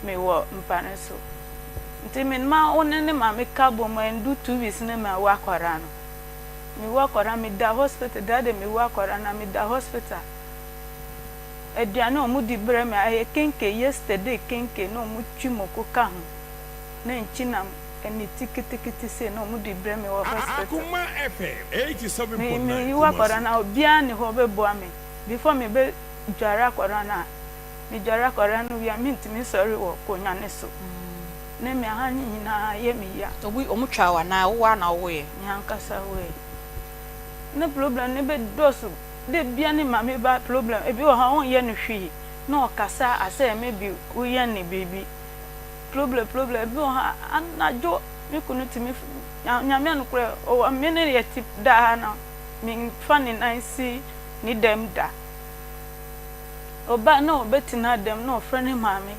mewɔ mpa no so. Nti me ma wo ne ne maame ka bom ɛndu 2 weeks ne ma wo akwadaa no. Mewu akwadaa, meda hospital da de mewu akwadaa na meda hospital. Aduane a wɔn di brɛ me ayɛ kenke, yesterday kenke na wɔn twi moko ka ho na nkyi nam ɛne ti ketekete sei na wɔn di brɛ me wɔ hospital. Akuma FM Me 87.9 me yiwu akwadaa Kumasi. na obiara ni hɔ bɛboa me. Before me bɛ dware akwadaa no a, me dware akwadaa no wie a, mentumi sɔre wɔ akonnwa ne so. Ne me aha ne nyinaa yɛ me ya. Obi ɔmo twa wo anaa wowɔ ana wowoyɛ? Me ankasa woe. Ne problem ne bɛ dɔɔso de bia ne maame ba problem ebi wɔ hɔ a ɔnyɛ no hwee na ɔkasa asɛ maybe woyɛ ne biribi. Problem ebi wɔ hɔ a anadwo me kunu tumi Nyame anokorɛ ɔwɔ me ne yɛ ti daa na memfa ne nan si ne dɛm da. Ɔba na ɔbɛtena dɛm na ɔfrɛ ne maame,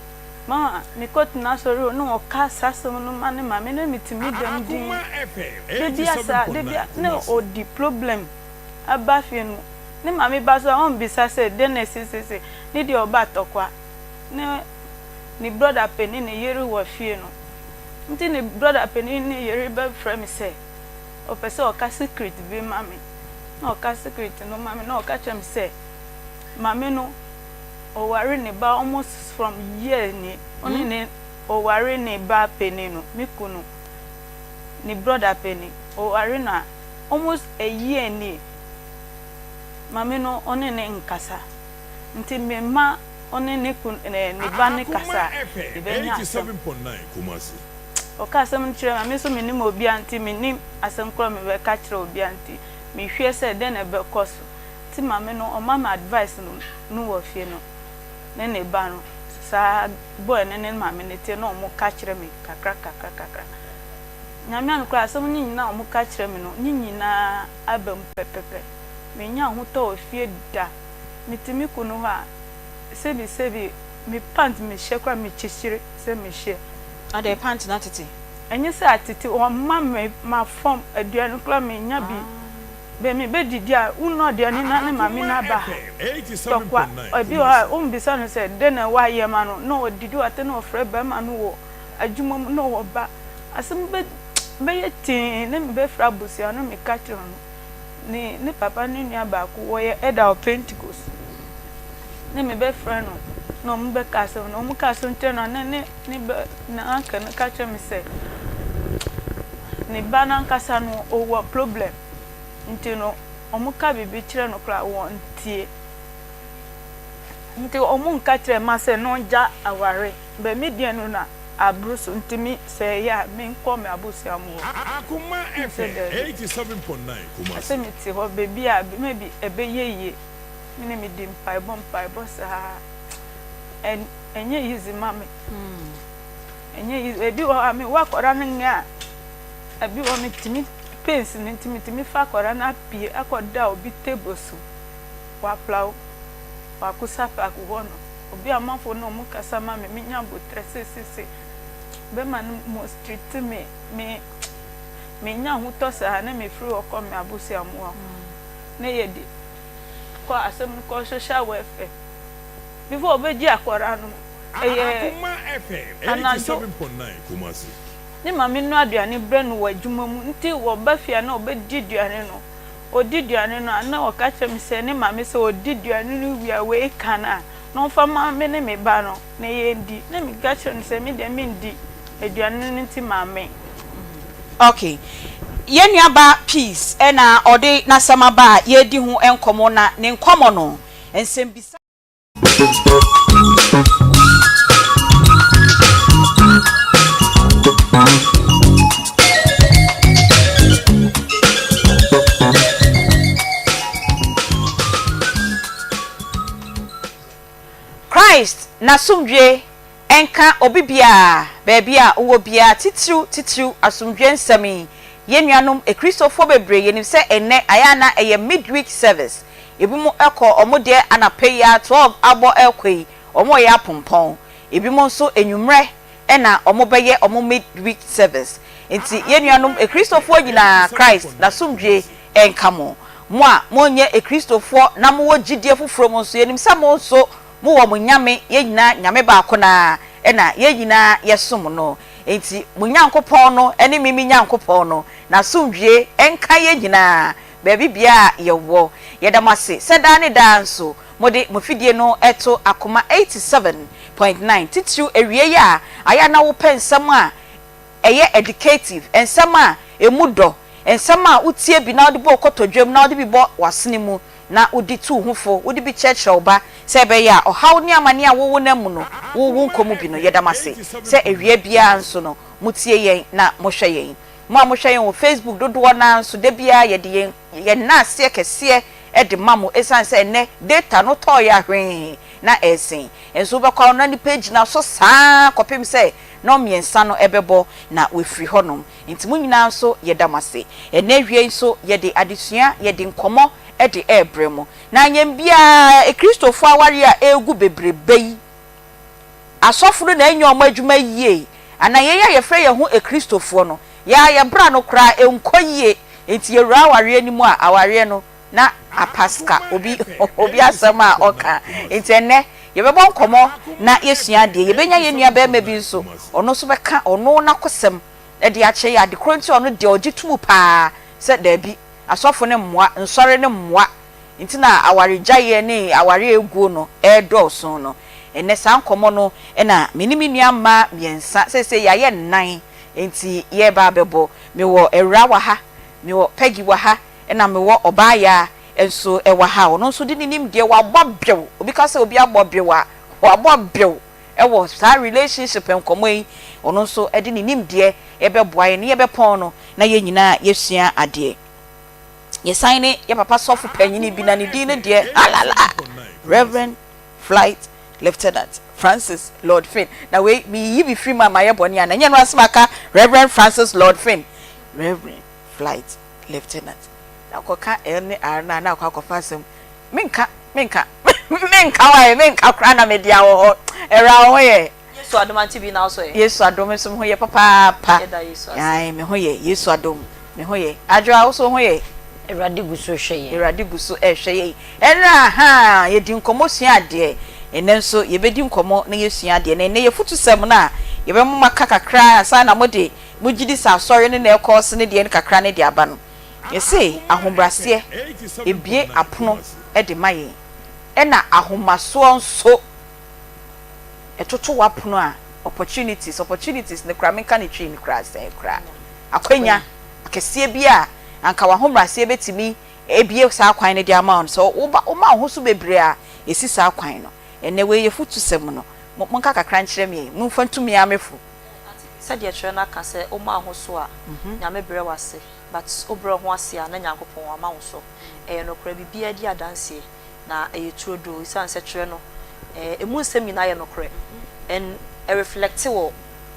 "Mama, mekɔtena asɔre o," na ɔka saa asɛm no ma ne maame na metumi dɛm din. Akuma FM Da bia saa da bia 87.9 na Kumasi. ɔdi problem aba fie no. Ne maame ba so a ɔmbisa sɛ dɛn na ɛsisisi ne deɛ ɔba atɔkwa ne ne brother panin ne yere wɔ fie no. Nti ne brother panin ne yere bɛfrɛ me sɛ ɔpɛ sɛ ɔka secret bi ma me, na ɔka secret no ma me na ɔka kyerɛ me sɛ maame no ɔware ne ba almost from year ni ɔne ne ɔware ne ba panin no, me kunu ne brother panin, ɔware no a almost a year ni maame no ɔne ne nkasa, nti me ma ɔne ne kun ɛɛ ne ba ne kasa Akuma FM ebɛnya asɛm. 87.9 Kumasi. Ɔka asɛm no kyerɛ me, me nso menim obia, nti menim asɛm korɔ mebɛka kyerɛ obia, nti mehwɛ sɛ dɛn na ɛbɛkɔ so. Nti maame no ɔma me advice no wɔ fie no ne ne ba no saa boy ne ne maame no tie na ɔmo ka kyerɛ me kakra kakra kakra. Nyame anokora, asɛm no nyinaa a ɔmo ka kyerɛ me no ne nyinaa aba mu pɛpɛpɛ. Menya ahotɔ wɔ fie da. Mete me kunu hɔ a, sɛbi sɛbi, me pant mehyɛ koraa mekyekyere sɛ mehyɛ. Adɛ, pant na tete? Ɛnyɛ sɛ atete, ɔma me ma fam aduane koraa menya bi bɛ me bɛdidi a wonɔ aduane na ne maame no aba ha tɔkwa. FM 87.9 Ebi wɔ hɔ a Kumasi. wombisa no sɛ dɛn na wayɛ ma no na ɔdidi wate na ɔfrɛ bɛrima no wɔ adwuma mu na ɔba asɛm bɛ bɛyɛ tee ne mebɛfrɛ abusua no meka kyerɛ no ne ne papa ne nua baako wɔyɛ ɛda wɔ Pentecost ne mebɛfrɛ no na ɔmo bɛka asɛm no, ɔmo ka asɛm kyerɛ no na ne ba na uncle no ka kyerɛ me sɛ ne ba n'ankasa no ɔwɔ problem, nti no ɔmo ka biribi kyerɛ no koraa wɔntie, nti ɔmo nka kyerɛ ma sɛ na ɔngya aware bɛ me deɛ no na aboro so, nti mi sɛ ɛyɛ a menkɔ me abusua mu hɔ. Akuma Sɛ FM daabi. 87.9 Sɛ Kumasi. mete hɔ beebi a maybe ɛbɛyɛ yie, me ne me di mpaebɔ mpaebɔ saa, ɛnyɛ easy ma me, ɛnyɛ easy. Ebi wɔ hɔ a me wɔ akwadaa no nyɛ a ebi wɔ hɔ metumi pains no nti metumi fa akwadaa no apue akɔda obi table so wɔ Aplawo wɔ Park hɔ no, obi amanfo na ɔmo kasa ma me, menya abotire sesese bɛma no mistreat me, me menya ahotɔ saa na mefiri hɔ kɔ me abusua mu hɔ na yɛde kɔ asɛm no kɔ social welfare before ɔbɛgye akwadaa no ɛyɛ Akuma FM anadwo. 87.9 Kumasi. Ne maame no aduane brɛ no wɔ adwuma mu, nti wɔba fie a na ɔbɛdi aduane no, ɔdi aduane no a na ɔka kyerɛ me sɛ ne maame sɛ ɔdi aduane no wie a wei ka no a na ɔmfa ma me ne me ba no na yɛndi, na meka kyerɛ no sɛ me deɛ mendi aduane no nti maame. Okay, yɛn nuaba Peace ɛna ɔde n'asɛm aba a yɛredi ho nkɔmɔ, na ne nkɔmɔ no nsɛmbisa. Christ n'asomdwe nka obi biara baabi a wowɔ biara, titiriw titiriw asomdwe nsɛm yi. Yɛn nuanom ekristofoɔ bebree, yɛnim sɛ ɛnnɛ ayɛ ana ɛyɛ midweek service, ebi mo ɛkɔ ɔmo deɛ anapa yi a 12 abɔ ɛkɔ yi ɔmo yɛ apompɔn, ebi mo nso enwummerɛ ɛna ɔmo bɛyɛ ɔmo midweek service. Nti yɛn nuanom ekristofoɔ nyinaa, Christ n'asomdwe nka mo. Mo a monyɛ ekristofoɔ na mowɔ gyidie foforɔ mu nso, yɛnim sɛ mo nso mowɔ mo Nyame. Yɛn nyinaa Nyame baako naa. na yɛn nyinaa yɛsom no. Enti mo Nyankopɔn no ne me me Nyankopɔn no, n'asomdwoeɛ nka yɛn nyinaa, baabi biara a yɛwɔ. Yɛda mo ase sɛ daa ne daa nso mode mo fidie no to Akoma 87.9, titiriw awia yi a ayɛ a na wopɛ nsɛm a ɛyɛ educative, nsɛm a ɛmu dɔ, nsɛm a wotie bi na wode bɔ wo kotodwam na wode bi bɔ w'asene mu na wode tu wo ho fo, wode bi kyerɛkyerɛ wo ba sɛ ɛbɛyɛ a ɔhaw ne amane a wo wonam mu no wo wonkɔ mu bi no. Yɛda mo ase sɛ awia biara nso no motie yɛn na mohwɛ yɛn. Mo a mohwɛ yɛn wɔ Facebook dodoɔ no ara nso da biara yɛde yɛn yɛn nnaaseɛ kɛseɛ de ma mo ɛsiane sɛ ɛnnɛ data no tɔɔeɛ a hwee na ɛresen nso wobɛkɔ a na nnipa gyina so saa ara kɔpem sɛ nnɔnmiɛnsa no bɛbɔ na wɔafiri hɔnom. Nti mo nyinaa nso yɛda mo ase. Ɛnnɛ awia yi nso yɛde adesua, yɛde nkɔmmɔ de rebrɛ mo. Na yɛn biara, Akristofoɔ awareɛ a ɛregu bebrebe yi, asɔfo no na ɛnyɛ wɔn adwuma yie, anaa yɛn a yɛfrɛ yɛn ho Akristofoɔ no, yɛn ara yɛn bra no koraa ɛnkɔ yie, nti yɛwura awareɛ no mu a, awareɛ no na apaska, obi obi asɛm a ɔka. Nti ɛnnɛ yɛbɛbɔ nkɔmmɔ na yɛasua adeɛ. Yɛbɛnya yɛn nua barima bi nso, ɔno nso bɛka ɔno n'akosɛm de akyerɛ yɛn ade korɔ nti a ɔno deɛ ɔgye to mu pa ara sɛ daabi, asɔfo no mmoa, nsɔre no mmoa nti na awaregyaeɛ ne awareɛ a ɛguo no redɔɔso no. Ɛnnɛ saa nkɔmmɔ no na me ne me nua mmaa mmiɛnsa, seesei yɛayɛ nnan, nti yɛreba abɛbɔ. Mewɔ Awuraa wɔ ha, mewɔ Peggy wɔ ha, ɛna mewɔ Ɔbaayaa nso wɔ ha a ɔno nso de ne nimdeɛ, wabɔ bew, obi ka sɛ obi abɔ bew a, wabɔ bew wɔ saa relationship nkɔmmɔ yi, ɔno nso de ne nimdeɛ bɛboa yɛn na yɛbɛpɔn no na yɛn nyinaa yɛasua adeɛ. Yɛsan ne yɛ papa sɔfo panyini bi na ne din no deɛ alala, Reverend Flight Lieutenant Francis Lord Finn. Na wei meyiyi me firi mu a mayɛ bɔne ana? Ɛnyɛ no asɛm aka Reverend Francis Lord Finn. Reverend Flight Lieutenant. Na kɔka L ne R no a na akɔ akɔfa asɛm. Menka, menka, menka wae, menka koraa na mede awɔ hɔ. Awuraa wo ho yɛ? Yesu adom ante bi na wo so ɛ? Yesu adom nso me ho yɛ papaapa. Yɛda Yesu ase. Ae me ho yɛ, Yesu adom me ho yɛ. Adwoa wo so wo ho yɛ? Awurade gu so rehwɛ yɛn. Awurade gu so rehwɛ yɛn. Ɛnra ahaa yɛdi nkɔmmɔ sua adeɛ. Ɛnnɛ nso yɛbɛdi nkɔmmɔ na yɛasua adeɛ. Na ɛnnɛ yɛfutusɛm no a yɛbɛma moaka kakra ansa na mode mo gyidi sɛ asɔre no na ɛkɔ so no deɛ no kakra no de aba no. Yɛse ahobraseɛ ɛbue apono de ma yɛn. Ɛna ahomasoɔ nso ɛtoto w'apono a opportunities, opportunities no koraa menka ne twi no koraa sɛn koraa, akwanya akɛseɛ bi a anka w'ahobraseɛ bɛtumi abue saa kwan no de ama wo no, sɛ woba woma wo ho so bebree a, ɛsi saa kwan no. Ɛnnɛ wei yɛ fotusɛm no, mo monka kakra nkyerɛ me, momfa ntu me ara me fo. Sɛdeɛ twerɛ no aka sɛ woma wo ho so a Nyame brɛ wo ase but wobrɛ wo ho ase a na Nyankopɔn wama wo so. Ɛyɛ nokorɛ biribiara di adanseɛ. Na ɛyɛ turodoo esiane sɛ twerɛ no ɛmu nsɛm nyinaa yɛ nokorɛ and ɛreflɛkte wɔ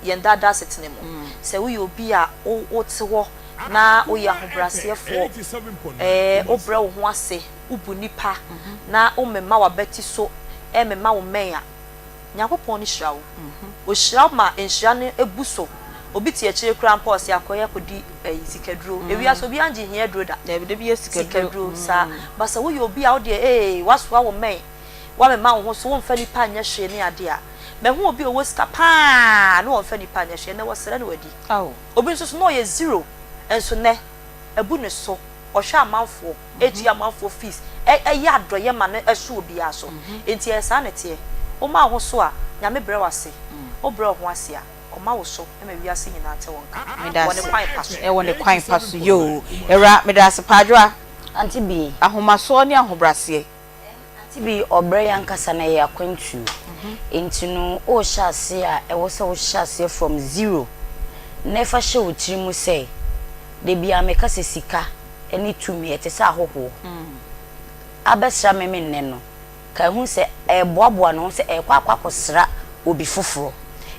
yɛn daa daa asetena mu. Sɛ woyɛ obi a wote hɔ na woyɛ ahobrɛaseɛfoɔ, wobrɛ wo ho ase, wobu nnipa na wommema w'abati so mmema wo mmɛn a, Nyankopɔn no hyira wo. Ohyira wo ma nhyira no bu so. Obi te akyire koraa mpo a ɔse akɔyɛ akɔdi ɛyi sikaduro. Ewiase obiara ngye hia aduro da. Dabi dabi yɛ sikaduro. Sikaduro saa. But sɛ woyɛ obi a wo deɛ ee wasoa wo mmɛn, wamema wo ho so, womfa nipa nyɛ hwee ne adeɛ a. Mahu obi a ɔwɔ sika paa na ɔmfa nipa nyɛ hwee, ɛnɛ wɔsrɛ no wadi. Obi nso so na ɔyɛ zero nso nɛ abu ne so, ɔhwɛ amanfoɔ. tua amanfoɔ fees, yɛ adɔeɛ ma no so obiara so. Enti ɛyɛ saa na ɛteɛ. Woma wo ho so a, Nyame brɛ wo ase. Wobrɛ wo ho ase a, Ɔma wo so ma wiase nyinaa te wo nka. Meda Wɔ Ne ase. kwan pa so. Wɔ ne kwan pa so. Yoo. Awuraa, meda ase paa. Adwoa. Auntie Bee. Ahomasoɔ ne ahobraseɛ. Auntie Bee, ɔbrɛ yi ankasa no ɛyɛ akwantuo. Enti no worehyɛ aseɛ a, ɛwɔ sɛ wohyɛ aseɛ from zero. Na fa hyɛ wo tiri mu sɛ, da biara meka sɛ sika ne tumi, ɛte sɛ ahɔhoɔ abɛsra me me nnɛ no, ka hu sɛ ɛreboaboa ne ho sɛ ɛrekɔ akɔ akɔsra obi foforɔ.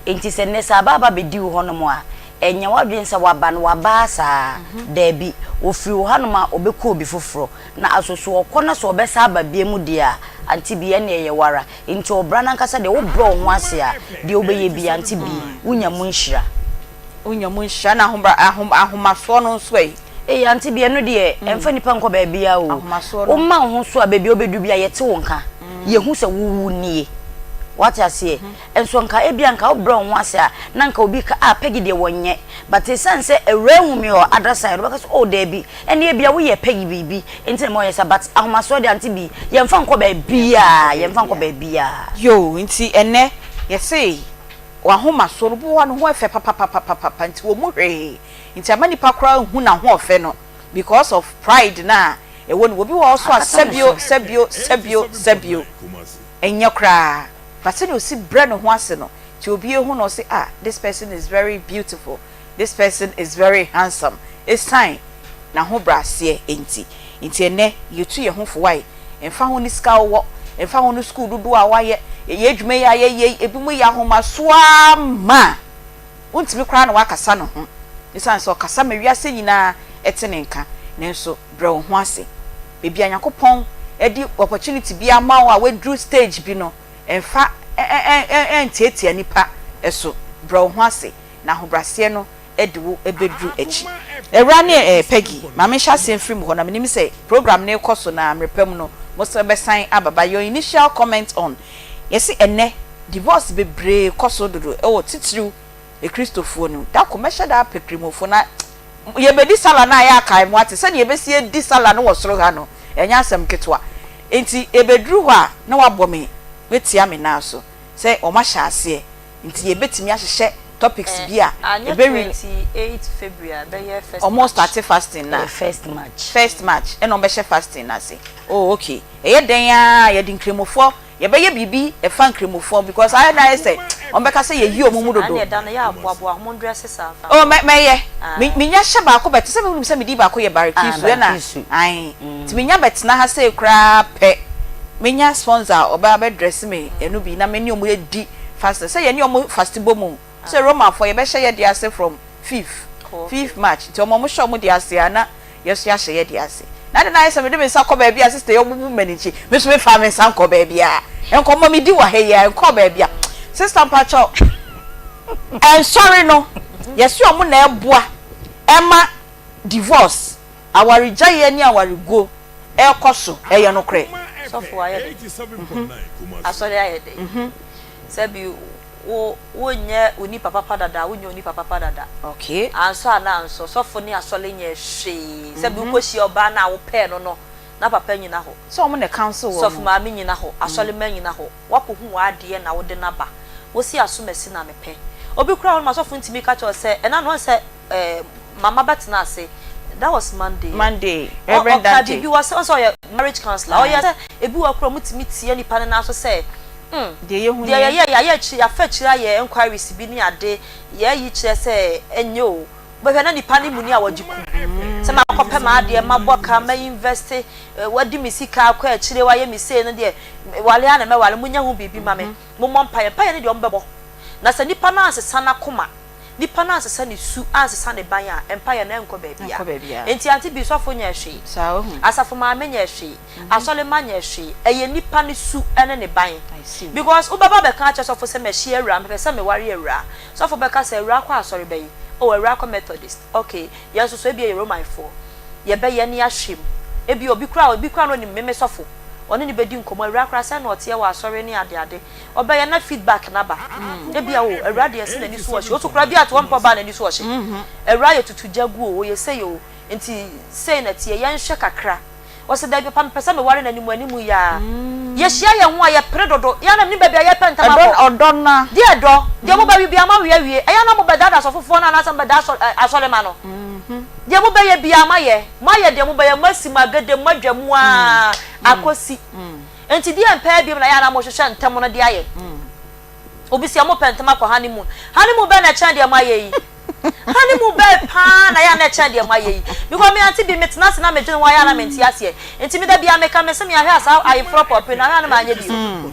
Enti sɛ nnɛ sɛ aba aba bɛdi wo hɔnom a, ɛnyɛ w'adwene sɛ waba no waba ara saa. Daabi, ɔfiri wo hanom a ɔbɛkɔ obi foforɔ. Na aso so ɔkɔ na sɛ ɔbɛsan aba biom deɛ a, ante bi, ɛnneɛ ɛyɛ wo ara. Enti ɔbra no ankasa deɛ, wobrɛ wo ho ase a, deɛ wobɛyɛ biara, ante bi, wonya mu nhyira. Wonya mu nhyira na ahobra ahom ahomasoɔ no nso ɛ? Ei auntie bi ɛno deɛ ɛmfa nipa nkɔ baabiara o. Ahomasoɔ no. Woma wo ho so a baabi a wobɛduru biara yɛte wo nka. Yɛhu sɛ wo wo nie. Wate aseɛ? Nso nka ebia nka wobrɛ wo ho ase a, na nka obi ka, ah, Peggy deɛ wɔnyɛ. But esiane sɛ awuraa hu me wɔ other side, wobɛka sɛ, oh, daabi, ɛnneɛ ebia woyɛ Peggy biribi nti na ɛma ɔyɛ saa. But ahomasoɔ deɛ, Auntie Bee, yɛmfa nkɔ baabiara, yɛmfa nkɔ baabiara. Yoo, nti ɛnnɛ yɛse w'ahomasoɔ no, obi wɔ hɔ a ne ho ɛfɛ papapapapapa nti ɔmmu hwee, nti ama nipa koraa nhu n'ahoɔfɛ no because of pride no a ɛwɔ ne mu. Obi wɔ hɔ nso a Akata ne sɛbio, so. sɛbio, sɛbio, sɛbio. Ɛnyɛ koraa but sɛnea osi brɛ ne ho ase no nti obi ehu no ɔse ah this person is very beautiful, this person is very handsome esan n'ahobrɛaseɛ nti. Nti ɛnɛ yɛtu yɛn ho fo wai, ɛmfa ho ne sika a wowɔ, ɛmfa ho ne sukuu dodoɔ a woayɛ, yɛyɛ adwuma yi a yɛyɛ yi, ebinom yɛ ahomasoɔ ara ma wontumi koraa ne woakasa ne ho esiane sɛ ɔkasa ma wiase nyinaa te ne nka nanso brɛ wo ho ase. Baabi a Nyankopɔn de opportunity bi ama wo a woaduru stage bi no, mfa ntiatia nnipa so. Brɛ wo ho ase, na ahobrɛaseɛ no de wo bɛduru akyi. Awuraa ne Peggy, ma menhyɛ aseɛ mfiri mo hɔ, na menim sɛ program no rekɔ so na mmerɛ pa mu no, mo san bɛsan aba. But your initial comment on, yɛse ɛnnɛ divorce bebree kɔ so dodo wɔ titiriw Akristofoɔ no mu. Da ko mɛhyɛ da apɛ Krimofo na Yɛbɛdi sala no a yɛakae mo ate sɛdeɛ yɛbɛsi adi sala no wɔ soro ha no, ɛnyɛ asɛm ketewa. Enti ɛbɛduru hɔ a na wɔabɔ me atia me nan so sɛ wɔahyɛ aseɛ nti yɛbɛtumi ahyehyɛ topics bi a Anyɛ ɛbɛ really. 28 February a ɛbɛyɛ first Wɔn March. starte fasting no a. Ɛyɛ first March. First March ɛna wɔbɛhyɛ fasting no ase. Oh okay. Ɛyɛ dɛn ara a yɛde Nkramofoɔ Yɛbɛyɛ biribi ɛfa nkramofoɔ because ayɛ na ayɛ sɛ wɔn bɛka sɛ yɛyi wɔn mu dodo. Ɛne ɛda no yɛ aboaboa ho ndrɛse saa nfa Oh mɛ mɛyɛ me menya hyɛ baako bɛte sɛ menim sɛ medi baako yɛ Ah barikisu ɛna barikisu. ae nti menya bɛtena ha sei koraa pɛ menya sponsor a ɔbɛ abɛ dress me ɛno bi na me ne wɔn adi fasting sɛ yɛne wɔn fast bɔ mu sɛ Romanfoɔ yɛbɛhyɛ yɛ deɛ ase from fifth fifth March nti wɔn a wɔhyɛ wɔn deɛ ase a na Yɛ so yɛahyɛ yɛ deɛ ase. Na ade no ayɛ sɛ mede me nsa kɔ baabi a sister yi ɔbubu m'anikyi. Me nso mefaa me nsa nkɔ baabi a nkɔmmɔ medi wɔ ha yi a nkɔɔ baabi a. Sister mpakyɛw, nsɔre no yɛse ɔmo na ɛboa ɛma divorce, awaregyaeɛ ne awareguo ɛkɔ so, ɛyɛ nokorɛ? Sɔfo ayɛ dɛn? Asɔre ayɛ dɛn? Sɛbi wo wonyɛ onipa papa dada a, wonyɛ onipa papa dada. Okay. Ansɔ anaa ansɔ, sɔfo ne asɔre nyɛɛ hwee. Sɛbi wokɔhyia ɔbaa no a wopɛɛ no no, na papa nyina hɔ. Sɛ wɔn na counsel wɔn. Sɔfo maame nyina hɔ, asɔre mma nyina hɔ. Woakɔhu w'adeɛ na wode no aba. Wose asomasi na mepɛ. Obi koraa wɔ hɔ nom a sɔfo ntumi ka kyerɛ wo sɛ, ɛna no woahu sɛ eh, mama bɛtena ase. That was Monday. Monday, Reverend Dante. Ɔka biribi wɔ sɛ, ɔsɛ ɔyɛ marriage counselor. Ɔyɛ sɛ ebi wɔ hɔ koraa wɔtumi tia nipa no nan so sɛ, Hmm, Deɛ yɛhu deɛ nie. yɛyɛɛ, yɛayɛ akyire, yɛafa akyire ayɛ enquiries bi ne ade, yɛayi kyerɛ sɛ ɛnyɛ o. Wobɛhwɛ na nipa no muni a wɔgye kum. Sɛ makɔpɛ m'adeɛ, mabɔ ka, ma invest, wadi me sika akɔ akyire, wayɛ me sei no deɛ, ware ara na mɛware, monyɛ ho biribi ma me, mommɔ mpaeɛ. Mpaeɛ no deɛ wɔbɛbɔ. Na sɛ nipa no ansesa n'akoma, nipa no ansesa ne su, ansesa ne ban a, mpaeɛ no ɛnkɔ Ɛnkɔ baabiara. baabiara. Enti Auntie Bee, sɔfo nyɛɛ hwee, Saa, wahu. asafo maame nyɛɛ hwee, Asɔremma nyɛ hwee, ɛyɛ nipa no su ne ne ban. I see. Because wobɛba abɛka akyerɛ sɔfo sɛ mahyia awuraa, mepɛ sɛ meware awuraa. Sɔfo bɛka sɛ awuraa kɔ asɔre bɛn? Oh, awuraa kɔ Methodist. Okay, yɛn nso so ebia yɛ Romanfoɔ. Yɛbɛyɛ na yɛahwɛ mu. Ebia obi koraa, obi koraa na onim me, me sɔfo. Ɔne no bɛdi nkɔmmɔ, awuraa koraa sɛn na ɔteɛ wɔ asɔre ne adeade. Ɔbɛyɛ na feedback no aba. Ebia oh, awuraa deɛ ɛse n'ani so ɔhye. Wo nso koraa ebia te hɔ mpo ɔbaa n'ani so ɔhye. Awuraa yɛ tutu gya gu o, ɔyɛ sei o. Nti sei na ɛteɛ, yɛnhwɛ kakra. Ɔse dabi papa mepɛ sɛ meware no animu animu yi ara. Yɛhyia yɛn ho a yɛpere dodo. Yɛn a na menim baabi a yɛpɛ ntɛm akɔ. Ɔdɔ no a. Deɛ dɔ, deɛ mobɛwe biara moawe awie. Ɛyɛ a na mobɛdaadaa asɔfofoɔ no anaasɛ mobɛdaa asɔ ɛ asɔremma no. Deɛ mobɛyɛ biara moayɛ. Moayɛ deɛ mobɛyɛ, moasi mo agede, moadwa mu ara akɔsi. Nti deɛ mpɛɛ biom na ɛyɛ a na mohwehwɛ ntɛm no de ayɛ. Obi se ɔmo pɛ ntɛm akɔ honeymoon. Honeymoon bɛn na ɛkyɛn deɛ moayɛ yi? Honeymoon bɛn paa na ɛyɛ a na ɛkyɛn deɛ moayɛ yi? Because me ante bi, metena ase na medwene ho a ɛyɛ a na mente aseɛ. Nti me da biara meka mese me ahwɛ a saa ayeforɔ pɔpere no ahwɛ a na manyɛ bi o.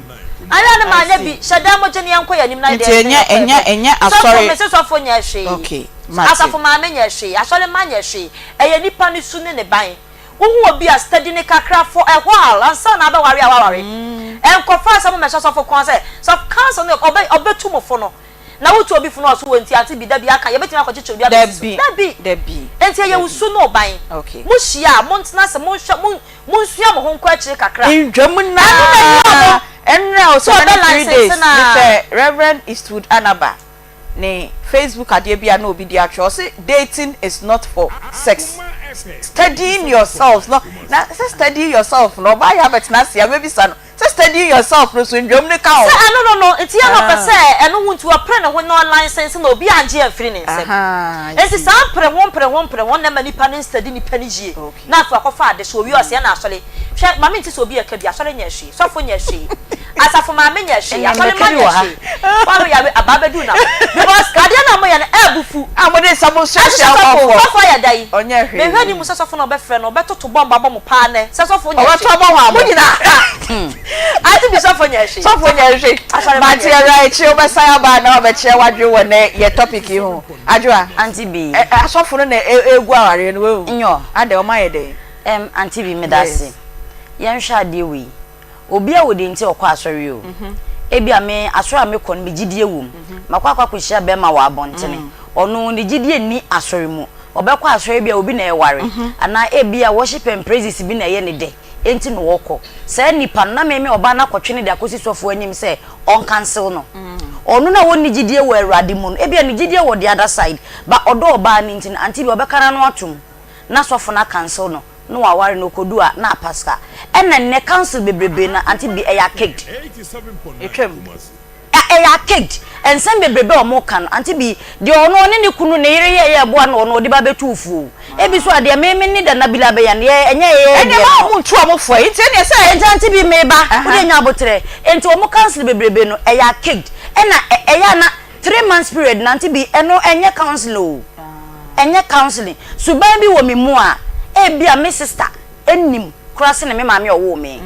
Ahwɛ a na manyɛ bi. Hyɛ dan mu gye ne yɛnkɔ yɛn anim na Nti deɛ ɛnyɛ yɛkɔ yɛkɔ. ɛnyɛ ɛnyɛ Sɔfo asɔre. mese sɔfo nyɛ hwee. Okay, mate. Asafo maame nyɛ hwee. Asɔre mma nyɛ hwee. Ɛyɛ nipa no su ne ne ban. Wohu obi a, steady no kakra for a while ansa na abɛware a waware. Ɛnkɔfa asɛm mmɛhyɛ sɔfo kɔn sɛ, sɔfo council no ɔbɛ ɔbɛtu mo fo no. Na wotu obi fo na ɔso wɔ nti ante bi da bi aka yɛbɛtumi akɔkyekyere obi abɛsi so? Dabi. Dabi. Dabi. Enti ɛyɛ wo Dabi. su ne wo ban. Okay. Mohyia a, montena ase, monhwɛ, mon, monsua mo ho nkɔ akyiri kakra. Ndwam Ɛno na ɛhia naa ɔmo. ɛnora o Sɛ sɛ ɔbɛ many 3 days license no a. mehwɛ Rev Eastwood Anaba ne Facebook adeɛ bi a na obi de atwerɛ ɔse dating is not for sex studying yourself no na sɛ studying yourself no ɔbaa yɛ abɛtena ase a mɛbisa no sɛ studying yourself no so ndwam no ka ho. Sɛ ɛno no no nti yɛ na ɔpɛ sɛ ɛno ho nti ɔpere ne ho na ɔlicense na obi angye amfiri ne nsam. Nti saa mpere ho mpere ho mpere ho na ɛma nipa no nstudy nipa no yie na afei wakɔfa ade so owie ɔsɛ ɛna asɔre Hwɛ, ma mente sɛ obi reka bi, asɔre nyɛ hwee, sɔfo nyɛ hwee, asafo maame nyɛ hwee, Ɛnna asɔre mɛka mma bi nyɛ wɔ ha. hwee. Woahwɛ yɛ abaa bɛduru na because adeɛ no a moyɛ no ɛɛbu fu. A mode nsa mo Ɛso suasua sɛ sɔfo, nkurɔfoɔ. sɔfo ayɛ dɛn? Ɔnyɛ hwee. Mehwɛ ne mu sɛ sɔfo na ɔbɛfrɛ no, ɔbɛtoto bɔmb abɔ mo paa nɛ, sɛ sɔfo nyɛ Ɔbɛto hwee. abɔ hɔ Mo amo. nyinaa ante bi sɔfo nyɛ hwee. Sɔfo nyɛ hwee. Asɔre mma Mate nyɛ hwee. awura akyire wobɛsan aba na wabɛkyerɛ w'adwene wɔ nɛ yɛ topic yi ho. Adwoa, Auntie B. ɛ ɛ asɔfo no na ɛ ɛgu awareɛ no wahu. Nyɔ. Adɛn ɔmo ayɛ dɛn? Erm auntie bi medase. Yɛnhwɛ adeɛ wei. Obia wɔ deɛ nti a ɔkɔ asɔre o. Ebia me asɔre a mekɔ no me gyidie wɔ mu. Makɔ akɔ akɔhyia bɛɛma wɔ abɔntene. Ɔno ne gyidie nni asɔre mu. Ɔbɛkɔ asɔre ebia obi na ɛware. Anaa ebia worship and praises bi na ɛyɛ ne dɛ enti na ɔkɔ. Saa nipa no na me me ɔbaa no akɔtwe no de akɔsi sɔfoɔ anim sɛ ɔncancel no. Ɔno na ɔnni gyidie wɔ Awurade mu no ebia ne gyidie wɔ the other side but ɔdɔ ɔbaa no nti no auntie bi ɔbɛka n'ano atom. na sɔfo no acancel no na waware no okodu a na apaska ɛna nnɛ council bebrebe no ante bi ɛyɛ arcade Etwam. Ɛyɛ arcade nsɛm bebrebe a ɔmo ka no ante bi deɛ ɔno ɔne ne kunu ne yere yɛɛyɛ ɛboa no ɔno ɔde ba bɛtu wo fuo ebi so a deɛ me me ne Nana Bila bɛyɛ no yɛ ɛnyɛ yɛyɛ Ɛnneɛ deɛ ma no ɔmo ntu ɔmo fo ɛ nti ɛnneɛ sɛ. Nti ante bi meba wodeɛ nya aboterɛ nti ɔmo council bebrebe no ɛyɛ arcade ɛna ɛyɛ a na 3 months period no ante bi ɛno ɛnyɛ counseling oo ɛnyɛ counseling suban bi wɔ me mu a ebia me sister nnim koraa sene me maame a ɔwoo me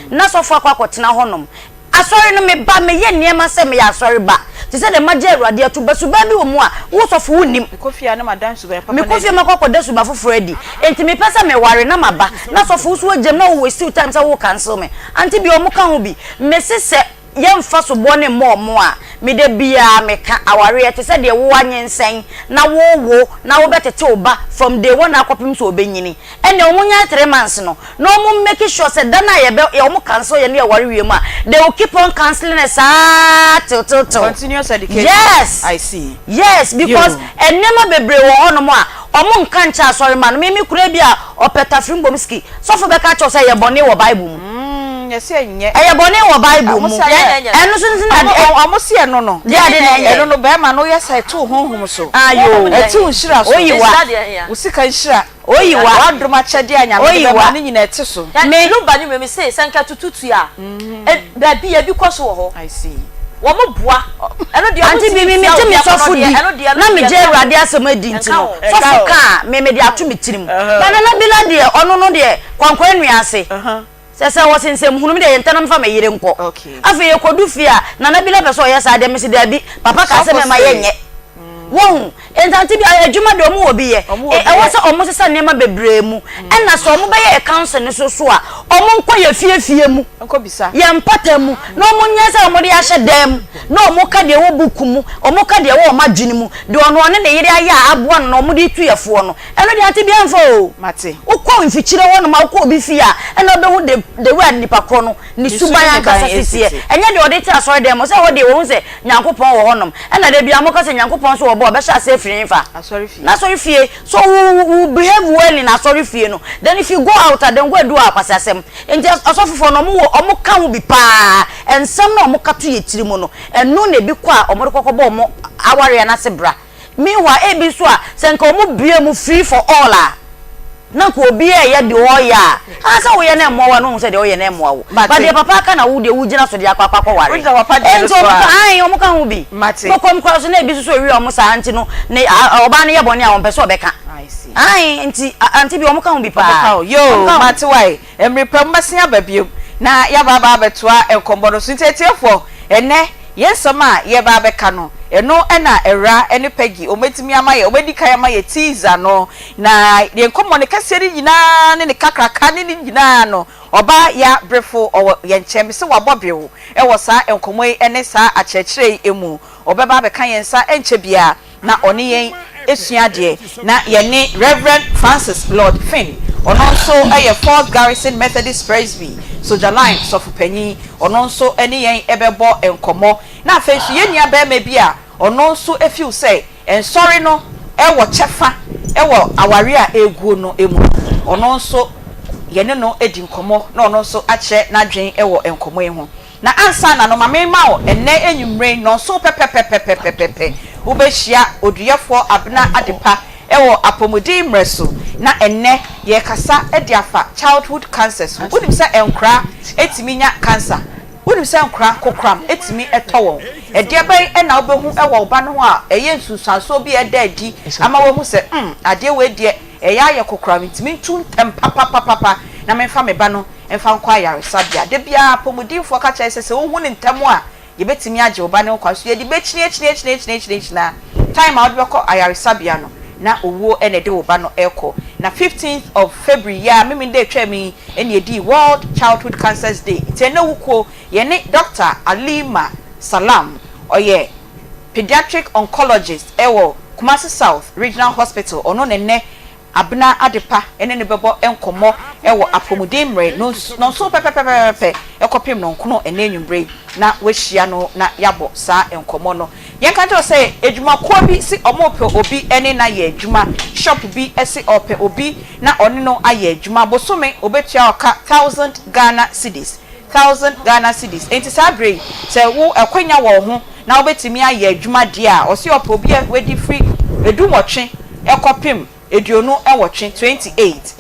na sɔfo akɔ akɔtena hɔ nom asɔre no me ba meyɛ nneɛma sɛ meyɛ asɔre ba te sɛ deɛ magye awurade ato ba suban bi wɔ mu a wo sɔfo wonnim Mekɔ fie a na madan suban papa no mekɔ fie adi. makɔ akɔda suban foforɔ adi enti mepɛ sɛ meware na maba na sɔfo wo so wagyam na wo waste wo time sɛ wo cancel me ante bi ɔmo ka ho bi mese sɛ Yɛmfa soboɔ no mmɔ wɔn a, me da biara meka, awareɛ te sɛ deɛ wo anyinsɛn na wo wo na wo bɛtete wo ba from day one akɔpem sɛ ɔbɛnyini. Ɛnneɛ wɔn nyae 3 months no na wɔn make sure sɛ da no a yɛbɛ wɔn cancel yɛn na yɛware wie mu a, they will keep on cancelling us saa till till till. Continuous education. Yes! I see. Yes, because Yoo. nneɛma bebree wɔ hɔnom a wɔn nka nkyɛ asɔremma no. Me me kunu ebia ɔpɛ tafiri mbom ski. Sɔfo bɛka akyerɛ wo sɛ ɛyɛ bɔne wɔ Bible mu. Mm, yɛse ɛnyɛ. Ɛyɛ bɔne wɔ Bible mu. Ɔmo se ayɛ. Ɛno nso nti na de. Ɔmo se ɛno no. Deɛ ade na ɛnyɛ. Ɛno no bɛrima no woyɛ saa ɛte wo honhom so. Ayo. Ɛte wo nhyira so. Oyi wa. Wo sika nhyira. Oyi wa. W'adom akyɛdeɛ a Nyame de bɛma no nyinaa ɛte so. Me. Lumba ne me se sɛ nka tutu tua a, baabi ebi kɔ so wɔ hɔ. I see. Wɔn boa. Ɛno deɛ wɔn Ante ntumi bi me ntia megye obi me akɔnɔ sɔfo deɛ di ɛno deɛ ɛno na deɛ megye ɛnka ho. Awurade asɛm adi nti Ɛnka no ho. sɔfo ka a me mede ato me tirim. But Nana Bila deɛ ɔno no deɛ kwankwan nnua ase. Sɛ sɛ wɔse nsɛm hunu me deɛ yɛ ntɛm na mefa me yere nkɔ. Afei yɛkɔdu fie a Nana Bila pɛ sɛ ɔyɛ saa deɛ mese daabi papa kaa sɛ Sɔfo mɛma se. yɛnyɛ. Wohu? Enti ante bi adwuma deɛ ɔmo wɔ bi yɛ. Ɔmo wɔ bi Ɛwɔ yɛ. sɛ ɔmo sesa nneɛma bebree mu. Ɛna sɛ ɔmo bɛyɛ yɛ council no so so a, ɔmo nkɔ yɛ fie fie mu. Nkɔ bisa. Yɛ mpata mu. Na ɔmo nyɛ sɛ ɔmo de ahyɛ dan mu. Na ɔmo ka deɛ ɛwɔ book mu. Ɔmo ka deɛ ɛwɔ ɔmo adwene mu. Deɛ ɔno ɔne ne yere ayɛ a aboa no na ɔmo de tu yɛ foɔ no. Ɛno deɛ ante bi ɛnfa o. Mate. Wokɔ mfikyire hɔ nom a wokɔ obi fie a, ɛna wobɛhu the the way a nipa korɔ no ne Ne su suban ne ne ankasa ban si teɛ. teɛ. Ɛnyɛ deɛ ɔde te asɔredan mu. Sɛ ɛhɔ deɛ wɔhu sɛ Nyankopɔn wɔ hɔnom. Ɛna da biara moka sɛ Nyankopɔn nso wɔ bɔ a ɔbɛhyɛ aseɛ afiri hefa? Asɔrefie. N'asɔrefie. So wo wo behave well in asɔrefie no, then if you go out a, then go and do akwaseasɛm. Nti asɔfofoɔ no ɔmo wɔ ɔmo ka ho bi paa. Nsɛm no a ɔmo ka to yɛ tiri mu no, ɛno na ebi kɔ a ɔmo de kɔkɔbɔ ɔmo awareɛ no ase bra. Meanwhile, ebi nso a, sɛ nka wɔn bue mu free for all a, na nka obiara ɛyɛ deɛ ɔyɛ a, ah sɛ woyɛ na ɛmmoa wo a na wohu sɛ deɛ woyɛ no ɛmmoa wo. Mate. But deɛ papa aka na wo deɛ wogyina so de akɔ akɔ akɔware. Wogyina papa deɛ no Enti so wɔn a. ka, ae, wɔn ka ho bi. Mate. Kokoam koraa so na ebi nso so ewia wɔn saa nti no, ne, a, ɔbaa no yɛ bɔne a wɔmpɛ sɛ ɔbɛka. I see. Ae, nti, a, ante bi wɔn ka ho bi Wɔn ka paa. ho. Yoo, Wɔn ka ho. mate wae. Mmere pa mu mɛsen aba bio na yɛaba aba abɛtoa nkɔmmɔ no so. Nti atiefoɔ, ɛnnɛ. Yɛn nsɛm a yɛreba abɛka no, ɛno na Awuraa ne Peggy wɔatumi ama yɛn, wɔadi kan ama yɛn teaser no. Na yɛn nkɔmmɔ no kɛseɛ no nyinaa ne ne kakraka ne ne nyinaa no, Ɔbaa Ya Brefo ɔwɔ yɛn nkyɛn. Mese wabɔ bew wɔ saa nkɔmmɔ yi ne saa akyerɛkyerɛ yi mu. Ɔbɛba abɛka yɛn nsa ɛnkyɛ biara na ɔne yɛn asua adeɛ. Na yɛne Rev. Francis Lord Finn, ɔno nso yɛ Fourth Garrison Methodist Presby, Soja Line sɔfopanyin, ɔno nso ne yɛn bɛbɔ nkɔmmɔ. Na afei nso yɛn nua barima bi a ɔno nso feel sɛ nsɔre no wɔ kyɛfa wɔ aware a ɛreguo no mu no, ɔno nso yɛne no adi nkɔmmɔ na ɔno nso akyerɛ n'adwene wɔ nkɔmmɔ yi ho. Na ansa na no, ma memma wo ɛnnɛ anwummere yi nnɔnson pɛpɛpɛpɛpɛpɛpɛ, wobɛhyia Oduyɛfoɔ Abena Adepa wɔ apɔmuden mmerɛ so. Na ɛnnɛ yɛrekasa de afa childhood cancers ho. Wonim sɛ nkoraa tumi nya cancer? Wonim sɛ nkoraa kokoram tumi tɔ wɔn? Ɛdeɛ bɛn na wobɛhu wɔ wo ba no ho a ɛyɛ nsunsuansoɔ bi a ɛda adi ama woahu sɛ, hmm, adeɛ wei deɛ ɛyɛ ayɛ kokoram, ntumi ntu ntɛm papapapapa na memfa me ba no mfa nkɔ ayaresabea. Da biara apɔmudenfoɔ ka kyerɛ yɛn sɛ, sɛ wohu no ntɛm a, yɛbɛtumi agye wo ba no nkwa. Nso yɛde bɛkyini akyini akyini akyini akyini a, time a wode bɛkɔ ayaresabea no, na owuo na ɛde wo ba no rekɔ. Na fifteenth of February yi ara, Memeneda a ɛtwaam yi, na yɛdii World Childhood Cancers Day. Nti ɛnnɛ wukuo, yɛne Dɔkta Alima Salam, ɔyɛ Pediatric Oncologist wɔ Kumasi South Regional Hospital, ɔno na ɛnnɛ Abena Adepa ne no bɛbɔ nkɔmmɔ wɔ apɔmuden mmere nnɔnson pɛpɛpɛpɛpɛ kɔpem nnɔnkron ɛnnɛ anwummere yi na woahyia no na yɛabɔ saa nkɔmmɔ no. Yɛnka nkyerɛ wo sɛ adwumakuo bi se wɔrepɛ obi ne no ayɛ adwuma, shop bi se ɔrepɛ obi na ɔne no ayɛ adwuma, bosome ɔbɛtua wo ka thousand Ghana cedis, thousand Ghana cedis. Enti saa berɛ yi sɛ wo akwanya wɔ wo ho na wobɛtumi ayɛ adwuma deɛ a, ɔse ɔpɛ obi a wadi firi dunwɔtwe kɔpem 28, 28,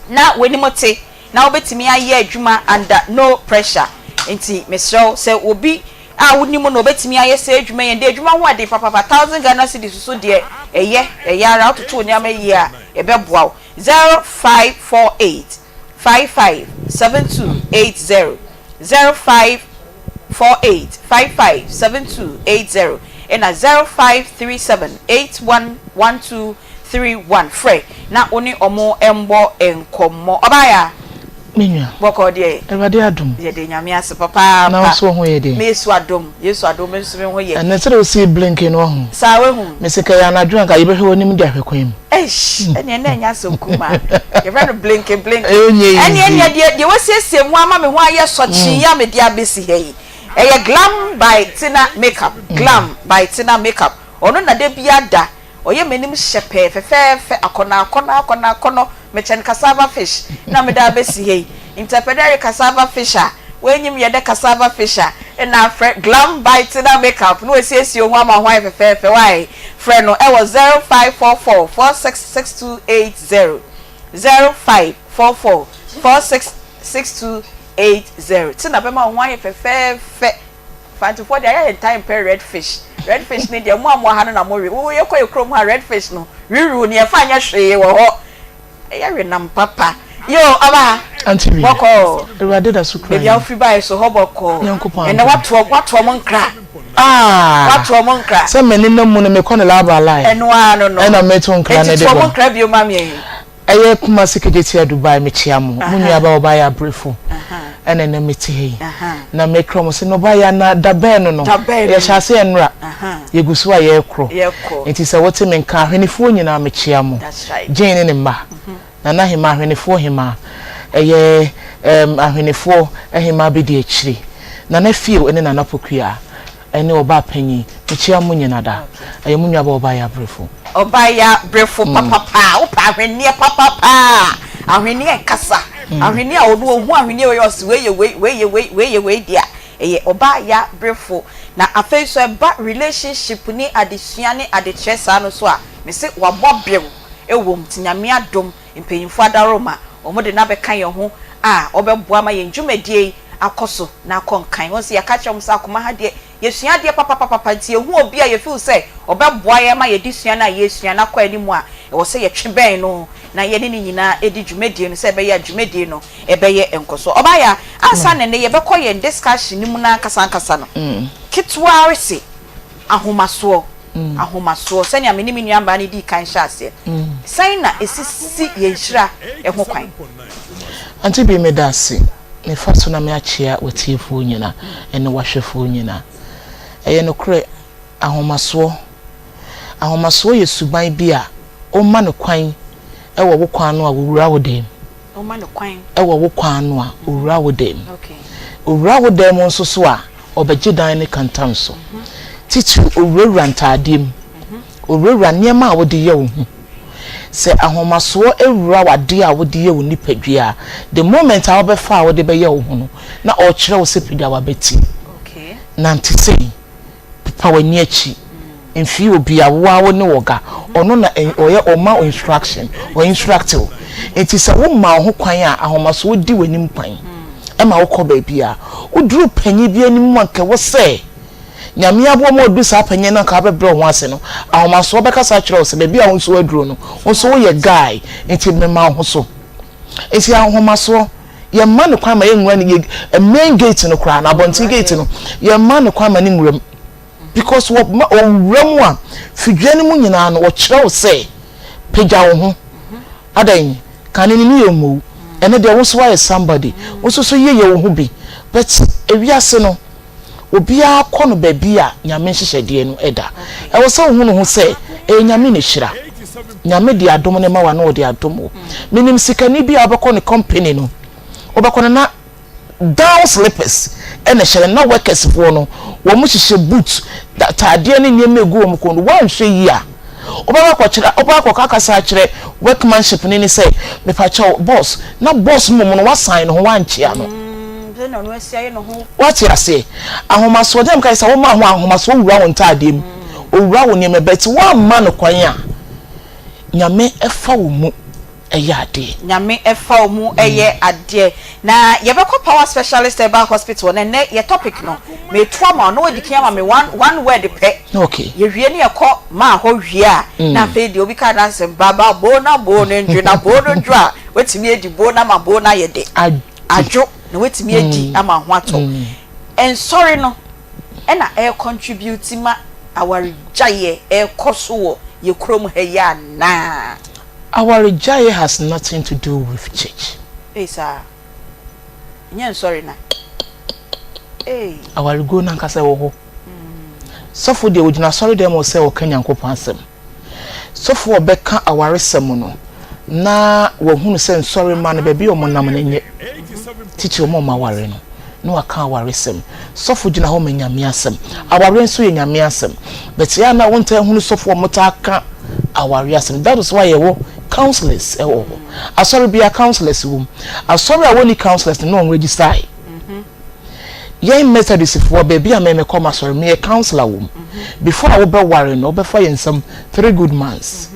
na w'anim te na wobɛtumi ayɛ adwuma under no pressure. Nti mesrɛ wo sɛ obi a wonim no ɔbɛtumi ayɛ saa adwuma yi, ɛnde adwuma ho ɛden papapa, thousand Ghana cedis nso deɛ ɛyɛ, ɛyɛ ara, wototo wo nneɛma yie a ɛbɛboa wo. 0548 55 7280, 0548 55 7280 ɛna 0537 81 1231 frɛ na wo ne ɔmo mmɔ nkɔmmɔ. Ɔbaaya. Me nua. Bɔkɔɔ deɛ. Awurade adom. Yɛde Nyame ase papaapa. Na wo nso wo ho yɛ deɛ? Me Yesu adom, Yesu adom me nso me ho yɛ. Ɛnɛ sɛdeɛ wosi blink no wahu. Saa wahu. Mese kɛyɛ anadwo anka yɛbɛhwɛ w'anim de ahwɛ kwan mu. Eish ɛneɛ na ɛnyɛ asɛm kumaa. Yɛfrɛ no blinky blinky. Ɛnyɛ easy. Ɛneɛ neɛ deɛ deɛ wasiesie me ho ama me ho ayɛ sɔkyee yi a mede abɛsi ha yi. Ɛyɛ Glam by Tina Makeup, Glam by Tina Makeup. Ɔno na da biara da ɔyɛ m'anim hyɛpɛɛ fɛfɛɛfɛ akɔnɔ akɔnɔ akɔnɔ akɔnɔ. Mekyɛn cassava fish na mede abɛsi ha yi. Nti ɛpɛ dɛ ɛwe cassava fish a, w'enyim yɛ dɛ cassava fish a, nna afrɛ Glam by Tina Makeup na oesiesie wo ho ama wo ho ayɛ fɛfɛɛfɛ. Wai? Frɛ no wɔ 0544 466280, 0544 466280. Tina bɛma wo ho ayɛ fɛfɛɛfɛ. Fantefoɔ deɛ ayɛ a yɛntaa mpɛ red fish. Red fish no deɛ mo a mowɔ ha no na mowe. Wo yɛkɔ yɛ kurom ha red fish no wewew no yɛmfa nyɛ hwee wɔ hɔ. Ɛyɛ wenam papa. Yoo ɔbaa. Auntie Ria. Bɔkɔɔ. Awurade da so kura Baabi a wofiri baeɛ so hɔ bɔkɔɔ. Nyankopɔn Ɛnɛ adom. watoɔ watoɔ mo nkra. Ah! Watoɔ mo nkra. Sɛ m'ani nam mu no mekɔ no laba line. Ɛno ara no no. Ɛna meto nkra no Enti de toɔ mo bɔ. nkra bio ma me. Ɛyɛ Kumasi Kejetia Dubai mekyea mo, mo nua ba ɔbaayɛ abrefo ɛna ɛnɛ mete ha yi na mekra mo sɛ na ɔbaayɛ ana da bɛn no no yɛhyɛ ase ɛnora yɛgu so a yɛrekorɔ nti sɛ wote me nka ahwenefoɔ nyinaa mekyea mo Jane ne ne mma Nana Hemaa ahwenefoɔ hemaa ɛyɛ ɛɛm ahwenefoɔ hemaa bɛdi akyire Nana Fio ne Nana Pokuaa Ɛne ɔbaa panyin. Mekyia mo nyina da. Ɛyɛ mo nuabaa ɔbaa Yabrefo. Ɔbaa Yabrefo papapa. Wopɛ ahweneɛ papapa a, ahweneɛ nkasa. Ahweneɛ a ɔno ɔhu ahweneɛ wei a ɔse wei yɛ wei, wei yɛ wei, wei yɛ wei deɛ a, ɛyɛ ɔbaa Yabrefo. Na afei nso ɛba relationship ne adesua ne adekyerɛ saa no nso a, mese wabɔ bew wɔ mu. Nti Nyame adom, mpanyimfoɔ adaworoma, wɔde no abɛka yɛn ho a ɔbɛboa ma yɛn dwumadie yi akɔ so na akɔ nkan. Wɔn nso yɛaka akyerɛ wɔn sɛ akoma ha deɛ yɛsua adeɛ papapapapa nti yɛhu obi a yɛ feel sɛ ɔbɛboa yɛn ma yɛn adesua no a yɛresua no akɔ anim a, Ɛwɔ sɛ yɛtwe bɛn no na yɛne no nyinaa di dwumadie no sɛ ɛbɛyɛ a dwumadie no ɛbɛyɛ nkɔsoɔ. Ɔbaaya, ansa na ɛnnɛ yɛbɛkɔ yɛn discussion no mu no ankasa ankasa no, ketewa ara se ahomasoɔ, ahomasoɔ, sɛnea me ne me nuabaa no dii kan hyɛɛ aseɛ, sɛn na ɛsisi yɛn nhyira ho kwan? Auntie Bee meda ase. Mefa so na me akyea w'atiefoɔ nyina ɛne w'ahwɛfoɔ nyina. Ɛyɛ nokorɛ, ahomasoɔ, ahomasoɔ yɛ suban bi a woma no kwan wɔ wo kwan ano a ɔwura wo dan mu. Woma no kwan. Wɔ wo kwan ano a ɔwura wo dan mu. Ɔwura wo dan mu nso so a, ɔbɛgye dan no kantam so. Titiriw, ɔwurawura ntaadeɛ mu. Ɔwurawura nneɛma a wode yɛ wo ho. Sɛ ahomasoɔ wura w'adeɛ a wode yɛ wo nipadua a, the moment a wobɛfa a wode bɛyɛ wo ho no, na ɔrekyerɛ wo sɛ pagya w'abati. Nante sei. Pepa w'ani akyi mfii obi a wo ara wo ne ɔga, ɔno na ɔyɛ ɔma wo instruction, ɔ instruct wo. Nti sɛ wo ma wo ho kwan a ahomasoɔ di w'anim kwan ma wo kɔ baabi a, wo duru panyin bi anim a nka ɛwɔ sɛ Nyame aboa ma wadu saa panyin no anka wabɛbrɛ wo ho ase no, ahomasoɔ bɛkasa akyerɛ wo sɛ baabi a wo nso aduro no, wo nso woyɛ guy nti mema wo ho so. Nti ahomasoɔ. Yɛmma no kwan ma yɛnwura ne yɛ main gate no koraa no, abɔnten gate no, yɛmma no kwan ma ne nwura mu. Because wɔma ɔwura mu a, fidua no mu nyinaa no, wɔkyerɛ wo sɛ pagya wo ho. Adɛn? Kane no ne yɛ mmowu. Ɛno deɛ wo nso woayɛ somebody. Wo nso so yeyɛ wo ho bi. But ewiase no, obiara kɔ no baabi a Nyame nhyehyɛdeɛ no da. Ɛwɔ sɛ wohunu ho sɛ ɛyɛ Nyame na ɛhyira. Nyame de adom no ma wo a na ɔde adom wo. Menim sikani bi a wobɛkɔ ne company no, wobɛkɔ no na down slippers ɛna ɛhyɛ no, na workers foɔ no wɔn hyehyɛ boot, ataadeɛ ne nneɛma egu wɔn kɔn no, woanhwɛ yie a wobɛkɔ akɔkyerɛ, wobɛkɔ akɔka akasa akyerɛ workmanship no ni sɛ mepakyɛw boss, na boss no mmom no wasan ne ho wankyea no. Woate aseɛ? Ahomasoɔ, deɛ meka sɛ woma ho ahomasoɔ wura wo ntaadeɛ mu, owura wo nneɛma, but woamma no kwan a, Nyame fa wo mu yɛ adeɛ. Nyame fa wo mu yɛ adeɛ. Na yɛbɛkɔ Power Specialist Herbal Hospital na ɛnnɛ yɛ topic no, meto ama wo na woadi kan ama me one one word pɛ. Okay. Yɛwie ne yɛkɔ maa hɔ wie a, na afei deɛ obi kaa n'asɛm, baba boo na boo no ndwo na boo no ndwo a, woatumi adi boo no ama boo no ayɛ dɛ. Adwo na woatumi adi ama ho atɔ. Nsɔre no na ɛrecontribute ma awaregyaeɛ ɛrekɔ so wɔ yɛ kurom ha yi anaa? Awaregyaeɛ has nothing to do with church. Ei saa? Ɛnyɛ nsɔre na? Ei. Awareguo no ankasa ɛwɔ hɔ. Sɔfo deɛ ɔgyina asɔredɛm hɔ sɛ ɔka Nyankopɔn asɛm. Sɔfo a ɔbɛka awaresɛm no na wahunu sɛ nsɔremma no baabi a wɔnam no nyɛ titiriw wɔn a wɔaware no, na waka awaresɛm. Sɔfo gyina hɔ ma Nyame asɛm. Awareɛ nso yɛ Nyame asɛm. But yɛ a na wontaa hunu sɔfo a wɔtaa ka awareɛ asɛm. That is why yɛwɔ counsellors wɔ hɔ. Asɔre biara counsellors wɔ mu. Asɔre a wɔnni counsellors no na wɔn register. Yɛn Methodist foɔ baabi a me mekɔ m'asɔre meyɛ councilor wɔ mu. Before a wobɛware no wobɛfa yɛn nsam three good months.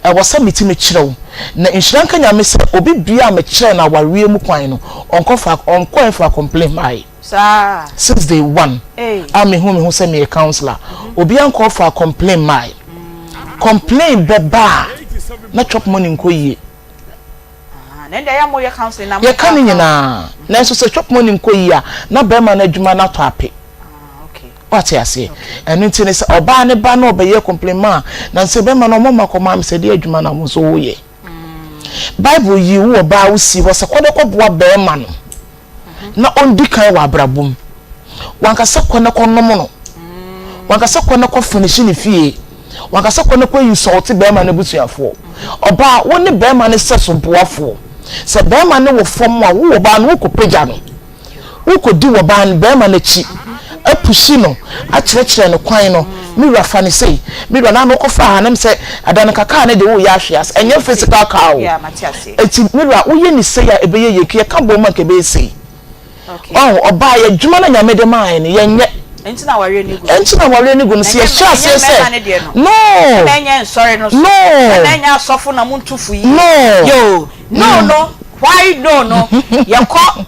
Ɛwɔ sɛ metumi kyerɛ wo. Na nhyira nka Nyame sɛ obi biara a mekyerɛɛ no awareɛ mu kwan no ɔnkɔ fa ɔnkɔɛ fa complain mmaeɛ. Saa. Since day one a mehu me ho sɛ meyɛ councilor obiara nkɔɔ fa complain mmaeɛ. Complain bɛba a na chop money nkɔ yie. Yɛka ne nyinaa, nanso sɛ chop money nkɔ yie a, na barima no adwuma no atɔ ape. Wate aseɛ? Ɛno nti no sɛ ɔbaa no ba na ɔbɛyɛ complain ma a, na sɛ bɛrima no ɔmɔ ma kɔmaa me sɛ ɛdeɛ adwuma na wo nso woyɛ. Bible yii wo ɔbaa wo sii hɔ sɛ kɔ na kɔboa barima no. na ɔndi kan wɔ abrabɔ mu. Wanka sɛ kɔ na kɔnom no. Wanka sɛ kɔ na kɔ finish ne fie. Wanka sɛ kɔ na kɔ insult bɛrima no abusuafoɔ. Ɔbaa, wo ne bɛrima no sɛ so boafoɔ. Sɛ bɛrima no wɔ fam a, wo ɔbaa no wokɔ pagya no. Wokɔdi wɔ baa no bɛrima no akyi. Apushi no, akyerɛkyerɛ no kwan no. Me wura fa no sei. Me wura na ano kɔfaa ha na mesɛ ada no ka car no de woyɛ ahwe ase. Ɛnyɛ physical car o. Eti me wura woyɛ no sei a ɛbɛyɛ yie. Nka yɛka bom a nka ɛbɛyɛ sei. Wahu ɔbaa yɛ adwuma no a Nyame de maa yɛn no yɛnyɛ. Ɛnti na awareɛ no gu. Ɛnti na awareɛ no gu no. Sɛ yɛhyɛ aseɛ sɛ no. Ɛna ɛnyɛ nsɔre no so. No. Ɛna ɛnyɛ asɔfo na montu fo yie. No. Yoo no no why no no yɛkɔ.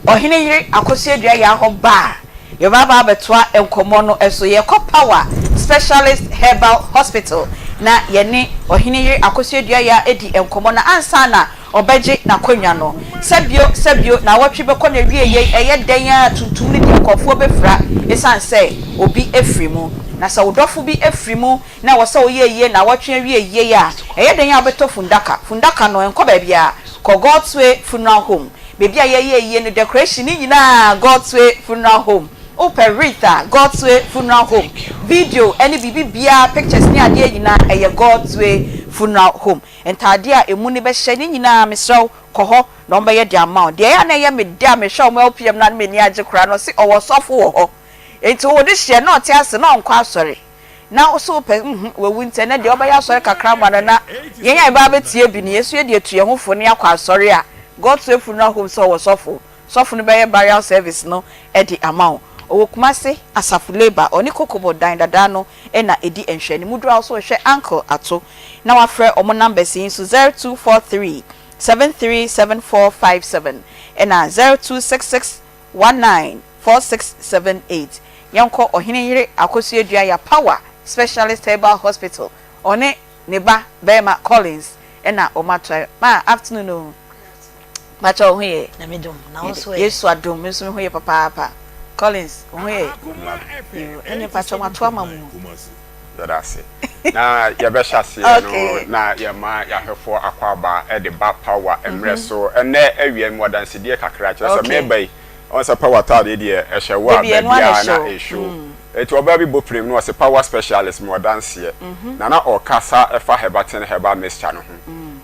Ɔhene yere Akosua Duah hɔ ba a, yɛbɛba abɛtoa nkɔmmɔ no so. Yɛrekɔ Power Specialist Herbal Hospital. na yɛne ɔhene yere Akosua Duayaa adi nkɔmmɔ na ansa na ɔbɛgye n'akonnwa no. Sɛ bio, sɛ bio, naawɔtwe bɛkɔ n'awieeɛ, ɛyɛ dɛn ara a tuntum no deɛ nkurɔfoɔ bɛfira ɛsiane sɛ obi afiri mu. Na sɛ wo dɔfo bi afiri mu na ɛwɔ sɛ woyɛ ayie naawɔtwe awieeɛ a, ɛyɛ dɛn ara a wobɛtɔ fundaka. Fundaka no, ɛnkɔ baabiara. Kɔ God's Way Funeral Home. Baabi a yɛyɛ ayie no, decoration no nyinaa, God's Way Funeral Home. Wopɛ wreath a, God's Way Funeral Home. Video ne biribi biara, pictures ne adeɛ nyinaa, ɛyɛ God's Way Funeral Home. Ntaadeɛ a ɛmu no bɛhyɛ ne nyinaa mesrɛ wo kɔ hɔ na wɔbɛyɛ de ama wo. Deɛ ɛyɛ a na ɛyɛ me dɛ a mehwɛ wɔn LPM no a na m'ani agye koraa no ɔse ɔwɔ sɔfo wɔ hɔ nti wo de hyeɛ na ɔte ase na ɔnkɔ asɔre na wo so wopɛ mhm wawu nti ɛnɛ deɛ wobɛyɛ asɔre kakra ama no na yɛn a yɛbɛba abɛtie bi no yɛn nso yɛde atu yɛn ho fo na yɛakɔ asɔre a God's Way Funeral Home sɛ ɔwɔ sɔfo. Sɔfo no bɛyɛ burial service no de ama wo. Ɔwɔ Kumasi, Asafo Labour, ɔne Kokobo dan dadaa no na ɛdi nhwɛanimu. Duru a wo so hwɛ Uncle Ato na wafrɛ wɔn numbers yi nso 0243 737457 ɛna 0266 194678. Yɛnkɔ Ɔhene Yere Akosua Dua Yapawa Specialist Herbal Hospital, ɔne ne ba barima Collins na wɔn atoa. Ma afternoon o. Pakyɛ wo ho yɛ? Nyame dom, na wo nso ɛ? Yesu adom, me nso me ho yɛ papaapa. Collins, wo ho yɛ? Yoo, ɛne pakyɛ mato ama mo. Yɛda ase. Na yɛbɛhyɛ aseɛ no na yɛma yɛahwɛfoɔ akwaaba de ba power mmerɛ so. Ɛnnɛ awia yi mewɔ adansedie kakra, kyerɛ sɛ meba yi, Ɔn sɛ power ataadeɛ deɛ ɛhyɛ wo a baabiaa na ɛshow. Nti ɔbaa bi bɔ pirim na ɔse power specialist mewɔ danseɛ. Na na ɔkasa ɛfa Herbatin herbal mixture no ho.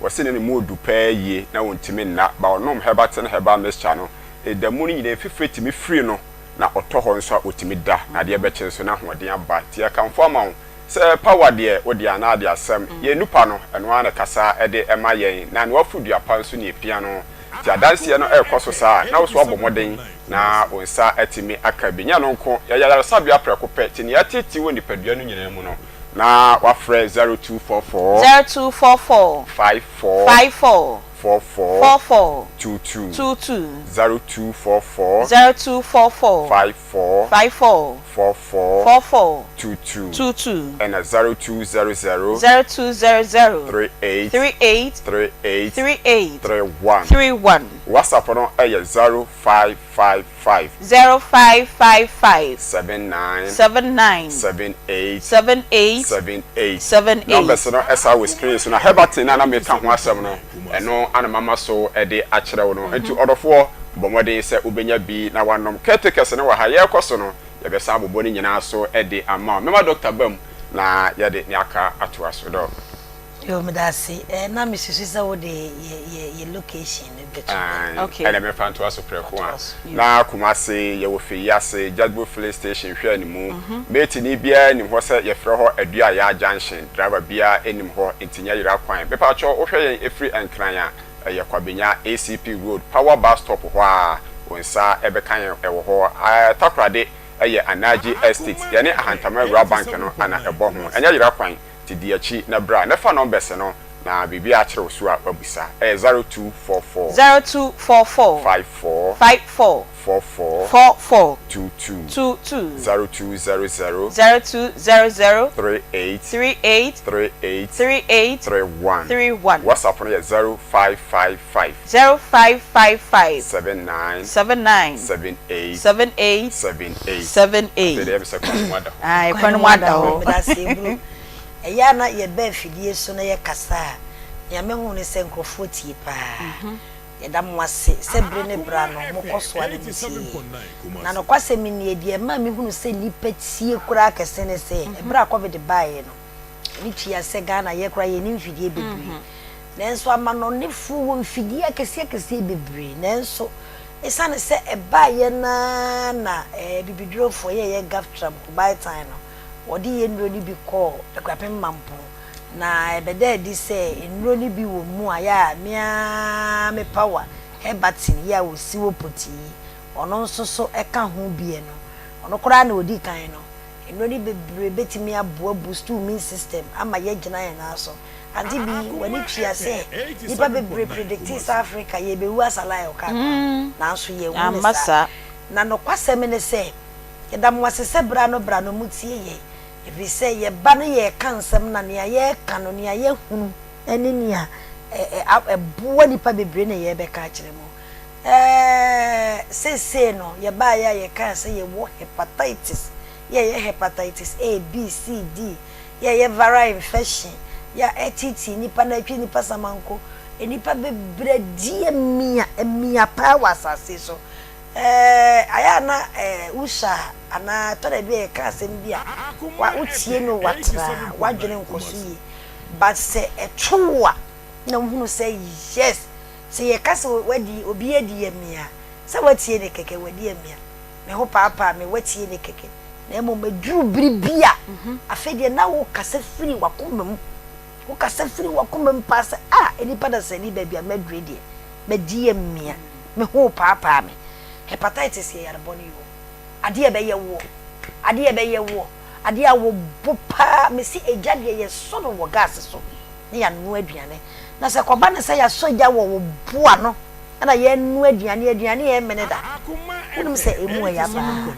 Ɔse na ne mu ɔdu paa yie na ɔntumi nna but ɔnom Herbatin herbal mixture no ɛda mu no nyinaa mfifire tumi firi no na ɔtɔ hɔ nso a ɔtumi da na adeɛ bɛkye nso na ahoɔden aba. Nti yɛkamfo ama wo sɛ power deɛ wo deɛ anaa de asɛm. Yɛn nupa no ɛno ara na ɛkasa de ma yɛn na ne waforo dua pa nso na ɛpia no. Nti adanseɛ no rekɔ so saa a, na wo nso woabɔ mmɔden na wo nsa atumi aka bi. Nyɛ ɛno nko, yɛyɛ ayaresabea prɛko pɛ, nti nea ɛteetee wɔ nipadua no nyinaa mu no, na woafrɛ 0244 0244 54 54 44 44 22 22 0244 0244 54 54 44 44 22 22 ɛna 0200 0200 38 38 38 38 31. 31. WhatsApp no yɛ 0555. 0555. 79. 79. 78. 78. 78. 78. Numbers no saa wɔ screen so na Herberton no a na meka ho asɛm no, ɛno ana mama so de akyerɛ wo no. Nti ɔdɔfoɔ, bɔ mmɔden sɛ wobɛnya bi na woanom. Caretakers no wɔ ha, yɛrekɔ so no, yɛbɛsan abobɔ ne nyinaa so de ama wo. Mɛma dɔkta ba mu na yɛde nea aka atoa so. Dɔk. Yoo medase eh na me susu sɛ wo de yɛ yɛ yɛ location no bɛto dwa. Ae ɛna mɛfa ntoa so prɛko a na Kumasi yɛwɔ Feyiase Jadbo filling station hwɛ ne mu Mate ni biara nim hɔ sɛ yɛfrɛ hɔ Aduayaa junction driver biara nim hɔ nti nyɛ yera kwan mepakyɛw wohwɛ yɛn ɛfiri Nkran a ɛyɛ Kwabenya ACP road power bus stop hɔ a wo nsa ɛbɛka yɛn ɛwɔ hɔ ae Takorade ɛyɛ Anaji estate yɛne Ahantama awura bank no ana ɛbɔ ho ɛnyɛ yera kwan Nti di akyi na bra na fa numbers no na biribi akyere wo so a wabisa. Ɛyɛ 0244. 0244. 54. 54. 44. 44. 22. 22. 0200. 0200. 38. 38. 38. 38. 31. 31. WhatsApp no yɛ 0555. 0555. 79. 79. 78. 78. 78. 78. Afei deɛ ɛyɛ me sɛ kwan no mu ada hɔ. Ae, kwan no mu ada hɔ. Meda ase Ebunu. Ɛyɛ a na yɛba afidie so na yɛkasa a, nea mehu ne sɛ nkurɔfoɔ tie paa. Yɛda mo ase sɛ bere ne bere ano mokɔ so ara na motie yɛn. Na nokwasɛm nie, deɛ ɛma mehunu sɛ nnipa tie koraa kɛse ne sɛ, ɛberɛ a Covid baeɛ no, ani tua sɛ Ghana yɛ koraa yɛnni mfidie bebree. Nanso amanɔnefoɔ wɔ mfidie akɛseɛ akɛseɛ bebree. Nanso esiane sɛ ɛbaeɛ no ara na abibidurofoɔ yɛyɛ Gaftram Kubaatan no, wɔde yɛn nnuro no bi kɔɔ Akuapem Mampong, na ɛbɛdaa adi sɛ nnuro no bi wɔ mu a yɛ a me ara me power Herbatin yi a wɔsi wɔ Poti yi, ɔno nso so ka ho bi no, ɔno koraa na ɔdi kan no. Nnuro no bebree bɛtumi aboa boost wo immune system ama yɛagyina yɛn nan so. Ante bi, w'ani tua sɛ nnipa bebree predictee sɛ Africa yɛbɛwu asala a ɛwɔ kaa kwan, nanso yɛanwu no saa. Na nokwasɛm ne sɛ, Yɛda mo ase sɛ bere ano bere ano motie yɛn. Ɛfiri sɛ yɛba no yɛreka nsɛm na nea yɛreka no, nea yɛahunu ne nea ɛboa nnipa bebree na yɛrebɛka akyerɛ mo. Ɛɛ, seesei no yɛbaeɛ a yɛkaa sɛ yɛwɔ hepatitis, yɛyɛ hepatitis A, B, C, D, yɛyɛ viral infection, yɛ a ɛteetee nnipa na ɛtwe nnipa samanko. Nnipa bebree adi amia, amia paa wɔ asase so. Ɛɛ, ayɛ a na ɛɛ wosua a, anaa ɛtɔ da bi a yɛka asɛm bi a, wa wotie no watraa, w'adwene nkɔ so yie. But sɛ ɛto wo a, na wohunu sɛ yes, sɛ yɛka sɛ wadi, obi adi amia a, sɛ woatie no kɛkɛ, wadi amia. Me ho paapaa me, woatie no kɛkɛ. Na mmom ɛduru bere bi a, afei deɛ na wokasa firi w'akoma mu. Wokasa firi w'akoma mu paa sɛ, ah, nnipa dasani baabi a maduru yi deɛ, madi amia. Me ho repaapaa me. Hepatitis yɛ yare bɔne oo. Adeɛ a ɛbɛyɛ woɔ, adeɛ a ɛbɛyɛ woɔ, adeɛ a wo bo paa. Mese egya deɛ yɛsɔ no wɔ gas so na yɛanoa aduane. Na sɛ ɛkɔba no sɛ yɛasɔ gya wɔ wo bo ano na yɛrenoa aduane, aduane a ɛmmene da. Wonim sɛ ɛmu ɛya paa.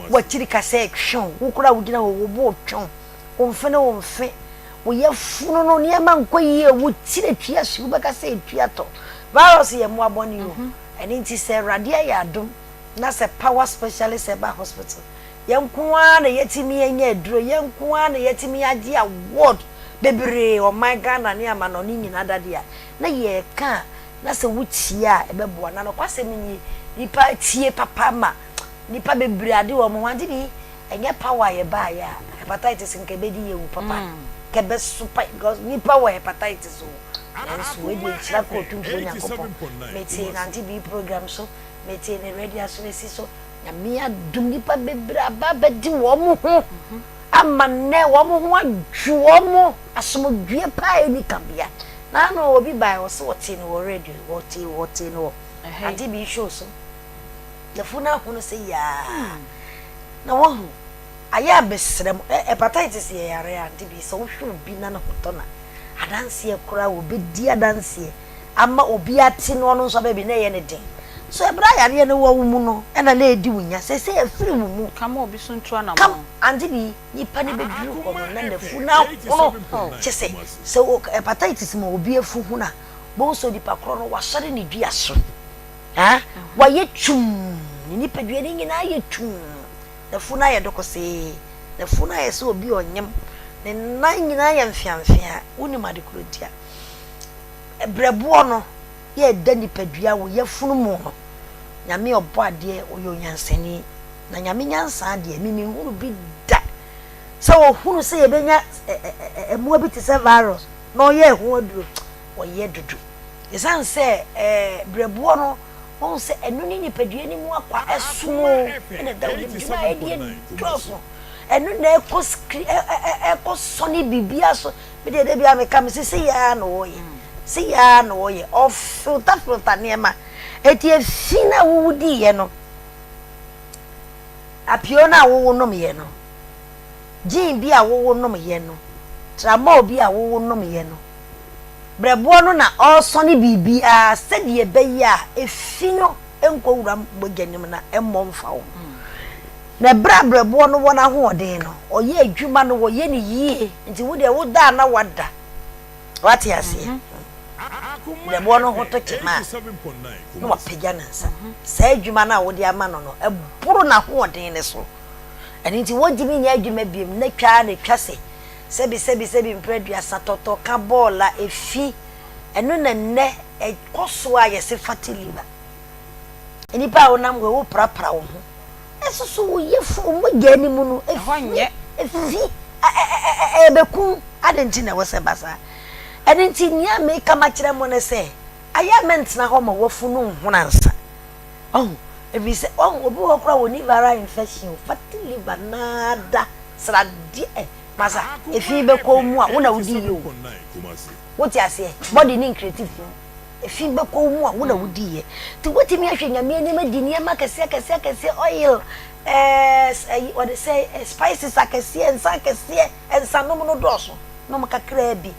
W'akyiri kasa ɛtwe wo, wo koraa wogyina hɔ wo bo retwe wo, wo mfe ne wo mfe. Wo yafunu no nneɛma nkɔ yie, wo tiri atua hye, wobɛka sɛ etua tɔ. Virus yɛ mmoa bɔne o. Ɛno nti sɛ Awurade ayɛ adom na sɛ Power Specialist Herbal Hospital, yɛn nko ara na yɛatumi anya aduro, yɛn nko ara na yɛatumi agye award bebree ɔman Ghana ne amanɔne nyinaa da deɛ a, na yɛreka a, na sɛ wotie a ɛbɛboa. Na nokwasɛm nie, nnipa tie papa ma nnipa bebree ade wɔn ho. Ade bi Ɛnyɛ power a yɛbaayɛ a hepatitis nka ɛbɛdi yɛ wu papa nka ɛbɛso pa because nipa wɔ hepatitis o nanso wei deɛ nhyira kɔ otumfoɔ Nyankopɔn metee nante bii program so metee ne radio asomasi so Nyame adom nipa bebree aba abɛdi wɔn ho ama nnɛ wɔn ho adwo wɔn asomdwoeɛ paa ɛni kabea na ano obi bae ɔse wɔtee no wɔ radio wɔtee wɔtee no wɔ ante bii show so yafunu ahono sɛ yaa Na wahu, ayɛ a mesrɛ mo, ɛ hepatitis yɛ yare a nti bi sɛ wohwɛ obi na ne ho tɔ no a, adanseɛ koraa wɔbɛdi adanseɛ ama obi ate na ɔno nso aba bi na ɛyɛ ne den. So ɛberɛ a yareɛ no wɔ wo mu no ɛna na ɛdi wo nya, seesei afiri wo mu. Ka ma obi so ntu Kam, anamɔn. ante bi, nipa no bɛduru hɔ no na n'afu no ahono, kyɛ sɛ, sɛ wɔ hepatitis ma obi afu hono a, wobɛhu sɛ onipa korɔ no wasɔre ne dua so. Haa, wayɛ tumm, ne nipadua no nyinaa ayɛ tumm, n'afunu ayɛ dokosee, n'afunu ayɛ sɛ obi a ɔnyem, ne nan nyinaa yɛ mfeamfeaa. Wonim ade koro nti a berɛboɔ no yɛ ɛda nipadua wo yafunu mu no? Nyame a ɔbɔ adeɛ, ɔyɛ onyansani. Na Nyame nyansa deɛ, me menhunu bi da sɛ ɔhunu sɛ yɛbɛnya mmoa bi te sɛ virus na ɔyɛ ɛho aduro. Ɔyɛ dodo. Esiane sɛ berɛboɔ no, woahu sɛ ɛno ne nipadua no mu akwa ɛsono na ɛda wo yam, dwuma a ɛdi dɔɔso, ɛno na ɛkɔ skri ɛkɔ sɔne biribiara so. Me deɛ da biara meka me sɛ sei ara na ɔyɛ, sei ara na ɔyɛ, ɔfilta filta nneɛma. Eti efi no a wowo diiɛ no, apio no a wowo nomyɛ no, gin bi a wowo nomyɛ no, tramol bi a wowo nomyɛ no, Berɛboɔ no na ɔresɔne biribiara sɛdeɛ ɛbɛyɛ a efi no nkɔwura mogya no mu na ɛmmɔ mfa wo. Na ɛberɛ a berɛboɔ no wɔ n'ahoɔden no, ɔyɛ adwuma no, ɔyɛ no yie. Nti wo deɛ woda a na wada. Wate aseɛ? Berɛboɔ no ho to kyema a, na wapagya ne nsa. Saa adwuma no a wode ama no no, ɛboro n'ahoɔden no so. Ɛno nti wɔntumi nyɛ adwuma biom na twa ara na ɛtwa sɛ Sɛbi sɛbi sɛbi mprɛ aduasa tɔtɔ ka bɔɔla efi ɛno na nnɛ ɛkɔ so a yɛse fatty liver. Nnipa a wonam hɔ yi wo prapra wo ho ɛso so wo yafunu wo mogya no mu no efi efi ɛbɛkum adɛn nti na ɛwɔ sɛ ɛba saa? Ɛno nti nea meka makyerɛ mo ne sɛ ayɛ a mɛntena hɔ ma wafunu nhono ansa. Wahu? Ɛfiri sɛ wahu obi wɔ hɔ koraa wɔnni viral infection o fatty liver nada. Sradeɛ eh masa efi bɛkɔ wo mu a wo na wodi yɛ o wote aseɛ body ne nkreti fi efi bɛkɔ wo mu a wo na wodi yɛ nti wotumi ahwɛ nyame anim adi nneɛma akɛseɛ akɛseɛ akɛseɛ oil ɛɛ eh, wɔde sɛ eh, spices akɛseɛ nsa akɛseɛ nsa nom no dɔɔso nom kakraa bi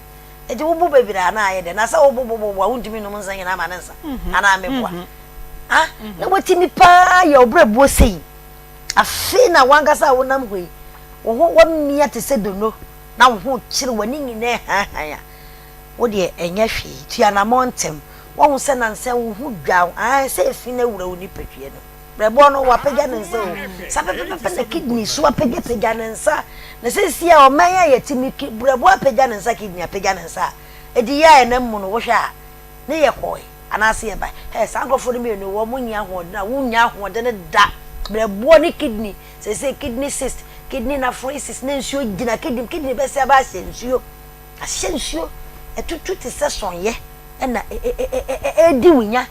nti wobu bebree a na ayɛ dɛ na sɛ wobobobobo a wontumi nom nsa nyinaa ma ne nsa mhm. anaa meboa mhm. ah na watumi paa yɛ ɔbrɛboɔ sei Afei na w'ankasa a wonam hɔ yi, Wo ho wamia te sɛ donno na wo ho rekyere w'ani nyinaa haahan a, wo deɛ ɛnyɛ hwee. Tu anammɔn ntɛm. Woahu sɛ nnansa yi wo ho dwa wo, aane, sɛ efi no awura wo nipadua no mu. Brɛboɔ no, wapagya ne nsa o. Saa pɛpɛpɛpɛ na kidney so apagyapagya ne nsa. Na seesei a ɔman yi a yɛte mu yi, brɛboɔ apagya ne nsa, kidney apagya ne nsa a, ɛdi yɛ a ɛnam mu no, wohwɛ a, ne yɛ kɔe anaasɛ yɛ bae. Hɛ, saa nkurɔfoɔ no mmienu, wɔn nni ahoɔden a wonnya ahoɔden da. Brɛboɔ ne kidney, seesei kidney cyst, kidney nephrosis, na nsuo gyina kidney mu, kidney bɛsɛ aba ahyɛ nsuo. Ahyɛ nsuo, ɛtutu te sɛ sɔnyɛ ɛna ɛredi wo nya.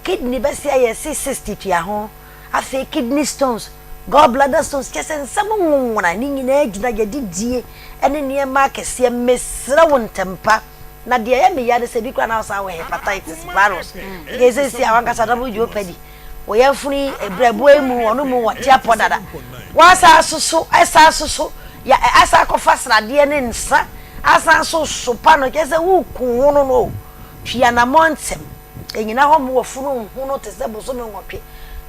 Kidney bɛsɛ ayɛ se cyst tua ho, afei kidney stones, gall bladder stones, kyerɛ sɛ nsɛm nwonwona ne nyinaa gyina yɛdidie ne nneɛma akɛseɛ. Mesrɛ wo ntɛmpa. Na deɛ ɛyɛ me ya ne sɛ ebi koraa na wosan wɔ hepatitis virus. Nka seesei a wankasa double jeopardy. Wo yafunu yi, brɛboɔ yi mu, ɔno mu wɔte apɔ dada. Wasan soso, ɛsan soso, ya asan akɔfa sradeɛ ne nsa, asan so sopa no, kyerɛ sɛ woreku ho no no o. Twi anammɔn ntɛm. Ɛnyina hɔ mma w'afunu nhono te sɛ bosome nwɔtwe.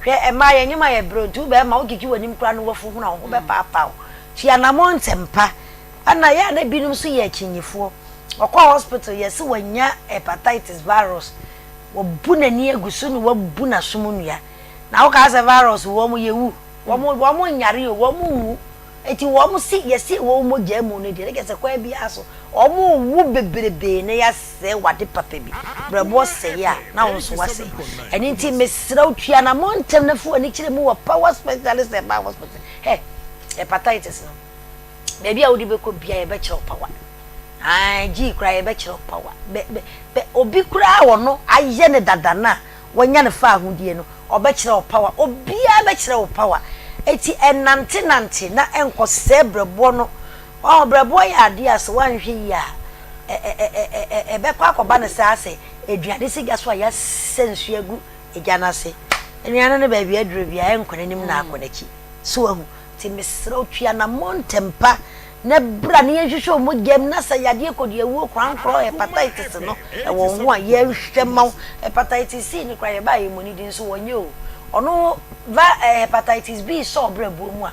Hwɛ, mmaa yɛn nnwuma yɛ brɛ nti wo bɛrima wotwitwi w'anim koraa na w'afu hono a, wo ho bɛpaapaa wo. Twi anammɔn ntɛm pa. Ɛna yɛ a na binom nso yɛ akyinyefoɔ. Ɔkɔ hospital yɛse wanya hepatitis virus. Wabu n'ani agu so na wabu n'asom nnua. Na wokaa sɛ virus wɔn yɛwu. Wɔn wɔn nyare o, wɔn nwu. Eti wɔn se yɛse ɛwɔ wo mogyaa mu no deɛ ne kyerɛ sɛ kwan biara so wɔn wu bebrebee na yɛasɛe w'ade papa bi. Brɛboɔ sɛe a na wo nso woasɛe. Ɛno nti mesrɛ wo tu anamɔn ntɛm na fa w'ani kyerɛ mu wɔ Power Specialist Herbal Hospital. Hɛ, hepatitis no. Baabi a wode bɛkɔ biara yɛbɛkyerɛ wo power. Ae, gyii koraa yɛbɛkyerɛ wo power. Bɛ, bɛ, bɛ, obi koraa a ɔno ayɛ no dada no a wanya no faahodie no, ɔbɛkyerɛ wo power. Obiara bɛkyerɛ wo power. Enti ɛnnantenante na ɛnkɔsɛe brɛboɔ no. Wahu, brɛboɔ yɛ adeɛ a sɛ woanhwɛ yie a, ɛ, ɛ, ɛ, ɛ, ɛ, ɛbɛkɔ akɔba no saa sɛ aduane si gya so a yɛasɛ nsuo agu gya no ase. Aduane no baabi aduro biara ɛnkɔ n'anim na akɔ n'akyi. So wahu? Nti mesrɛ wo tu anammɔn ntɛmpa na bra na yɛnhwehwɛ wo mogya mu na sɛ yadeɛ kɔdiawuo korankorɔ hepatitis no ɛwɔ wo ho a yɛnhwɛ ma wo. Hepatitis C no koraa yɛbaa yɛmmɔ ne din nso wɔnyɛ o. Ɔno va eh, hepatitis B sɔ ɔbrɛboɔ mu a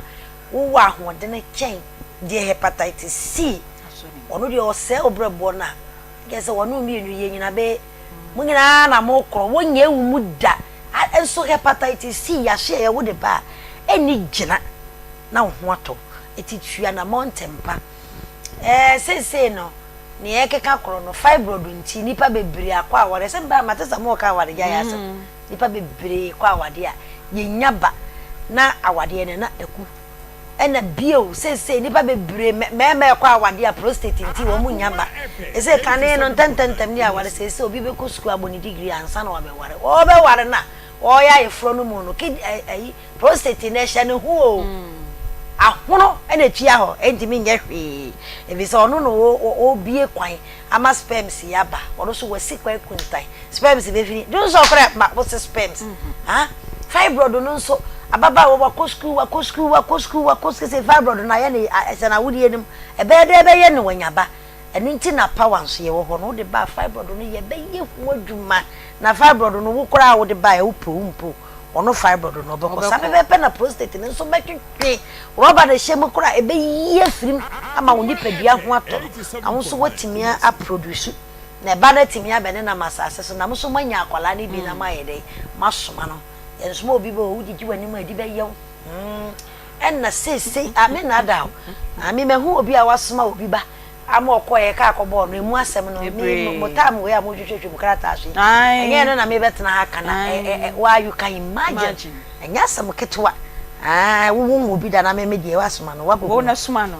wowɔ ahoɔdene kyɛn deɛ hepatitis C. Ɔno deɛ ɔsɛe wo brɛboɔ no a kyerɛ sɛ wɔne wo mmienu yɛ nyina bɛ mo nyinaa na mokorɔ wɔnyɛ wo mu da. A Nso hepatitis C yɛahye a yɛwo de ba a, ɛnni gyina na wo ho atɔ wo. Enti tu anammɔn ntɛmpa. Ɛɛ, seesei no, nea ɛrekeka korɔ no, fibroid nti, nnipa bebree akɔ awareɛ. Sɛ mebaa mate sɛ moreka awaregyaeɛ asɛm. Nnipa bebree kɔ awadeɛ a, yɛnnya ba na awadeɛ no na aku. Ɛna bio, seesei nnipa bebree, mmarima ɛkɔ awadeɛ a prostate nti wɔn nnya ba. Ɛsɛ kane no ntɛntɛntɛm ne aware, seesei obi bɛkɔ sukuu abɔ ne degree ansa na wabɛware. Ɔbɛware no a, ɔreyɛ ayeforɔ no mu no, kid, ɛyi, prostate no ɛhyɛ ne ho o. Ahono ɛna ɛtua hɔ, ɛntumi nyɛ hwee. Ɛfiri sɛ ɔno na ɔrebue kwan ama sperms yi aba. Ɔno nso wasi kwan kuntan. Sperms bɛfiri dwonsɔ koraa ɛmma wo se sperms ha fibroid no nso ababaawa wakɔ sukuu wakɔ sukuu wakɔ sukuu wakɔ sukuu sɛ fibroid no ayɛ ne ɛsɛ na awodeɛ no mu ɛbɛyɛ dɛ ɛbɛyɛ ne wanya ba ɛno nti na power nso yɛwɔ hɔ no wode ba fibroid no yɛbɛyɛ ho adwuma na fibroid no wo koraa wode ba ɛwo pɛ wo mpo ɔno fibroid no ɔbɛkɔ saa pɛpɛpɛ na prostate no nso bɛtwetwe rɔba no ɛhyɛ mu koraa ɛbɛyi afirim ama wo nipadua ho atɔ no na wo nso woatumi aproduce Na ɛba no atumi abɛnenam asase so, na mo nso moanya akwadaa no bi na moayɛ dɛn? Moasoma no. Yɛnsoma obi bɛ o, wogyegye w'anim a, ɛdi bɛyɛ wo. Hmm. Ɛnna seesei, a me nnaadaa o. Ah, me mahu obi a wasoma obi ba ama ɔkɔeɛ kaa kɔbɔɔ no, emu asɛm no, me, mo time wei a motwitwatwa mu krataa so yi, ɛnyɛ ɛno na mebɛtena ha ka na, ɛ, ɛ, ɛ, waa, you can imagine. Ɛnyɛ asɛm ketewa. Ah, wo wo obi da na me me deɛ wasoma no, wakɔku no. Wo na soma no.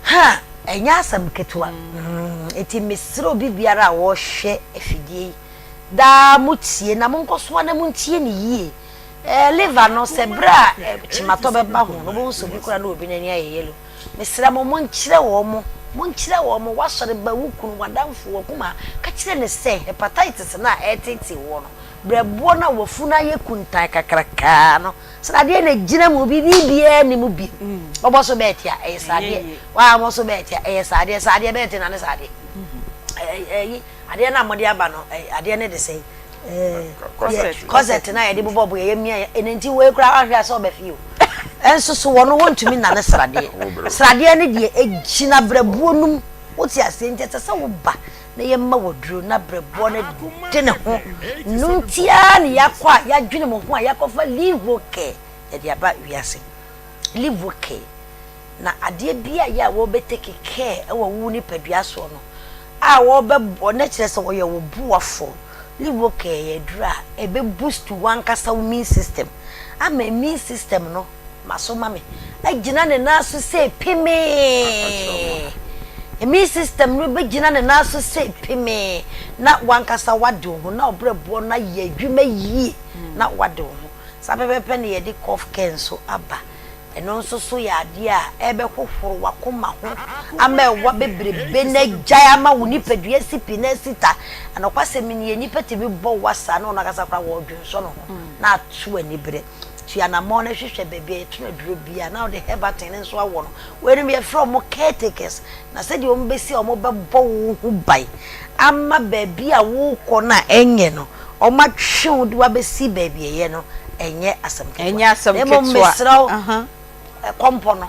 Ha! Ɛnyɛ asɛm ketewa. Enti mesrɛ obi biara a ɔrehwɛ afidie yi, daa motie na monkɔ so ara na montie no yie. Ɛɛ liver no, sɛ berɛ a kyematɔ bɛba ho no, wobɛhu sɛ obi koraa na obi n'ani ayɛ yellow. Mesrɛ mo, monkyerɛ wɔn, monkyerɛ wɔn, w'asɔre ba, wo kunu, w'adamfo, w'akumaa, ka kyerɛ no sɛ hepatitis no a ɛreteetee woɔ no, berɛboɔ no a w'afunu ayɛ kuntann kakrakaa no, Sradeɛ na ɛgyina mu, biribiara nni mu bio. Wɔbɔ so bɛɛte a, ɛyɛ sradeɛ. Wɔammɔ so bɛɛte a, ɛyɛ sradeɛ. Sradeɛ bɛɛte na ne sradeɛ. Ɛyi, adeɛ no a wɔde aba no, adeɛ no de sɛn? Corset. Corset no a yɛde bobɔ bo, yɛyɛ mia, ɛno nti wei koraa wanhwɛ a sɛ ɔbɛ fie o. Nso so wɔn wɔntumi nnane sradeɛ. Sradeɛ no deɛ ɛgyina berɛboɔ no mu. Wote aseɛ? Nti ɛsɛ sɛ woba na yɛma wo aduro na berɛboɔ no de ne ho. Ɛno nti ara na yɛakɔ a yɛadwene mo ho a yɛakɔfa Livocare yɛde aba wiase. Livocare. Na adeɛ bi a yɛ a wɔbɛ take care wɔ wo nipadua soɔ no a wɔbɛbɔ na kyerɛ sɛ wɔyɛ wo boafoɔ. Livocare yɛ aduro a ɛbɛ boost w'ankasa wo immune system ama immune system no ma so ma me agyina ne nan so sɛ pemee. Immune system no bɛgyina ne nan so sɛ pemee na w'ankasa w'ade wo ho na ɔbrɛboɔ no ayɛ adwuma yie na w'ade wo ho. Saa pɛpɛpɛ na yɛde cough care nso aba. Ɛno nso so yɛ adeɛ a ɛbɛhohoro w'akoma ho ama ɛwa bebrebe no agyae ama wo nipadua asi pi na asi ta. Nokwasɛm nie, nnipa tumi bɔ wa saa na ɔno ankasa koraa wɔredwonsɔ ne ho na ato aniberɛ. Tu anammɔn na hwehwɛ baabi a yɛtɔn aduro biara na wode Herbactin no nso awɔ no. Weinom yɛfrɛ wɔn caretakers na sɛdeɛ wɔbɛsi a wɔbɛbɔ wo ho ban ama baabi a worekɔ no a ɛnyɛ no, wɔatwe wo de wo abɛsi baabi a ɛyɛ no, ɛnyɛ asɛm ketewa. Ɛnyɛ asɛm Na mmom ketewa. mesrɛ wo, Aha. ɛkɔmpɔ no,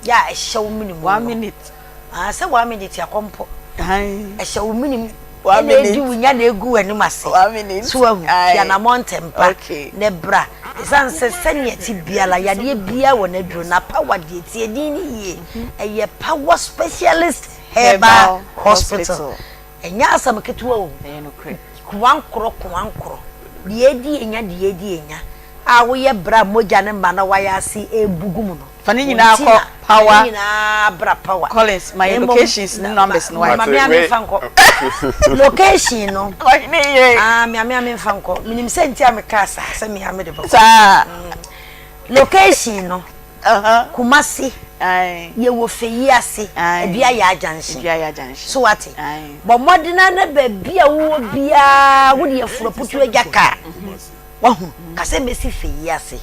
yɛ a ɛhyɛ wo mene mu One no. minute. Ah, sɛ one minute akɔmpɔ. Ae. Ɛhyɛ wo mene mu. One Ɛna edi minute. wo nya na egu w'anim ase. One minute. So wahu, tu Ae. anammɔn ntɛm pa Okay. na bra. Ɛsiane sɛ sɛnea ɛte biara, yadeɛ biara wɔ n'aduro. Na power deɛ, tie din no yie. Ɛyɛ Power Specialist Herbal Herbal Hospital. Hospital. Ɛnyɛ asɛm ketewa o. Ɛyɛ nokorɛ. Koankorɔ koankorɔ, deɛ edi enya deɛ edi enya a woyɛ berɛ a mogya no ma na wayɛ ase rebu gu mu no. Fa ne Wo nyinaa nti kɔ na power. Fa ne nyinaa bra power. Collins, ma yɛ Na mmom, locations ne na, numbers no ma, wae. ma me a memfa nkɔ. Location no, Ɔhene yere. ah, me a me a memfa nkɔ. Menim sɛ nti a mekaa saa, sɛ me a mede bɛkɔ. Saa. Location no, Uh-huh. Kumasi, Aye. yɛwɔ Feyi ase, Aye. Aduaya Junction. Aduaya Junction. So wate? Aye. Bɔ mmɔden ara na baabi a wowɔ biara wode afura putu agya kaa. Wahu? Ka sɛ mɛsi Feyi ase.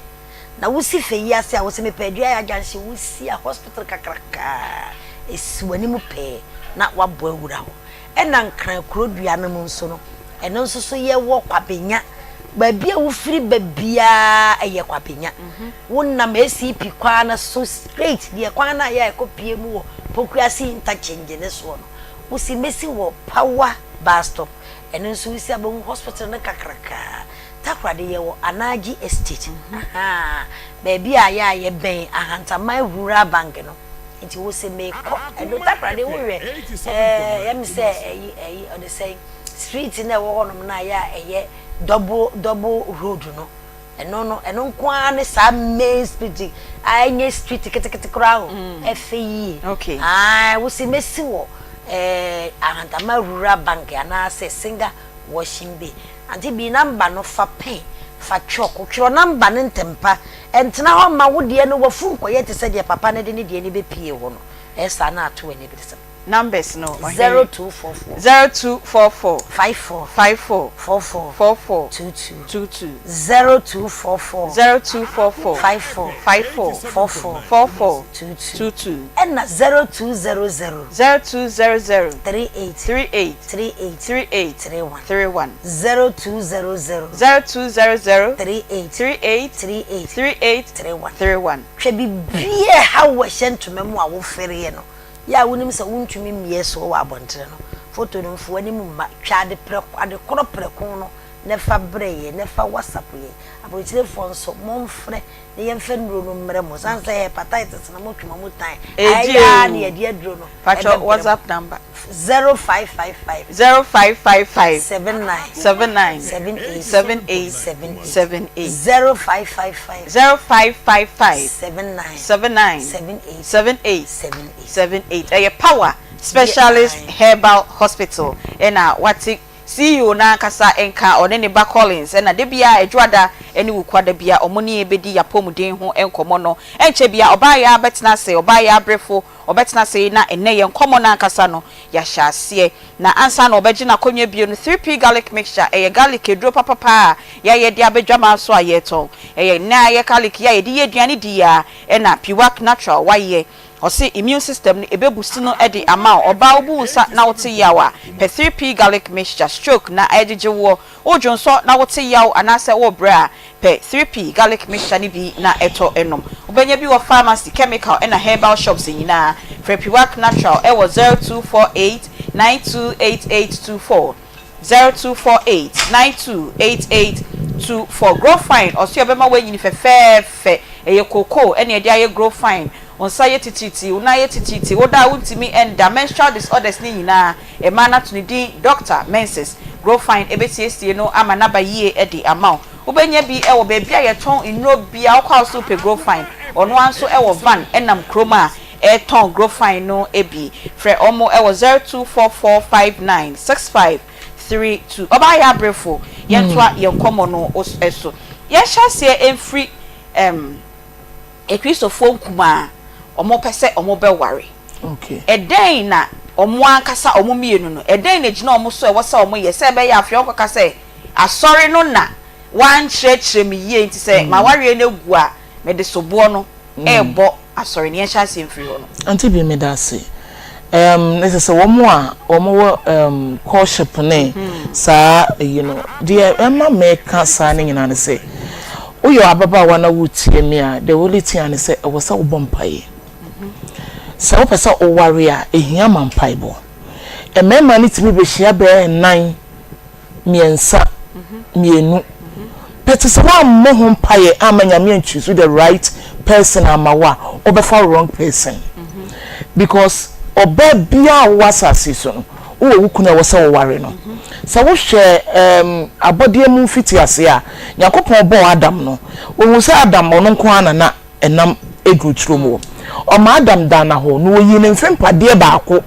Na wosi Feyi ase a, wose mepɛ Aduaya Junction, wosi a hospital kakrakaa ɛsi w'anim pɛɛ na woabɔ awura hɔ. Ɛna Nkran kuro dua no mu nso no, ɛno nso so yɛwɔ Kwabenya. Baabi a wofiri ba biara ɛyɛ Kwabenya. Wonam ACP kwan no so straight, deɛ kwan no a yɛ a ɛkɔ pie mu wɔ Pokuase interchange no soɔ no, wosi mɛsi wɔ Power bus stop. Ɛno nso wosi a bɛhu hospital no kakrakaa. Takoradi yɛwɔ Anagye Estate, ahaa, baabi a yɛ a yɛbɛn Ahantaman Rural Bank no. Nti wose mekɔ ɛno Takoradi wohwɛ ɛɛ yɛ me sɛ ɛyi ɛyi ɔde sɛn street na ɛwɔ hɔnom no a yɛ a ɛyɛ double double road no ɛno no ɛno nko ara ne saa main street a ɛnyɛ street ketekete koraa o ɛfɛ yie Okay. aa wose mesi wɔ ɛɛ Ahantama Rural Bank anaasɛ Singa Washing Bay Ante bi number no fa pen fa chalk twerɛ number no ntɛmpa Ɛntena hɔ mma wo deɛ no w'afu nkɔyɛ te sɛ deɛ papa no de ne deɛ no bɛpue hɔ no, ɛyɛ saa na ato w'aniberesɛm. Numbers no, ɔhene. 0244. 0244. 54. 54. 44. 44. 22. 22. 0244. 0244. 54. 54. 44. 44. 22. 22. Ɛna 0200. 0200. 38. 38. 38. 38. 31. 31. 0200. 0200. 38. 38. 38. 38. 31. 31. Hwɛ biribiara a ɛhaw wo a ɛhyɛ ntoma mu a wofereɛ no, yɛ a wonim sɛ wontumi mmie soɔ wɔ abɔntene no, foto no mfa w'anim mma, twa ade prɛko, ade korɔ prɛko no na fa brɛ yɛn, na fa WhatsApp yɛn. Aburokyirefoɔ nso, momfrɛ na yɛmfa nnuro no mmrɛ mo. Ɛsiane sɛ hepatitis no motwe mo mu tan, Ɛgye ayɛ ara o. na yɛde aduro no Patrɔ ɛbɛbrɛ mo. WhatsApp number. 0555. 0555. 79. 79. 78. 78. 78. 78. 0555. 0555. 79. 79. 78. 78. 78. 78. Ɛyɛ Power Specialist Herbal Hospital ɛna wate CEO no ankasa nka, ɔne ne ba Collins na da biara Adwoada ne Wukuada biara wɔne yɛn bɛdi yɛn apɔmuden ho nkɔmmɔ no. Ɛnkyɛ biara ɔbaa yi ara bɛtena ase, ɔbaa yi ara berefo, ɔbɛtena ase na ɛnnɛ yɛn nkɔmmɔ no ankasa no yɛahyɛ aseɛ. Na ansa na ɔbɛgye n'akonnwa bio no, 3P Garlic Mixture, ɛyɛ garlic aduro papapa a yɛayɛ de aba dwaman so a yɛretɔn. Ɛyɛ nnɛ a yɛ garlic yi a yɛde yɛ aduane di yi ara na Piwak Natural wayɛ. Ɔse immune system no ɛbɛ boost no de ama wo. Ɔbaa wobu wo nsa na wote yaw a, pɛ 3P garlic mixture, stroke na ɛgyegye woɔ, wo dwonsɔ na wote yaw anaasɛ wo brɛ a, Pɛ 3P Garlic Mixture no bi na tɔ nom. Wobɛnya bi wɔ pharmacy, chemical ɛna herbal shops nyinaa. Frɛ Piwak Natural wɔ 0248 928824, 0248 928824. Grow Fine, ɔse ɔbɛma woanyini fɛfɛɛfɛ. Ɛyɛ cocoa ɛna yɛde ayɛ Grow Fine. Wo nsa yɛ titiritii, wo nan yɛ titiritii, woda a wontumi nda, menstrual disorders ne nyinaa. Mmaa no ato ne din Doctor Menses. Grow Fine bɛsiesie no ama no aba yie de ama wo. Wobɛnya bi wɔ baabi a yɛtɔn nnuro biara, wokɔ a wo se wopɛ Grow Fine. Ɔno ara nso wɔ van nam kurom a ɛretɔn Grow Fine no bi. Frɛ wɔn wɔ 0244596532. Ɔbaa Yaabrefo, yɛntoa yɛn nkɔmmɔ no so. Yɛnhyɛ aseɛ mfiri ɛmm Akristofoɔ nkumaa a wɔpɛ sɛ wɔbɛware. Ɛdɛn na wɔn ankasa wɔn mmienu no, ɛdɛn na ɛgyina wɔn so a ɛwɔ sɛ wɔyɛ sɛ ɛbɛyɛ a afei wɔnkɔka sɛ, Asɔre no na wɔankyerɛkyerɛ me yie nti sɛ m'awareɛ no agu a, mede soboɔ no rebɔ asɔre no? Yɛnhyɛ aseɛ mfiri hɔ no. Auntie Bee meda ase. Erm na ɛsɛ sɛ wɔn a wɔn wɔ erm courtship ne saa ayi no, deɛ ɛma meka saa no nyinaa ne sɛ, woyɛ ababaawa na woretie me a, the only thing a ne sɛ ɛwɔ sɛ wobɔ mpaeɛ. Sɛ wopɛ sɛ woware a, ɛhia ma mpaebɔ. Mmarima no tumi bɛhyia bɛyɛ nnan, mmiɛnsa, mmienu. But sɛ woammɔ ho mpaeɛ amma Nyame anchoose the right person amma wo a, wobɛfa wrong person. Because ɔbaa biara a wowɔ asase yi so no, wowɔ wo kunu a ɛwɔ sɛ woware no. Sɛ wohwɛ um, abɔdeɛ mu mfitiaseɛ a, Nyankopɔn bɔɔ Adam no, ɔhuu sɛ Adam ɔno nko ara na na ɛnam duru turom hɔ. Ɔmaa Adam daa no hɔ, na ɔyii ne mfe mpadeɛ baako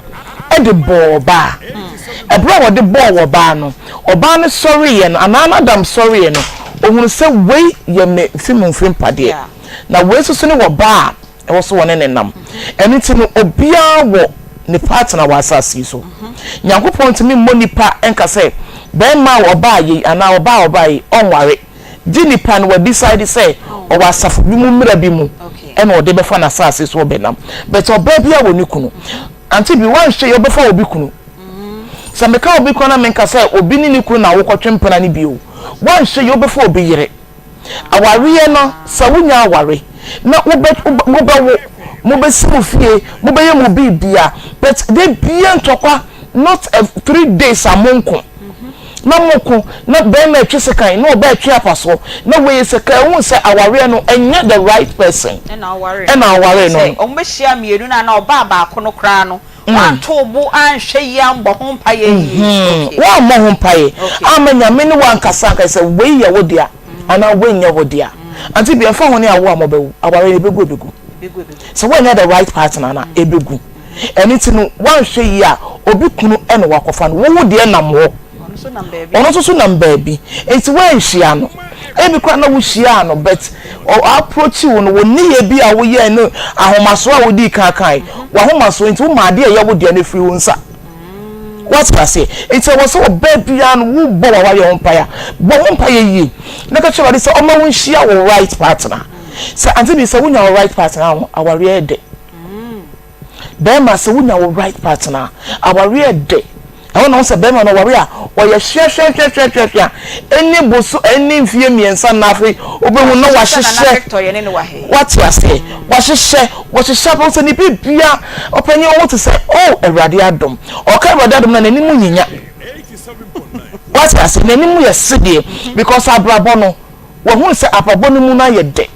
de bɔɔ ɔbaa. Ɛberɛ a ɔde bɔɔ ɔbaa no, ɔbaa no sɔreeɛ no, anaa na Adam sɔreeɛ no, ɔhunuu sɛ wei yɛ me mfe mu mfe mpadeɛ, na wei nso so ne ɔbaa a ɛwɔ sɛ ɔne no nam. Ɛno nti no, obiara wɔ ne partner wɔ asase yi so. Nyankopɔn ntumi mmɔ nipa nka sɛ barima a ɔbaa yei anaa ɔbaa a ɔbaa yei ɔnware. Gye nipa no wa decide sɛ ɔwɔ asafo bi mu mmra bi mu ɛna ɔde bɛfa n'asaase so ɔbɛnam but ɔbaa biara wɔ ne kunu ante bi wanhwɛ yɛ ɔbɛfa obi kunu sɛ meka obi kunu na menka sɛ obi ne ne kunu na wokɔtwe mpena no bio wanhwɛ yɛ ɔbɛfa obi yere awareɛ no sɛ wonya aware na wobɛ wobɛwo mobɛsi mo fie mobɛyɛ mo biribia but da bia ntɔkwa not 3 days a monko na moko na bɛrima ɛtwe sekan na ɔbaa ɛtwe apasoɔ na wei sɛ ka ɛhu sɛ awareɛ no ɛnyɛ the right person ɛna aware ɛna aware no. Sɛ ɔmo bɛhyia mmienu no anaa ɔbaa baako no koraa no, wanto bo anhwɛ yie ambɔ ho mpaeɛ yie. Okay. Woammɔ ho mpaeɛ amma Nyame ne wo ankasa anka sɛ wei yɛ wo dea anaa wei nyɛ wo dea. Ante bia ɛmfa ho ne awo a mobɛwo, awareɛ no ɛbɛgu ɛbɛgu. Sɛ woannya the right partner no a, ɛbɛgu. Ɛno nti no woanhwɛ yie a obi kunu na wakɔfa no, wo wo deɛ nam hɔ, ɔno nso so nam baabi. Nti woanhyia no, ebi koraa na wohyiaa no but ɔ approach wo no, wo nneyɛɛ bi a woyɛɛ ne ahomasoɔ a wodii kan kae, w'ahomasoɔ nti woma adeɛ a ɛyɛ wo dea no firi wo nsa. Woate aseɛ? Nti ɛwɔ sɛ ɔbaa biara no wobɔ w'awareɛ ho mpaeɛ a, bɔ ho mpaeɛ yie na ka kyerɛ Awurade sɛ ɔma wo nhyia wo right partner. Sɛ ante bi sɛ wonya wo right partner a, awareɛ yɛ dɛ. Bɛrima sɛ wonya wo right partner a, awareɛ yɛ dɛ. Ɛhɔ na wohu sɛ bɛrima no ɔware a, ɔyɛ hweahweahweahweahwea. Ɛnni boso, ɛnni mfeɛ mmiɛnsa na afei wobɛhu na wahyehyɛ. Woate aseɛ? Wahyehyɛ, wɔhyehyɛ abɛhu sɛ ne biribiara, ɔpanyin wo ho te sɛ, oh Awurade adom. Ɔka Awurade adom no a, n'anim nyinya. Woate aseɛ? N'anim yɛ sedeɛ because abrabɔ no, Wahunu sɛ abrabɔ no mu no ayɛ dɛ.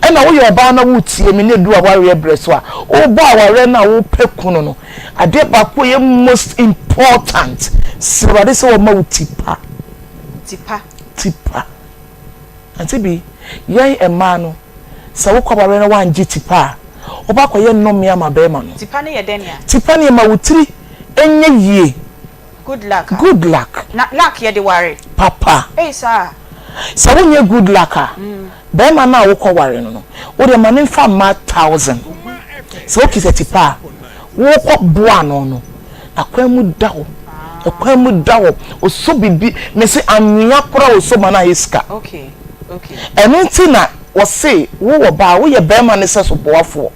Ɛna woyɛ ɔbaa na woretie me na ɛduru awareɛ berɛ so a, wobɔ awareɛ no a wopɛ kunu no, adeɛ baako a ɛyɛ most important, srɛ Awurade sɛ ɔmma wo ti pa. Ti pa. Ti pa. Ante bi, yɛn mmaa no, sɛ wokɔ awareɛ na woangye ti pa a, wobɛ akɔyɛ nnome ama barima no. Ti pa no yɛ dɛn a? Ti pa no yɛ ma wo tiri nyɛ yie. Good luck a. Good luck. Na luck yɛde ware. Papa. Ei saa. Sɛ wonyɛ good luck a, barima no a wokɔ ware no no, wo deɛ ma no nfa mma thousand. Sɛ wokita tipa a, wokɔ boa ano no, akwan mu da hɔ. Ɛkwan mu da hɔ. Osɔ biribi, mese anwea koraa osɔ ma no ayɛ sika. Okay, okay. Ɛno nti na wɔse wo wɔ ba a, woyɛ barima no sɛso boafoɔ.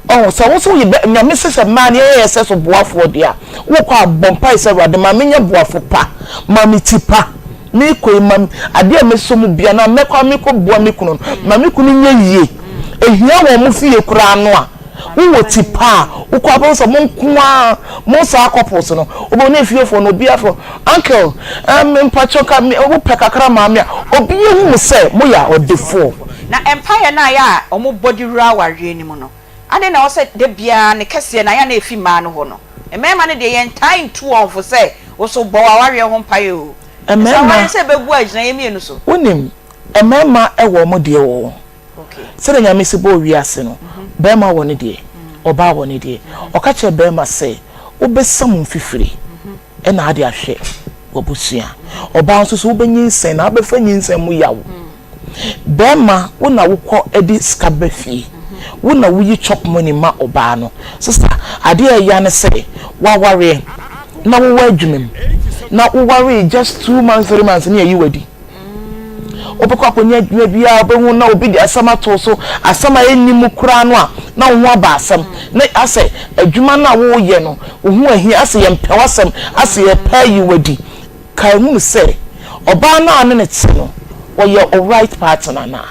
Ɔho, sɛ wo nso woyɛ bɛ, Nyame se sɛ mmaa no yɛyɛ yɛ sɛso boafoɔ deɛ a, wokɔ a bɔ mpae sɛ Awurade ma menyɛ boafo pa, ma me ti pa. Meekɔ yi, ma adeɛ a mɛsɔ mu biara na mɛkɔ a mekɔ boa me kunu no, ma me kunu nyɛ yie. Ɛhia wɔ wɔn fie koraa no a, wowɔ ti pa a, wokɔ a wobɛhu sɛ mo nko ara, mo saa couples no, wobɛhu na efiefoɔ no obiara frɛ wo, uncle, ɛɛm mpakyɛw ka me, wopɛ kakra ma me a, obiara hu mo sɛ moyɛ ɔdefoɔ. Na mpaeɛ no a ɛyɛ a wɔbɔ de wura awareɛ no mu no, adɛn na ɛwɔ sɛ da biara ne kɛseɛ no ayɛ a na ɛfi mmaa no hɔ no? Mmarima no deɛ yɛntaa ntu wɔn fo sɛ, wo nso bɔ w'awareɛ ho mpaeɛ o. Ɛsɛ Mmarima, awareɛ sɛ ɛbɛgu a ɛgyina yɛn mmienu so. Wonim, mmarima wɔ wɔn deɛ wɔ hɔ. Sɛdeɛ Nyame si bɔɔ wiase no, barima wɔ ne deɛ, ɔbaa wɔ ne deɛ. Ɔka kyerɛɛ barima sɛ, wobɛsa mu mfifire na ade ahwɛ w'abusua. Ɔbaa nso so wobɛnyinsɛn na wobɛfa nyinsɛn mu yaw. Barima, wo na wokɔ de sika ba fie, wo na woyi chop money ma ɔbaa no. Sister, adeɛ a ɛya ne sɛ, woawareɛ na wowɔ adwuma mu, na wowaree just 2 months, 3 months ne yɛyi wo adi. Wobɛkɔ akɔnya adwuma bi a wobɛhu na obi de asɛm ato wo so, asɛm a ɛnni mu koraa no a, na wo ho aba asɛm. Na asɛ adwuma no a woreyɛ no, wo ho ahia, asɛ yɛmpɛ w'asɛm, asɛ yɛpɛ ayi wo adi. Kae hunu sɛ, ɔbaa no a ne ne te no, ɔyɛ wo right partner anaa?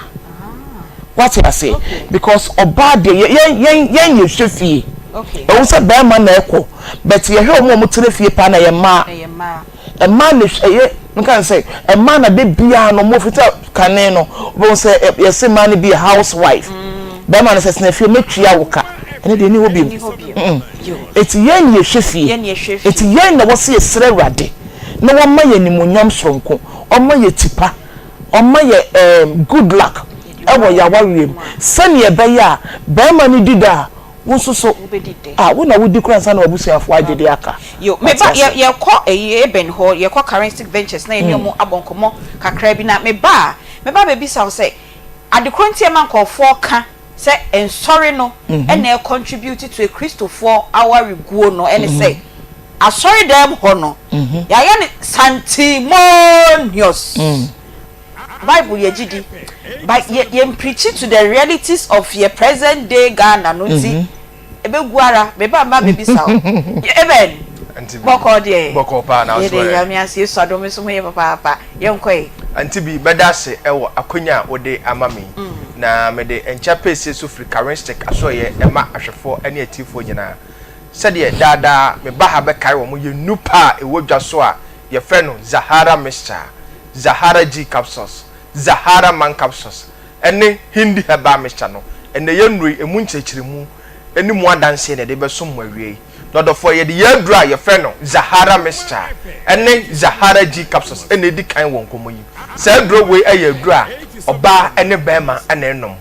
Woate aseɛ? Because ɔbaa deɛ, yɛn, yɛn, yɛn yɛhwɛ fie. Ɛwom sɛ barima na ɛkɔ, but yɛhwɛ wɔn a wɔtena fie paa na ɛyɛ mmaa. Mmaa na ɛyɛ, menka no sɛ, mmaa na da biara no, wɔn fita kane no, wobɛhu sɛ yɛse mmaa no bi yɛ house wife. Barima no sɛ tena fie, mɛtua wo ka. Ɛno deɛ ɛnni hɔ bio. Enti yɛn na yɛhwɛ fie. Enti yɛn na ɛwɔ sɛ yɛsrɛ Awurade na wama yɛn animuonyam soronko, ɔma yɛ tipa, ɔma yɛ ɛɛm good luck ɛwɔ yɛn awareɛ mu sɛdeɛ ɛbɛyɛ a barima no di dɛ a, wo nso so a, wo na wodi koraa ansa na w'abusuafoɔ agye de aka. Yo, me Wate ba, yɛ aseɛ? yɛkɔ ɛyi Eben hɔ, yɛkɔ Charistic Ventures na yɛne wɔn abɔ nkɔmmɔ kakra bi na me ba a, mɛba abɛbisa wo sɛ, ade korɔ nti a ɛma nkorɔfoɔ ka sɛ nsɔre no na ɛcontribute to Akristofoɔ awareguo no ɛne sɛ, asɔredan mu hɔ no, yɛayɛ no sanctimonious. Bible yɛgye di, but yɛ yɛn preachi to the realities of yɛ present day Ghana no nti, ɛbɛgu ara. Me ba mma bɛbisa wo. Amen. Auntie bi, Bɔkɔɔ deɛ. Bɔkɔɔ paa na wo so Yɛde ɛ? Nyame ase, Yesu adom me nso ho yɛ papaapa. Yɛnkɔ ɛ. Auntie bi, mɛda ase wɔ akwanya a wode ama me yi. Na mede nkyɛ pɛsie so firi Karinshtik asoɛeɛ ɛma ahwɛfoɔ ne atiefoɔ nyinaa. Sɛdeɛ daa daa meba ha bɛkae wɔn yɛn nnupa a ɛwɔ dwa so a yɛfrɛ no Zahara Mixture, Zahara G Capsules, Zahara Man Capsules, ne Hindi Herbal Mixture no. Ɛnnɛ yɛn nnuro yi, ɛmu nkyerɛkyerɛmu ne mu adanseɛ na yɛde rebɛsom mo awia yi. Na ɔdɔfoɔ, yɛde yɛn aduro a yɛfrɛ no Zahara Mixture ne Zahara G Capsules na ɛdi kan wɔ nkɔmmɔ yi. Saa aduro wei yɛ aduro a ɔbaa ne barima na ɛnom.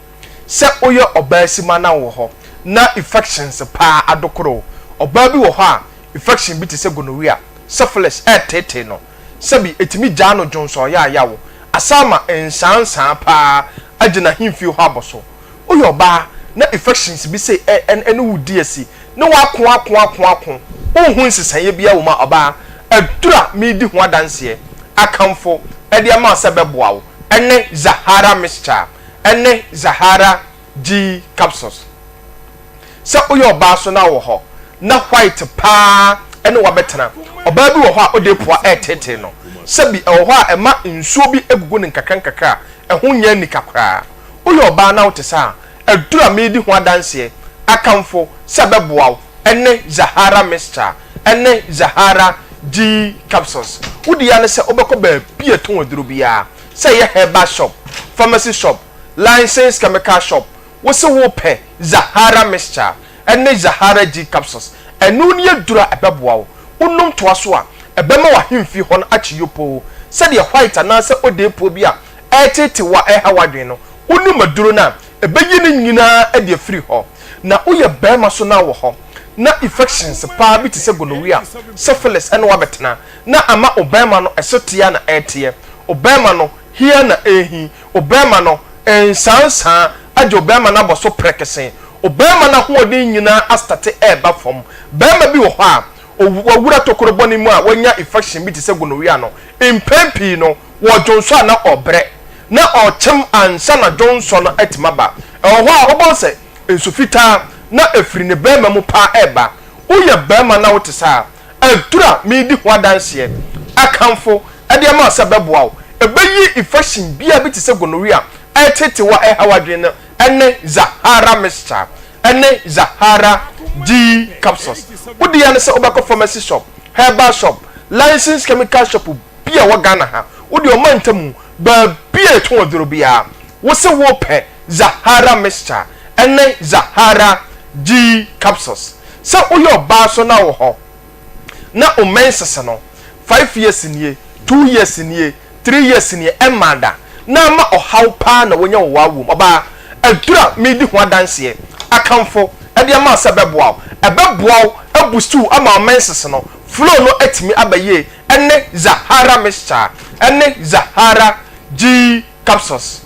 Sɛ woyɛ ɔbaa simma na wowɔ hɔ na infections paa adokoro wo, ɔbaa bi wɔ hɔ a infection bi te sɛ gonorrhea, syphilis reteetee no, sɛbi ɛtumi gyaa no dwonsɔɔyaayaw, asan ma nsaansaa paa agye n'ahemfie hɔ abɔ so. Woyɛ ɔbaa na infections bi sei ɛne wo di asi ne w'ako ako ako ako, wonhu nsesaeɛ biara wɔ mu a, ɔbaa, aduru a meredi ho adanseɛ akamfo de ama wo sɛ ɛbɛboa wo ne Zahara Mixture ne Zahara G Capsules. Sɛ woyɛ ɔbaa so na wowɔ hɔ na white paa ne wo abɛtena, ɔbaa bi wɔ hɔ a wode poa reteetee no, sɛbi ɛwɔ hɔ a ɛma nsuo bi gugu no nkakrankakra a ɛho nyɛ anika koraa. Woyɛ ɔbaa na wote saa a, aduru a meredi ho adanseɛ akamfo sɛ ɛbɛboa wo ne Zahara Mixture ne Zahara G Capsules. Wo deɛ ara ne sɛ wobɛkɔ baabi a ɛtɔn aduro biara, sɛ ɛyɛ herbal shop, pharmacy shop, licensed chemical shop, wo se wopɛ Zahara Mixture ne Zahara G Capsules, ɛno ne aduro a ɛbɛboa wo. Wonom toa so a, ɛbɛma w'ahemfie hɔ no akye yopoo sɛdeɛ white anaasɛ odeepuo bi a ɛreteetee wo a ɛreha w'adwene no, wonom aduro no a, ɛbɛyi ne nyinaa de afiri hɔ. Na woyɛ barima so na wɔ hɔ na infections paa bi te sɛ gonorrhea, syphilis ne wo abɛtena na ama wo barima no ɛso teɛ na ɛreteɛ, wo barima no hia na ɛrehi, wo barima no nsaansaa agye wo barima no abɔ so prɛkese, wo barima no ahoɔden nyinaa astate ɛreba fam. Barima bi wɔ hɔ a, wawura tokuro bɔne mu a wanya infection bi te sɛ gonorrhea no, mpɛn pii no, Wɔ dwonsɔ a na ɔbrɛ, na ɔkyem ansa na dwonsɔ no atumi aba. Ɛwɔ hɔ a wobɛhu sɛ nsu fitaa na ɛfiri ne barima mu paa reba. Woyɛ barima na wote saa a, aduru a meredi ho adanseɛ akamfo de ama wo sɛ ɛbɛboa wo, ɛbɛyi infection biara bi te sɛ gonorrhea a ɛretetew wo a ɛrehaw adwene no ne Zahara mixture ne Zahara G capsules. Wo dea ne sɛ wobɛkɔ pharmacy shop, herbal shop, licensed chemical shop bi a ɛwɔ Ghana ha, wo deɛ ɔma ntamu, baabi a yɛtɔn aduro biara, wo se wopɛ Zahara mixture ne Zahara G capsules. Sɛ woyɛ ɔbaa nso na wowɔ hɔ na wo menses no five years nie, 2 years nie, 3 years nie, ɛmmaa da, na ama ɔhaw paa na woanya wɔ w'awoɔ mu. Ɔbaa, aduro a meredi ho adanseɛ akamfo de ama wo sɛ ɛbɛboa wo, ɛbɛboa wo abusti wo ama wo menses no flow no atumi aba yie ne Zahara mixture ne Zahara G capsules.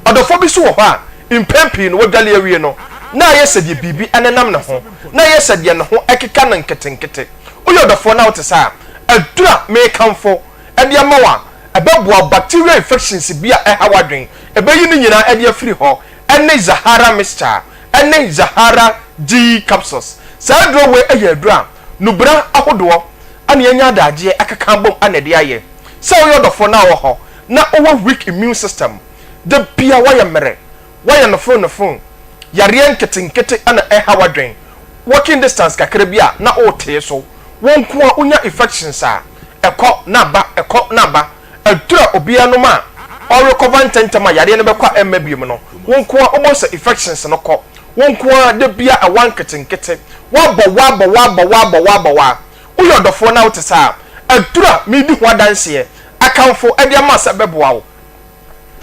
Ɔdɔfoɔ bi nso wɔ hɔ a, mpɛn pii no wadwale awie no, na ayɛ sɛ deɛ biribi nenam ne ho, na ayɛ sɛ deɛ ne ho keka no nketenkete. Woyɛ ɔdɔfoɔ na wote saa a, aduru a merekamfo de ama wo a ɛbɛboa wo, bacterial infections bi a ɛha w'adwene, ɛbɛyi ne nyinaa de afiri hɔ ne Zahara mixture ne Zahara G capsules. Saa aduro wei yɛ aduro a nnubra ahodoɔ na yɛanya adagyeɛ akeka abom na ɛde ayɛ. Sɛ woyɛ ɔdɔfoɔ na wowɔ hɔ na wowɔ weak immune system, da biara woayɛ mmerɛ, woayɛ nofonofono, yareɛ nketenkete na ɛha w'adwene, walking distance kakra bi a na woretee so, wo nko ara wonya infections a, ɛkɔ na aba, ɛkɔ na aba. Aduru a obiara nom a ɔrecover ntɛmntɛm a yareɛ no bɛkɔ a ɛmma biom no, wo nko ara wobɛhu sɛ infections no kɔ. Wo nko ara da biara ɛwa nketenkete, woabɔ woabɔ woabɔ woabɔ woabɔ woa. Woyɛ ɔdɔfoɔ na wote saa a, aduru a meredi ho adanseɛ akamfo de ama wo sɛ ɛbɛboa wo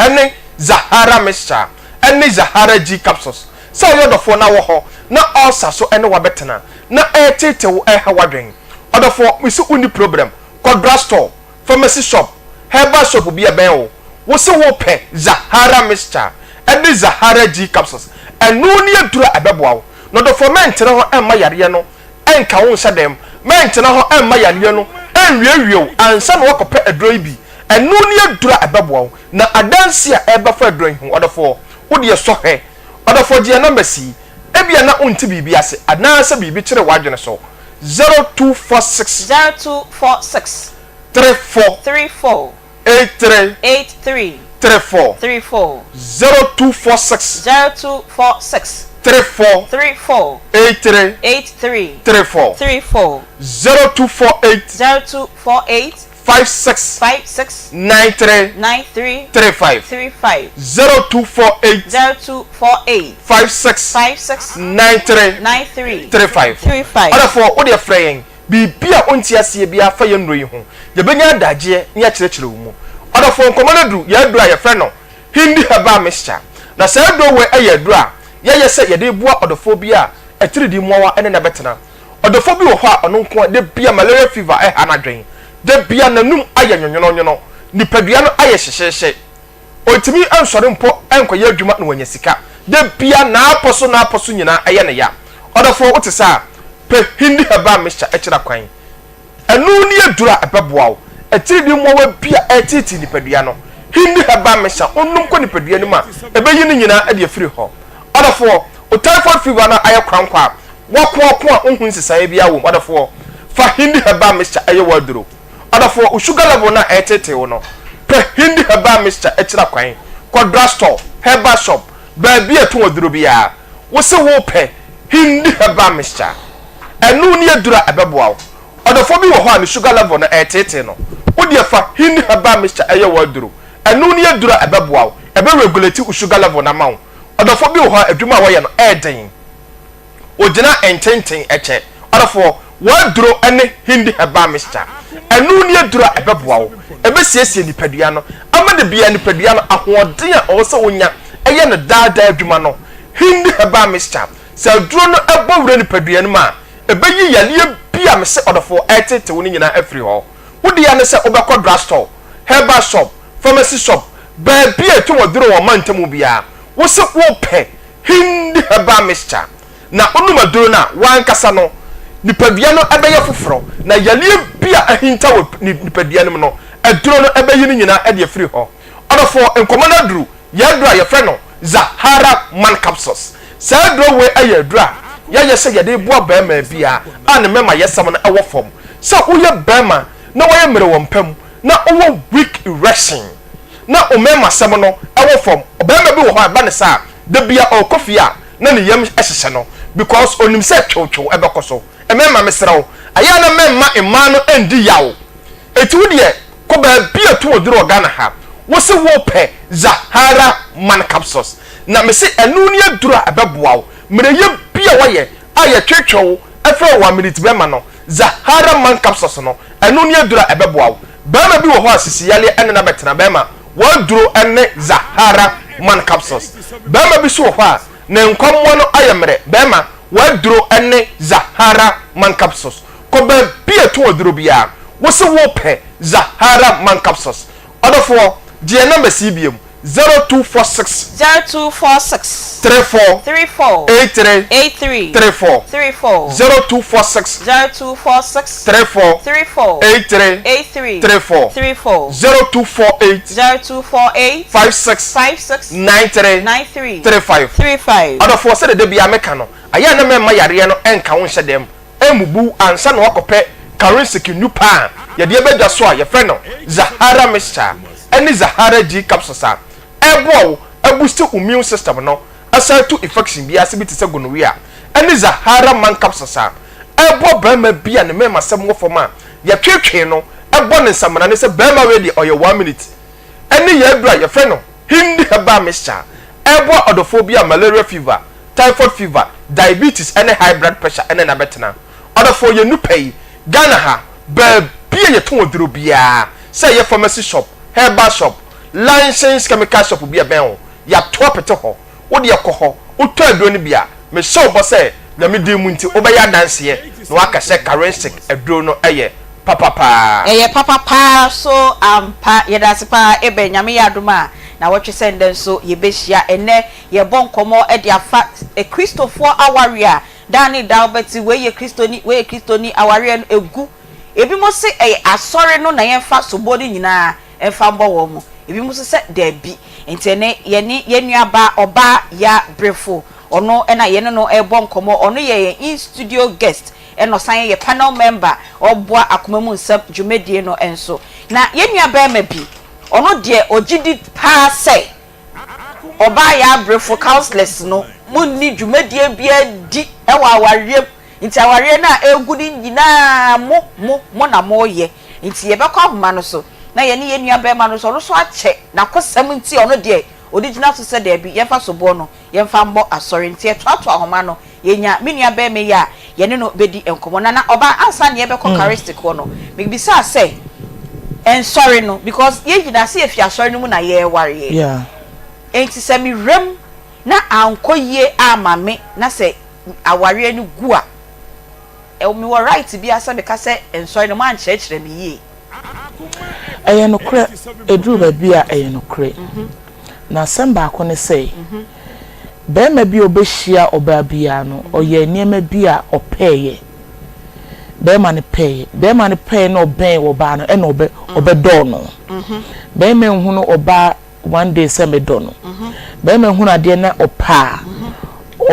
ne Zahara Mixture ne Zahara G Capsules. Sɛ woyɛ ɔdɔfoɔ na wɔ hɔ na ulcer so ne wo abɛtena na ɛreteetee wo ɛreha w'adwene, ɔdɔfoɔ mese wonni problem, kɔ drugstore, pharmacy shop, herbal shop bi a ɛbɛn wo, wo se wopɛ Zahara Mixture ne Zahara G Capsules, ɛno ne aduru a ɛbɛboa wo. Na ɔdɔfoɔ mɛntena hɔ mma yareɛ no nka wo nhyɛ dɛm. Mɛntena hɔ mma yareɛ no nwiewie wo ansa na woakɔpɛ aduro yi bi. Ɛno ne aduro a ɛbɛboa wo. Na adanseɛ a ɛrebɛfa aduro yi ho, ɔdɔfoɔ, wo deɛ sɔ hwɛ. Ɔdɔfoɔ, gye yɛn numbers yi. Ebia na wonte biribi ase anaasɛ biribi kyere w'adwene so. 0246. 0246. 34. 34. 83. 83. 34. 34. 0246. 0246. 34. 34. 83. 83. 34. 34. 0248. 0248. 56. 56. 93. 93. 35. 35. 0248. 0248. 56. 56. 93. 93. 35. 35. Ɔdɔfoɔ, wo deɛ frɛ yɛn. Biribi a wonte aseɛ biara fa yɛn nnuro yi ho, yɛbɛnya adagyeɛ na yɛakyerɛkyerɛ wo mu. Ɔdɔfoɔ, nkɔmmɔ no aduru yɛn aduro a yɛfrɛ no Hindi Herbal Mixture. Na saa aduro wei yɛ aduro a yɛyɛ sɛ yɛde reboa ɔdɔfoɔ bi a atiridii mmoawa ne no bɛtena. Ɔdɔfoɔ bi wɔ hɔ a ɔno nko ara, da biara malaria fever ha n'adwene. Da biara n'anum ayɛ nwonwononwono, nipadua no ayɛ hyehyeehye. Ɔntumi nsɔre mpo nkɔyɛ adwuma na wanya sika. Da biara n'apɔ so n'apɔ so nyinaa yɛ no ya. Ɔdɔfoɔ, wote saa a, pɛ Hindi Herbal Mixture kyerɛ kwan. Ɛno ne aduro a ɛbɛboa wo. Atiridii mmoawa bi a ɛreteetee nipadua no, Hindi Herbal Mixture, wonom kɔ nipadua no mu a, ɛbɛyi ne nyinaa de afiri hɔ. Ɔdɔfoɔ, wo typhoid fever no a ayɛ korankwa a woakoako a wonhu nsesaeɛ biara wɔ mu, ɔdɔfoɔ, fa Hindi Herbal Mixture yɛ w'aduro. Ɔdɔfoɔ, wo sugar level no a ɛreteetee wo no, pɛ Hindi herbal mixture akyira kwan. Kɔ drug store, herbal shop, baabi a ɛtɔn aduro biara. Wo se worepɛ Hindi herbal mixture. Ɛno ne aduro a ɛbɛboa wo. Ɔdɔfoɔ bi wɔ hɔ a ne sugar level no ɛreteetee no. Wo deɛ fa Hindi herbal mixture yɛ w'aduro. Ɛno ne aduro a ɛbɛboa wo. Ɛbɛ regulate wo sugar level no ama wo. Ɔdɔfoɔ bi wɔ hɔ a adwuma a wɔyɛ no ɛyɛ den. Ogyina ntenten kyɛ. Ɔdɔfoɔ, w'aduro ne Hindi Herbal Mixture. Ɛno ne aduro a ɛbɛboa wo. Ɛbɛsiesie nipadua no ama da biara nipadua no ahoɔden a ɔwɔ sɛ ɔnya yɛ no daa daa adwuma no. Hindi Herbal Mixture, sɛ aduro no bɔ wura nipadua no mu a, ɛbɛyi yareɛ bi a mese ɔdɔfoɔ ɛreteete wo no nyinaa afiri hɔ. Wo dea ne sɛ wobɛkɔ drug store, herbal shop, pharmacy shop, baabi a ɛtɔn aduro wɔ ɔmantam biara, wose wopɛ Hindi herbal mixture, na wonom aduro no a, w'ankasa no, nipadua no bɛyɛ foforɔ, na yareɛ bi a ahinta wɔ nipadua no mu no, aduro no bɛyi ne nyinaa de afiri hɔ. Ɔdɔfoɔ, nkɔmmɔ no aduru yɛn aduro a yɛfrɛ no Zahara Man Capsules. Saa aduro wei yɛ aduro a yɛayɛ sɛ yɛde reboa barima biara a ne mmɛmayɛsɛm no wɔ fam. Sɛ woyɛ barima na woayɛ mmerɛ wɔ mpa mu, na wowɔ weak erection, na wo mmarimasɛm no wɔ fam. Ɔbarima bi wɔ hɔ a ɛba no saa a, da biara ɔrekɔ fie a na ne yam hyehyɛ no because ɔnim sɛ twewtwew bɛkɔ so. Mmarima mesrɛ wo, ɛyɛ a na mɛmma mmaa no ndi yaw. Enti wo deɛ kɔ baabi a ɛtɔn aduro wɔ Ghana ha, wo se wopɛ Zahara Man Capsules. Na mese ɛno ne aduro a ɛbɛboa wo. Mmerɛyɛ bi a woayɛ a yɛtwetwe wo frɛ wo one minute bɛrima no, Zahara Man Capsules no, ɛno ne aduro a ɛbɛboa wo. Barima bi wɔ hɔ a sisi yareɛ ne no abɛtena, barima, w'aduro ne Zahara Man Capsules. Barima bi nso wɔ hɔ a ne nkwammoa no ayɛ mmerɛ, barima, w'aduro ne Zahara Man Capsules. Kɔ baabi a ɛtɔn aduro biara, wo se wopɛ Zahara Man Capsules. Ɔdɔfoɔ, gye yɛn numbers yi biom, 0246. 0246. 34. 34. 83. 83. 34. 34. 0246. 0246. 34. 34. 83. 83. 34. 34. 0248. 0248. 56. 56. 93. 93. 35. 35. Ɔdɔfoɔ, sɛdeɛ da biara meka no, ayɛ a na mɛmma yareɛ no nka wo nhyɛ dɛm. Mmubu ansa na woakɔpɛ Karinsiki nnupa a yɛde aba dwa so a yɛfrɛ no Zahara Mixture ne Zahara G Capsules a ɛreboa wo abusti wo immune system no asan atu infection biara ase bi te sɛ gonorrhea ne Zahara Man Capsules a ɛreboa barima bi a ne mmarimasɛm wɔ fam a yɛtwetwee no bɔ no nsamena ne sɛ barima wei deɛ ɔyɛ one minute ne yɛn aduru a yɛfrɛ no Hindi Herbal Mixture a ɛreboa ɔdɔfoɔ bi a malaria fever typhoid fever, diabetes ne high blood pressure ne no abɛtena. Ɔdɔfoɔ yɛn nupa yi, Ghana ha, baabi a yɛtɔn aduro biara, sɛ ɛyɛ pharmacy shop, herbal shop, licensed chemical shop bi a ɛbɛn wo, yɛato apete hɔ. Wo deɛ kɔ hɔ, wotɔ aduro no bi a, mehyɛ wo bɔ sɛ Nyame din mu nti wobɛyɛ adanseɛ na woaka sɛ Karensic aduro no yɛ papa paa. Ɛyɛ papa paa so ampa. Yɛda ase paa Eben, Nyame yɛ adom a nawɔtwe sɛ ndɛ nso yɛbɛhyia. Ɛnnɛ Yɛbɔ nkɔmmɔ de afa Kristofoɔ awareɛ a daa ne daa wobɛte wei yɛ Kristoni, wei yɛ Kristoni, awareɛ no ɛgu. Ebinom se ɛyɛ asɔre no na yɛmfa soboɔ no nyinaa mfa mbɔ wɔn, ebinom nso sɛ daabi. Nti ɛnnɛ yɛne yɛn nuabaa Ɔbaa Yaa Brefo, ɔno na yɛne no rebɔ nkɔmmɔ, ɔno yɛ yɛn in studio guest ɛna ɔsan yɛ panel member, ɔboa Akoma Mu Nsɛm dwumadie no nso. Na yɛn nuabarima bi, ɔno deɛ ɔgye di paa sɛ Ɔbaa yɛ abrefo councillors no mo nni dwumadie biara di wɔ awareɛ mu nti awareɛ no a ɛregu no nyinaa mo mo mo na moreyɛ nti yɛbɛkɔ ahoma no so na yɛne yɛn nua barima no nso ɔno nso akyɛ n'akosɛm nti ɔno deɛ ɔde gyina so sɛ daabi yɛmfa soboɔ no yɛmfa mmɔ asɔre nti yɛtoatoa ahoma no Yɛnya me nua barima yi a yɛne no bɛdi nkɔmmɔ. Nana, ɔbaa ansa na yɛbɛkɔ Charistic hɔ no, mebisaa sɛ, Nsɔre no, because yɛn nyinaa sɛ yɛfi asɔre no mu na yɛrewareɛ. Enti sɛ mewura mu na ankɔ yie amma me na sɛ awareɛ no gu a, mewɔ right biara sɛ meka sɛ nsɔre no moankyerɛkyerɛ me yie? Ɛyɛ nokorɛ, ɛduru baabi a ɛyɛ nokorɛ. Na asɛm baako ne sɛ, barima bi a ɔbɛhyia ɔbaa biara no, ɔyɛ nneɛma bi a ɔpɛeɛ. Barima no pɛeɛ. Barima no pɛeɛ na ɔbɛn ɔbaa no, ɛna ɔbɛ ɔbɛdɔɔ no. Barima nhunu ɔbaa one day sɛ medɔ no. Barima hunu adeɛ na ɔpɛ a,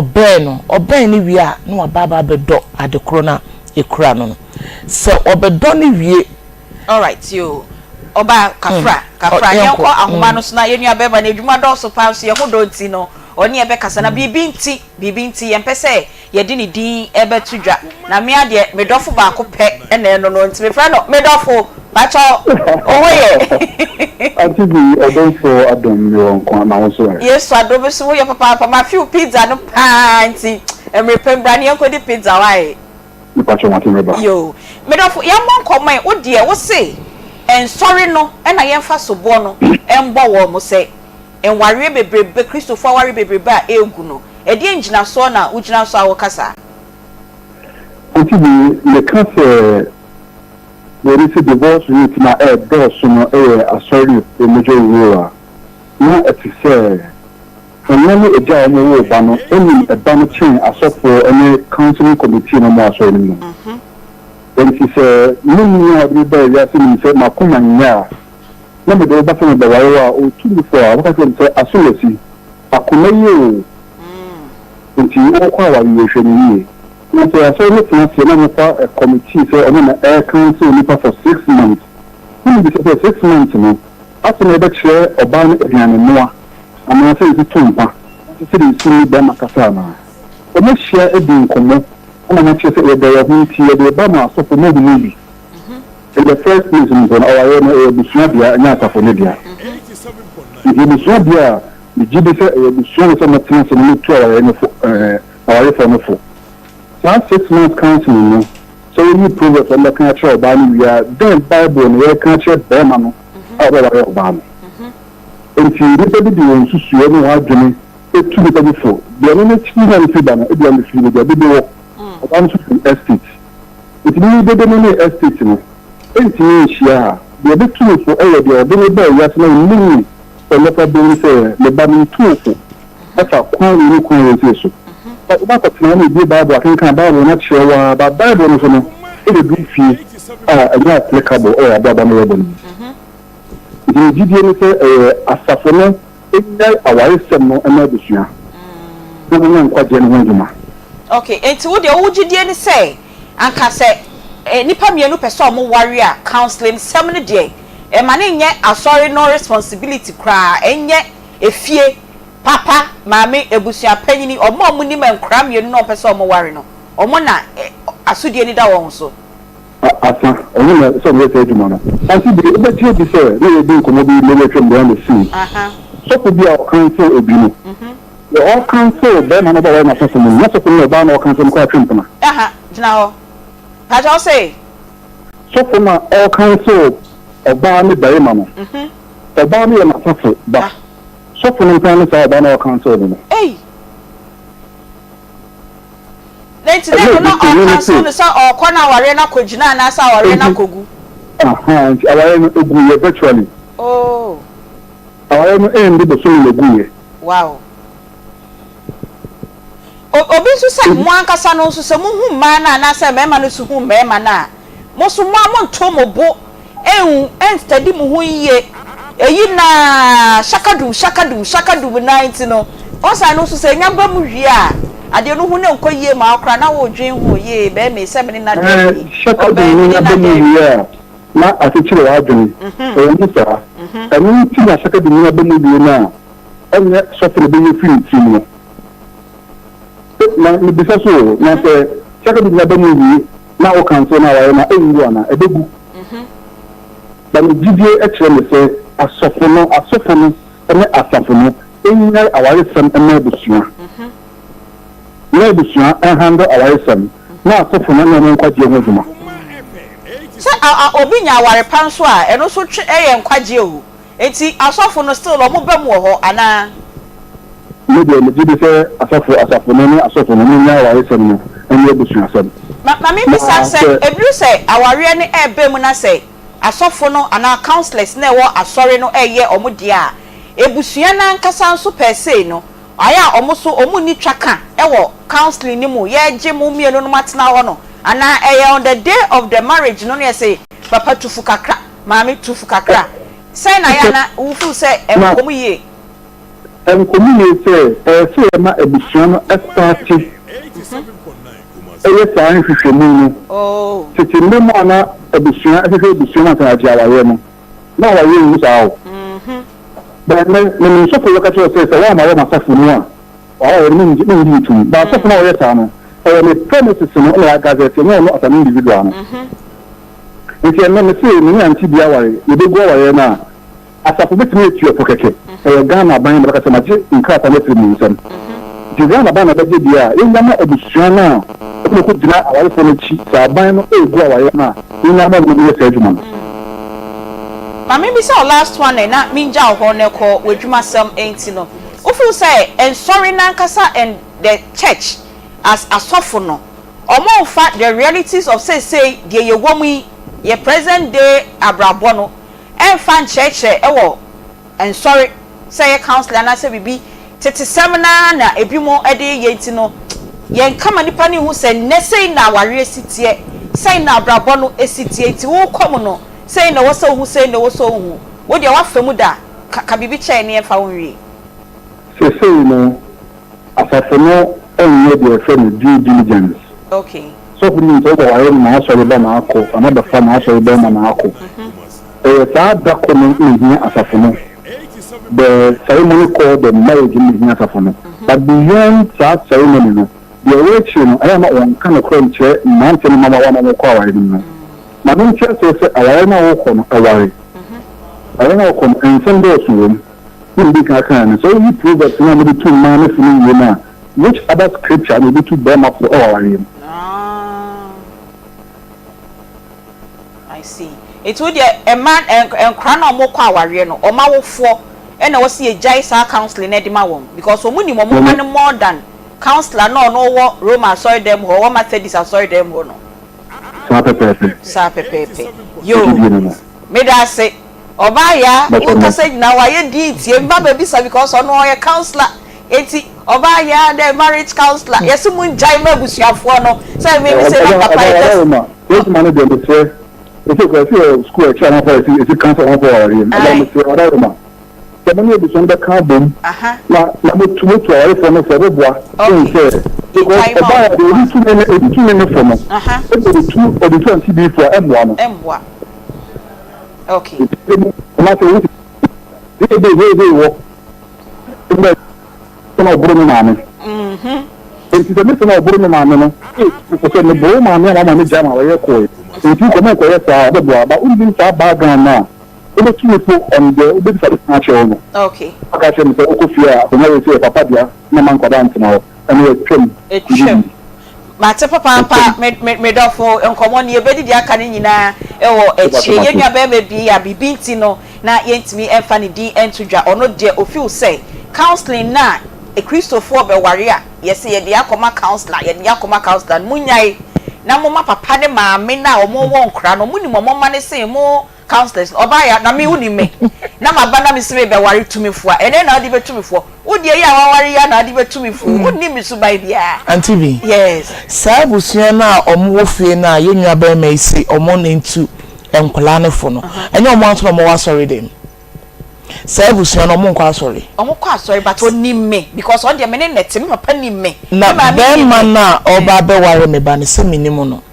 ɔbɛn no. Ɔbɛn no wie a, na waba aba abɛdɔ ade korɔ no a ɛkura no no. Sɛ ɔbɛdɔ no wie. Alright yoo ɔbaa kafra kafra yɛnkɔ ahoma no so na yɛn nua bɛrima no adwuma dɔɔso paa nso yɛn ho dɔ nti no ɔne yɛn bɛkasa na biribi nti biribi nti yɛmpɛ sɛ yɛde ne din bɛto dwa na me ara deɛ me dɔfo baako pɛ na ɛno no nti mefrɛ no me dɔfo pakyɛw wo ho yɛ. Auntie Bi ɔdomfoɔ adom me wɔ nkwa na wo nso ɛ? Yesu adom me so wo yɛ papaapa mafe wo pizza no paa nti mmere pɛ bra na yɛnkɔdi pizza wae. Mepakyɛw mate mɛba. Yoo me dɔfo yɛmmɔ nkɔmmɔ ɛ wo deɛ wo se nsɔre no na yɛmfa soboɔ no mbɔ wɔn sɛ nwareɛ bebrebe Kristofoɔ awareɛ bebrebe a ɛregu no ɛdeɛn ngyinasoɔ na wogyina so a woka saa? Auntie bi meka sɛ wɔde sɛ divorce rate no a ɛredɔɔso no yɛ asɔre na ɛplay major role a, na ɛte sɛ ɛna ne agya a wɔwoo ba no nim ɛba no kyɛn asɔfoɔ ne counseling committee no a wɔwɔ asɔre no mu no. Enti sɛ me nua a ɔde me baa wiase nim sɛ m'akoma nyɛ a, na mede wo ba sɛ mebɛware wo a, ɔtu me fo a, ɔbɛka kyerɛ me sɛ, Asomasi, akoma yi oo, enti wokɔ aware yi, hwɛ no yie. Na sɛ asɔre no tena ase na wɔfa committee sɛ wɔn na ɛrecounsel nnipa for six months. Na mebisa sɛ, 6 months no, afei na yɛbɛkyerɛ ɔbaa no aduane noa anaa sɛ yɛsi to mpa anaasɛ sɛdeɛ yɛsi ne bɛrima kasa anaa? Wɔahyia adi nkɔmmɔ ama no akyerɛ sɛ yɛdɔ yɛn ho nti yɛde reba ma asɔfo moahu mu bi. In the first place mpo no, awareɛ no ɛyɛ abusua dea ɛnyɛ asafo no dea. Nti abusua dea a, megye di sɛ ɛyɛ abusua no sɛ wɔtena ase na wɔtu awareɛ no fo ɛɛ awarefoɔ no fo. Saa 6 months counseling no, sɛ woyi Proverbs a wɔbɛka akyerɛ ɔbaa no wie a, dɛn Bible na yɛreka akyerɛ barima no a ɔbɛware ɔbaa no? Enti nnipa bi de wɔn nsusuiɛ ne wɔn adwene tu nnipa bi fo. Deɛ ɔno n'akyi na mefiri ba no, ebia mefiri baabi a dede wɔ. Ɔbaa no nso firi estate. Enti me dede no ne estate no ntumi nhyia a, deɛ ɔbɛtu me fo yɛ deɛ ɔde me baa wiase na ɔnim me sɛ mmɔfra berɛ mu sɛ, me ba metu wo fo fa kwan wei ne kwan wei sei so. Wobɛ akɔtena hɔ na ebue Bible akenkan Bible no akyerɛ wo ara, but Bible no so no, wobɛduru fie a ɛnyɛ applicable wɔ w'abrabɔ ne yɛbɔ no mu. Nti me gyidie ne sɛ ɛyɛ asafo no nnyae awaresɛm no ma abusua na wɔnyɛ nkwagyeɛ no ho adwuma. Ok, enti wo deɛ wo gyidie ne sɛ anka sɛ nnipa mmienu pɛ sɛ wɔn ware a counseling sɛm no deɛ ɛma no nyɛ asɔre no responsibility koraa, ɛnyɛ efie, papa, maame, abusua panyini, wɔn a wɔn nim nkwadaa mmienu na wɔn pɛ sɛ wɔn ware no, wɔn na asodie no da wɔn so. Asa, ɔno na ɛsɛ sɛ ɔyɛ saa adwuma no. Ase bi, wobɛte adi sɛ na yɛredi nkɔmmɔ bi mmere bi a atwam behind the scene. Sɔfo bi a ɔkansel obi no, deɛ ɔrekansel barima no a ɔbɛware n'asɔfo mu no, na sɔfo no ne ɔbaa no a ɔrekansel no koraa twe mpena. Aha, gyina hɔ. Pakyɛ wo se? Sɔfo no a ɔrekansel ɔbaa ne barima no, ɔbaa no yɛ n'asɔfo ba. Sɔfo no mpena ne saa ɔbaa no a ɔrekansel no no. Ei! Na nti dɛ no na ɔrecancel no sɛ ɔrekɔ na awareɛ no akɔgyina anaasɛ awareɛ no akɔgu? Ahaa, nti awareɛ no ɛguiɛ virtually. Oh. Awareɛ no ɛnde bosome na ɛguiɛ. Wow. O, obi nso sɛ mo ankasa no nso sɛ mohu mmaa no anaasɛ mmarima no nso hu mmarima no a, Mo nso mo a monto mo bo nhu nstadi mo ho yiye eyi na shakadum shakadum shakadum no ara nti no, ɔsan no nso sɛ enya ba mu wie a, adeɛ no ho no nkɔ yie ma wo koraa na woredwen ho yee bɛɛma yi sɛ me ne no ada awie, Shakadum ɔbaa yi no me ne nya no ba ada mu wie awie. a, na akyekyere w'adwene. Ɛwɔ mu saa. Ɛno nti na shakadum no nya ba mu wie no a, ɛnyɛ sɔfo na ɛbɛyi afiri ne tirim no. Na mebisa so o, na sɛ shakadum nya ba mu wie na wo council no awareɛ no a ɛngu anaa? Ɛbɛgu. Na me gyidie kyerɛ me sɛ asɔfo no, asɔfo no ne asafo no nnyae awaresɛm mma abusua. Na abusua nhandle awaresɛm na asɔfo no nyɛ wɔn nkwagyeɛ ho adwuma. Sɛ a obi nya aware pa nso a ɛno nso twe ɛyɛ nkwagyeɛ o. Enti asɔfo no still ɔmo ba mu wɔ hɔ anaa? Me deɛ megye di sɛ asɔfo, asafo no ne asɔfo no monyae awaresɛm no ɛnyɛ abusuasɛm. Ma ma me Na bisa, sɛ sɛ. ɛduru sɛ awareɛ no ɛɛba mu na sɛ asɔfo no anaa councillors no a ɛwɔ asɔre no ɛɛyɛ ɔmo deɛ a, abusua no ankasa nso per se no ayɛ a ɔmo nso ɔmo nni twaka wɔ counselling no mu, yɛɛgye mo mmienu no moatena hɔ no anaa ɛyɛ on the day of the marriage no na yɛse papa tu fo kakra, Maame tu fo kakra. Sɛn na ayɛ a na wo feel sɛ ɛnkɔ mu yie? Ɛnkɔ mu yie sɛ ɛyɛ sɛ yɛma abusua no starte yɛ saa nhwehwɛmu no. Tete mmerɛ mu a na abusua hwehwɛ abusua mu ansa na agye awareɛ no, na awareɛ ngu saa o. But ɛnnɛ, menim sɔfo bɛka kyerɛ wo sɛ, sɛ woamma wɔ m'asafo mu a, w'awareɛ no mennye ntom. But sɔfo no a ɔyɛ saa no, ɛwɔ ne premises no na yɛagazette, ɛnyɛ ɔno as an individual no. Enti ɛnnɛ mese me ne Auntie bi aware, yɛbɛgu awareɛ no a, asafo bɛtumi atua po kɛkɛ. Ɛyɛ Ghana aban na bɛka sɛ magye nkrataa no afiri mo nsam. Nti Ghana aban na bɛgye deɛ a, yɛnya ma abusua no a wɔn kɔgyina awarefoɔ no akyi sɛ aban no regu awareɛ no a, yɛnya ma wɔn na wɔyɛ saa adwuma no. Ma me bisa wo last one ɛ na me ngya wo hɔ na kɔ w'adwumasɛm nti no, wo feel sɛ nsɔre no ankasa and the church as asɔfo no Ɔmo nfa the realities of seesei deɛ yɛwɔ mu yi, yɛ present day abrabɔ no ɛnfa nkyerɛkyerɛ ɛwɔ nsɔre, sɛ ɛyɛ counselling anaasɛ biribi, tetesɛm no ara na ebinom ɛde yɛ nti no, yɛnka ma nipa no nhu sɛ nnɛ sei na awareɛ si teɛ, sei na abrabɔ no si teɛ, nti wokɔ mu no sei na ɛwɔ sɛ wohu, sei na ɛwɔ sɛ wonhu. Wo deɛ woafa mu da, ka ka biribi kyerɛ yɛn na yɛmfa wo nwie. Seesei no, Asafo no nyɛ deɛ yɛfrɛ no due diligence. Sɔfo no nim sɛ wobɛware no n'asɔre ba na akɔ anaa bɛfa n'asɔre bɛrima na akɔ. Ɛyɛ. Ɛyɛ saa da ko no na ehia asafo no. The ceremony called the marriage no na ehia asafo no. But beyond saa ceremony no, deɛ ɛwɔ akyire no, ɛyɛ a na wɔnka nokorɛ nkyerɛ mmeranteɛ ne mmabaawa no a wɔkɔ awareɛ no mu no. Ma mente aseɛ sɛ awareɛ no a wokɔ no, ɛware. Awareɛ no a wokɔ no, nsɛm dɔɔso wɔ mu. Sɛdeɛ medi kan kaeɛ no, sɛ woyi Proverbs no a wɔde tu mmaa no fo no wie no a, which other scripture na ɛbɛtu barima fo wɔ awareɛ mu? I see. Nti wo deɛ mmaa nkwadaa no a wɔkɔ awareɛ no, wɔn awofoɔ na ɛwɔ sɛ yɛgyae saa counseling no de ma wɔn because wɔn nim wɔn mma no more than counselor no a ɔno wɔ Roma asɔredan mu hɔ, ɔwɔ Methodist asɔredan mu hɔ no. Saa pɛpɛɛpɛ. Saa pɛpɛɛpɛ. Yoo, Gyidie no no. meda ase. Ɔbaa yaa, Bɛtɔ wo no. kasa nyinaa wayɛ dinn tie, mma bɛbisa because ɔno ɔyɛ counselor. Enti ɔbaa yaa dɛ marriage counselor, yɛse mo ngyae ma abusuafoɔ no sɛ me me se na papa yi Ɔbaa just. Ɔbaa Roma, no deɛ mesrɛ, ɛsɛ kura ɛsɛ yɛ school ɛkyerɛ amanfoɔ a yɛsi yɛsi counsel amanfoɔ wɔ awareɛ mu. Ɔbaa Ae. mesrɛ, Ɔbaa Roma, sɛ mo ne abusua no bɛka abom Aha. na na motu motu awarefoɔ no fo ɛbɛboa sen Okay. sɛ because Yɛgyae ma ɔbaa wɔn deɛ nko ɔde ara. tu ne ɔde tu ne ne fo no, Aha. ɛna ɔde tu ɔde tu anti bi fo a ɛmmoa no. Ɛmmoa. Okay. Anaasɛ wo hei hei hei wɔ sɛ na ɔboro me maame. Enti sɛ mese na ɔboro me maame no, sɛ meboro wo maame a wama me gya ma ɔyɛ kɔe. Enti wokɔ mɛnkɔyɛ saa a, ɔbɛboa. But wonnim saa background no a, wobɛtu me fo on deɛ wobɛbisa me akyerɛ wo no. Okay. Aka akyerɛ me sɛ wokɔ fie a akonnwa wei sɛ yɛ papa dea na ma nkwadaa ntena hɔ. Ɛno atwam. Atwam. Mate papaapa me me me dɔfo nkɔmmɔ no yɛbɛdi deɛ aka no nyinaa wɔ akyire. Yɛn nua barima bi a biribi nti no na yɛntumi mfa ne din nto dwa, ɔno deɛ ɔfeel sɛ counselling no a Kristofoɔ bɛware a yɛse yɛde akɔma counsellor, yɛde akɔma counsellor no monnyae na momma papa ne maame no a wɔwɔ nkwadaa no wɔnim wɔn mma no sen mo Counsellors no, ɔbaa ya na me wonim me na maba na mese mebɛware tumifoɔ a, ɛnɛ na wode bɛtu me foɔ? Wo deɛ yi a waware yi a na wode bɛtu me foɔ? Wonnim me suban biara. Auntie Vi, Yes. saa abusua no a wɔn wɔ fie no a yɛn nua barima yi se wɔn na ntu nkwadaa no fo no, ɛnyɛ wɔn ara nso na wɔwɔ asɔre dɛm? Saa abusua no wɔn nkɔ asɔre? Wɔn kɔ asɔre but ɔnim me because ɔno deɛ me ne no na ɛte, me papa nim me, me Na maame nim barima me. no a ɔreba abɛware me ba no sɛ mennim no,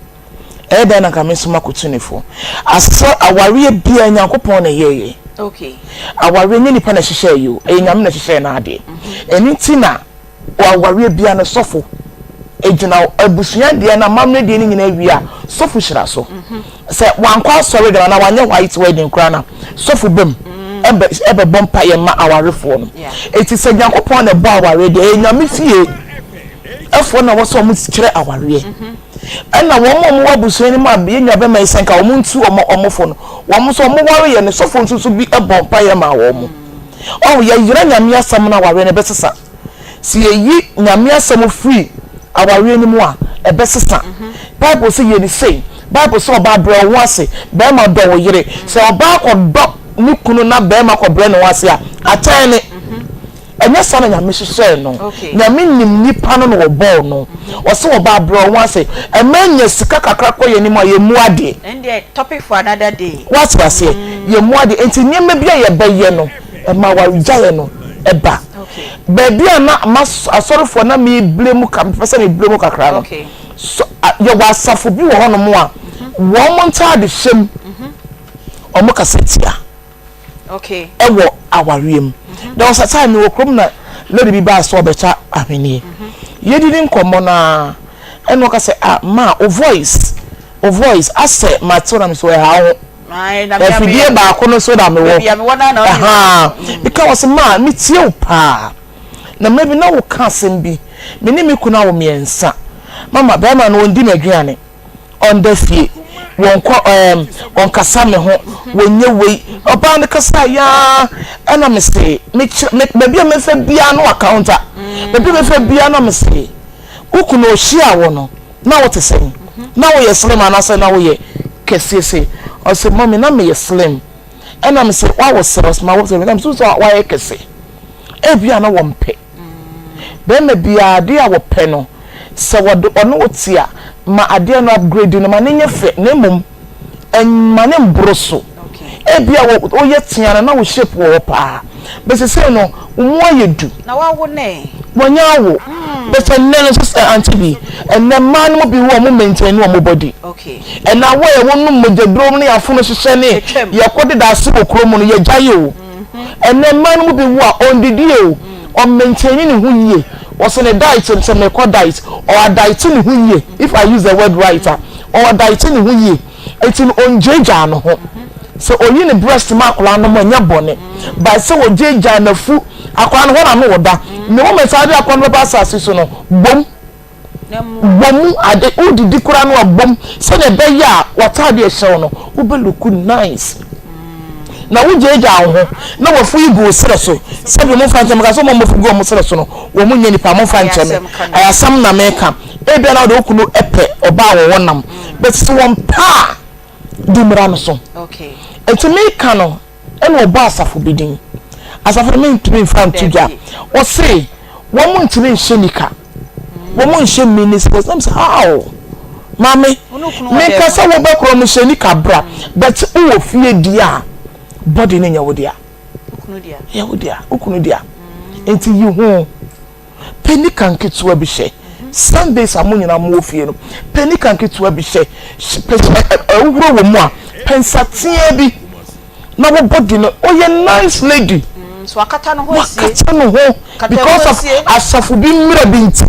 Ɛyɛ dɛn na nka me nso makotu ne fo? Asɛ awareɛ biara Nyankopɔn na ɛyɛeɛ. Okay. Awareɛ nyɛ nipa na ɛhyehyɛɛ yi o, ɛyɛ Nyame na ɛhyehyɛɛ n'adeɛ. Ɛno nti na awareɛ biara no sɔfo gyina abusua deɛ na amammerɛ deɛ no nyinaa wie a, sɔfo hyira so. Sɛ wankɔ asɔre dɛm anaa wanyɛ white wedding koraa na sɔfo ba mu ɛbɛ ɛbɛbɔ mpaeɛ ma awarefoɔ no. Eti sɛ Nyankopɔn na ɛbɔ awareɛ deɛ, ɛyɛ Nyame fie ɛfoɔ na ɛwɔ sɛ wɔn kyerɛ awareɛ. Ɛna wɔn a wɔwɔ abusua no mu a yɛn nua bɛma yi sɛ nka wɔn ntu wɔn wɔn fo no, wɔn nso wɔn ware yɛ no sɔfo nso so bi bɔ mpaeɛ maa wɔn. Ɔho yɛyera Nyame asɛm no awareɛ no ɛbɛsesa. Sɛ yɛyi Nyame asɛm firi awareɛ no mu a ɛbɛsesa. Bible sɛ yɛ no sei, Bible sɛ ɔbaa brɛ wo ho ase, bɛrima dɔ wo yere. Sɛ ɔbaa kɔdɔ ne kunu na bɛrima kɔbrɛ ne ho ase a, atɛn ne. Ɛnyɛ saa na Nyame hyehyɛɛ no. Nyame nim nipa no na ɔbɔɔ no. Ɔse ɔbaa brɛ wo ho ase. Ɛma nya sika kakra kɔ yɛn anim a yɛmmu adeɛ. Ɛndeɛ topic for another day. Woate aseɛ? Yɛmmu adeɛ. Nti nneɛma bi a yɛbɛyɛ no ɛma awaregyaeɛ no ɛba. Baabi a na m'asɔrefoɔ na me blame ka mepɛ sɛ me blame kakra no, so yɛwɔ asafo bi wɔ hɔnom a wɔn ntaade hyɛ mu wɔn kasa tia. Okay. Wɔ awareɛ mu. There was a time mewɔ kurom na lady bi baa sɛ ɔbɛtɔ ahweneɛ. Yɛdidi nkɔmmɔ no ara ɛna ɔka sɛ ah ma wo voice wo voice asɛ mate wo na me sɛ ɛha wo ho. Afidie baako no so na mewɔ. Ɛhaa. Meka wɔ sɛ ma metie wo paa. Na mmerɛ bi na woka asɛm bi me ne me kunu awo mmiɛnsa. Mama bɛrima no ɔndi m'aduane. ɔnda fie, wɔnkɔ ɛɛm, ɔnkasa me ho, wɔnyɛ wei. Ɔbaa no kasaa yaa, ɛna me se, mekyerɛ, me, baabi a mɛfa biara no akaunta, baabi a mɛfa biara na me se, wo kunu ɔhyiaa wo no, na wote sɛn? Na woyɛ slim anaasɛ na woyɛ kɛseɛ sei? Ɔse, mummy, na meyɛ slim. Ɛna me se, woawo sɛ? Ɔse, mawo sɛ. Na me se, wohu sɛ woayɛ kɛse? Ebia na wɔmpɛ. Barima biara, adeɛ a wɔpɛ no, sɛ wɔde ɔne wo te a, ma adeɛ no upgrade no, ma no nyɛ fɛ, na mmom mma no mboro so. Ebia wɔ woyɛ tea no na wo shape wɔ hɔ paa, but sesei no wo mu ayɛ du. Na wawo no ɛ? Wanya awo. But ɛnnɛ no sɛ aunty bi, ɛnnɛ mmaa no mu bi wɔ wɔn maintain wɔn body. Ɛna awɔ yɛ wɔn nom mogyaduro ne afono hyehyɛ ne yɛkɔ deda ase wɔ kuro mu no yɛgya yɛ o. Ɛnnɛ mmaa no mu bi wɔ a ɔndidi o, ɔmaintain ne ho yie. Ɔsɛ ne diet sɛ mekɔ diet, ɔadiete ne ho yie if I use the word right a, ɔadiete ne ho yie. Enti no ɔngyaagyaa ne ho. Sɛ ɔyi ne breast ma akwadaa no mo ɛnyɛ bɔne. But sɛ ɔgyaagyaa n'afu, akwadaa no hɔ na no ɔda. The moment a wode akwadaa no bɛba asase so no, bom. Bɔ mu ade, wodidi koraa no a bom sɛdeɛ ɛbɛyɛ a w'ataade a ɛhyɛ wo no, wobɛ look nice. Na wogyaagyaa wo ho na w'afu yi gu wo serɛ so. Sɛbi momfa nkyɛ me, meka sɛ wɔn a wɔafu gu wɔn serɛ so no, wɔn nyɛ nipa, momfa nkyɛ me. Ɛyɛ asɛm na meka. Ebia na wode wo kunu pɛ ɔbaa a wɔwɔ nam, but sɛ wɔmpɛ a, di mmara no so. Enti meka no, ɛna ɔbɔ asafo bi din. Asafo no mentumi mfa nto dwa. Ɔse wɔn ntumi nhyɛ nika, wɔn nhyɛ mini skirt. Na mesɛ how? Maame, menka sɛ wobɛkorɔ no hyɛ nika bra, but wowɔ fie deɛ a, body no nyɛ wo dea. Ɛyɛ wo dea, wo kunu dea. Nti yi ho. Pɛ nika nketewa bi hyɛ. Sundays a mo nyinaa mowɔ fie no, pɛ nika nketewa bi hyɛ. Pɛ ɛhohoro wɔ mu a, pɛ nsateaa bi na wo body no. Ɔyɛ nice lady. So wakata ne ho asie. Wakata ne ho because of asafo bi mmara bi nti.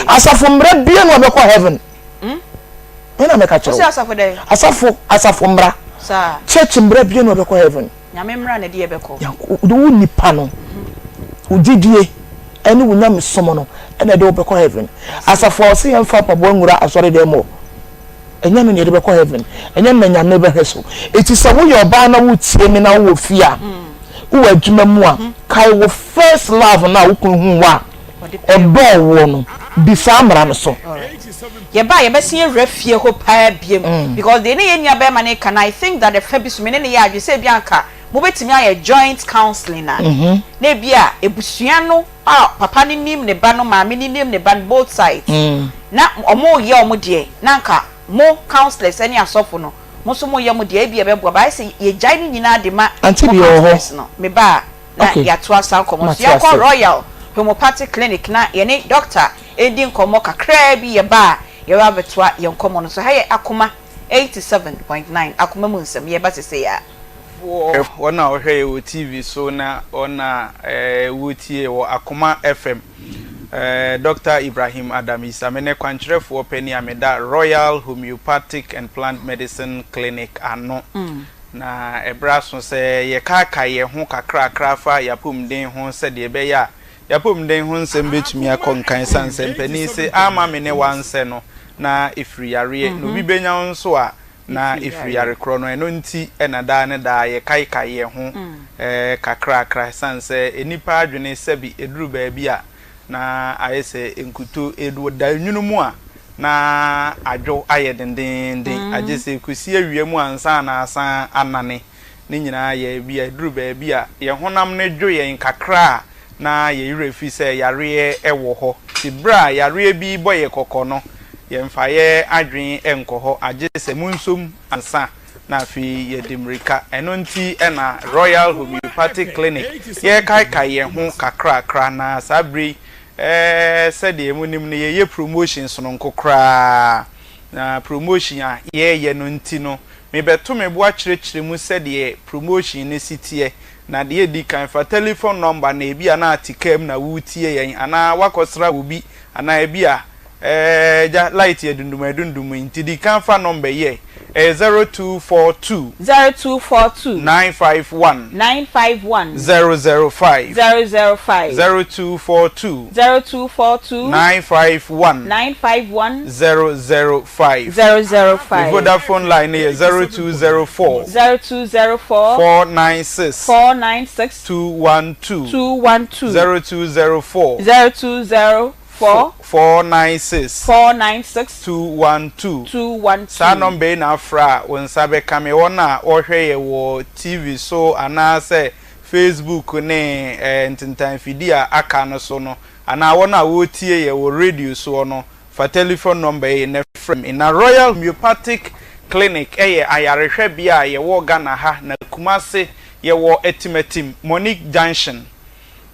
Asafo mmara bia na ɔbɛkɔ heaven. Me na mɛka kyerɛ wo. Asafo asafo mmara. Church mmara bia na ɔbɛkɔ heaven. Nyame mmra na ɛde yɛ bɛkɔ. Nyanko de wo nipa no, wo gyidie ɛne wo nyamesom no ɛna ɛde wo bɛkɔ heaven. Asafo a ɔse yɛnfa mpaboa nwura asɔre dɛm hɔ, ɛnyɛ no na yɛde bɛkɔ heaven, ɛnyɛ no na Nyame bɛhwɛ so. Eti sɛ woyɛ ɔbaa na wotie me na wowɔ fie a, wowɔ adwuma mu a, kae wo first love no a wo kunu huu wo a ɔdɔɔ woɔ no, di saa mmara no so. Yɛba a yɛbɛsen awura fie hɔ paa biom because deɛ ne yɛn nua bɛɛma no reka no I think that ɛfa bi so me ne no yɛ adwene sɛ ebia anka mobɛtumi ayɛ joint counselling a na ebia abusua no a papa no nim ne ba no maame no nim ne ba no both sides na wɔn reyɛ wɔn deɛ na anka mo counsellors ne asɔfo no mo nso moreyɛ mo deɛ ebia ɛbɛboa but ayɛ sɛ yɛgyae ne nyinaa de ma mo Auntie bi wɔ hɔ. counsellors no me ba a na Okay. yɛatoa saa nkɔmmɔ no so Mate yɛnkɔ ase. Royal Homeopathic Clinic na yɛne doctor redi nkɔmmɔ kakraa bi, yɛba a, yɛbɛba abɛtoa yɛn nkɔmmɔ no so. Ha yɛ Akoma 87.9, Akoma mu nsɛm, yɛreba sesei ara. Foɔ, wɔn a wɔhwɛ yɛ wɔ TV so na wɔn a wɔretie yɛ wɔ Akoma FM. Dɔkta Ibrahim Adam Issah, me ne kwankyerɛfoɔ panin a meda Royal Homeopathic and Plant Medicine Clinic ano. Na ɛberɛ aso sɛ yɛkaakae yɛn ho kakrakra fa yɛn apɔmuden ho sɛdeɛ ɛbɛyɛ a Y'apɔmuden ho nsɛm bɛtumi akɔ nkan ɛsiane sɛ mpanin se amma me ne w'ansɛ no na ɛfiri yareɛ na obi bɛnya wo nso a na ɛfiri yare korɔ no ɛno nti na daa ne daa yɛkaekae yɛn ho kakrakra ɛsiane sɛ nnipa adwene sɛbi ɛduru baabi a na ayɛ sɛ nkuto ɛda nwunu mu a na adwo ayɛ dendeenden agye sɛ ɛkɔsi awia mu ansa na asan anane. Ne nyinaa yɛ ebia ɛduru baabi a yɛn honam no dwo yɛn kakra a na yɛn werɛ fi sɛ yareɛ wɔ hɔ. Nti berɛ a yareɛ bi rebɔ yɛn kɔkɔ no, yɛmfa yɛn adwene nkɔ hɔ agye sɛ monsom ansa na afei yɛde mmirika. Ɛno nti na Royal Homeopathic Clinic yɛrekaekae yɛn ho kakrakra na saa berɛ yi sɛdeɛ monim no yɛyɛ promotion sononko koraa. Na promotion a yɛreyɛ no nti no, mebɛto me bo akyerɛkyerɛ mu sɛdeɛ promotion no si teɛ. Na deɛ ɛdi kan, fa telephone number na ebia na ate kaa mu na woretie yɛn anaa woakɔsra obi anaa ebia ɛɛ gya light yɛ dundum adundum yi nti di kan fa number yi ɛ, ɛyɛ 0242. 0242. 951. 951. 005. 005. 0242. 0242. 951. 951. 005. 005. Me Vodafone line no yɛ 0204. 0204. 496. 496. 212. 212. 0204. 0204. 496. 496. 212. 212. Saa nɔmba yi na afrɛ a wo nsa bɛka me. Wɔn a wɔhwɛ yɛ wɔ TV so anaasɛ Facebook ne ntentanfidie a aka no so no, anaa wɔn a wɔretie yɛ wɔ radio soɔ no, Fa tɛlifon nɔmba yi na frɛ me. Na Royal Homeopathic Clinic yɛ ayarehwɛbea a yɛwɔ Ghana ha na Kumase yɛwɔ Atimatim, Monique Junction.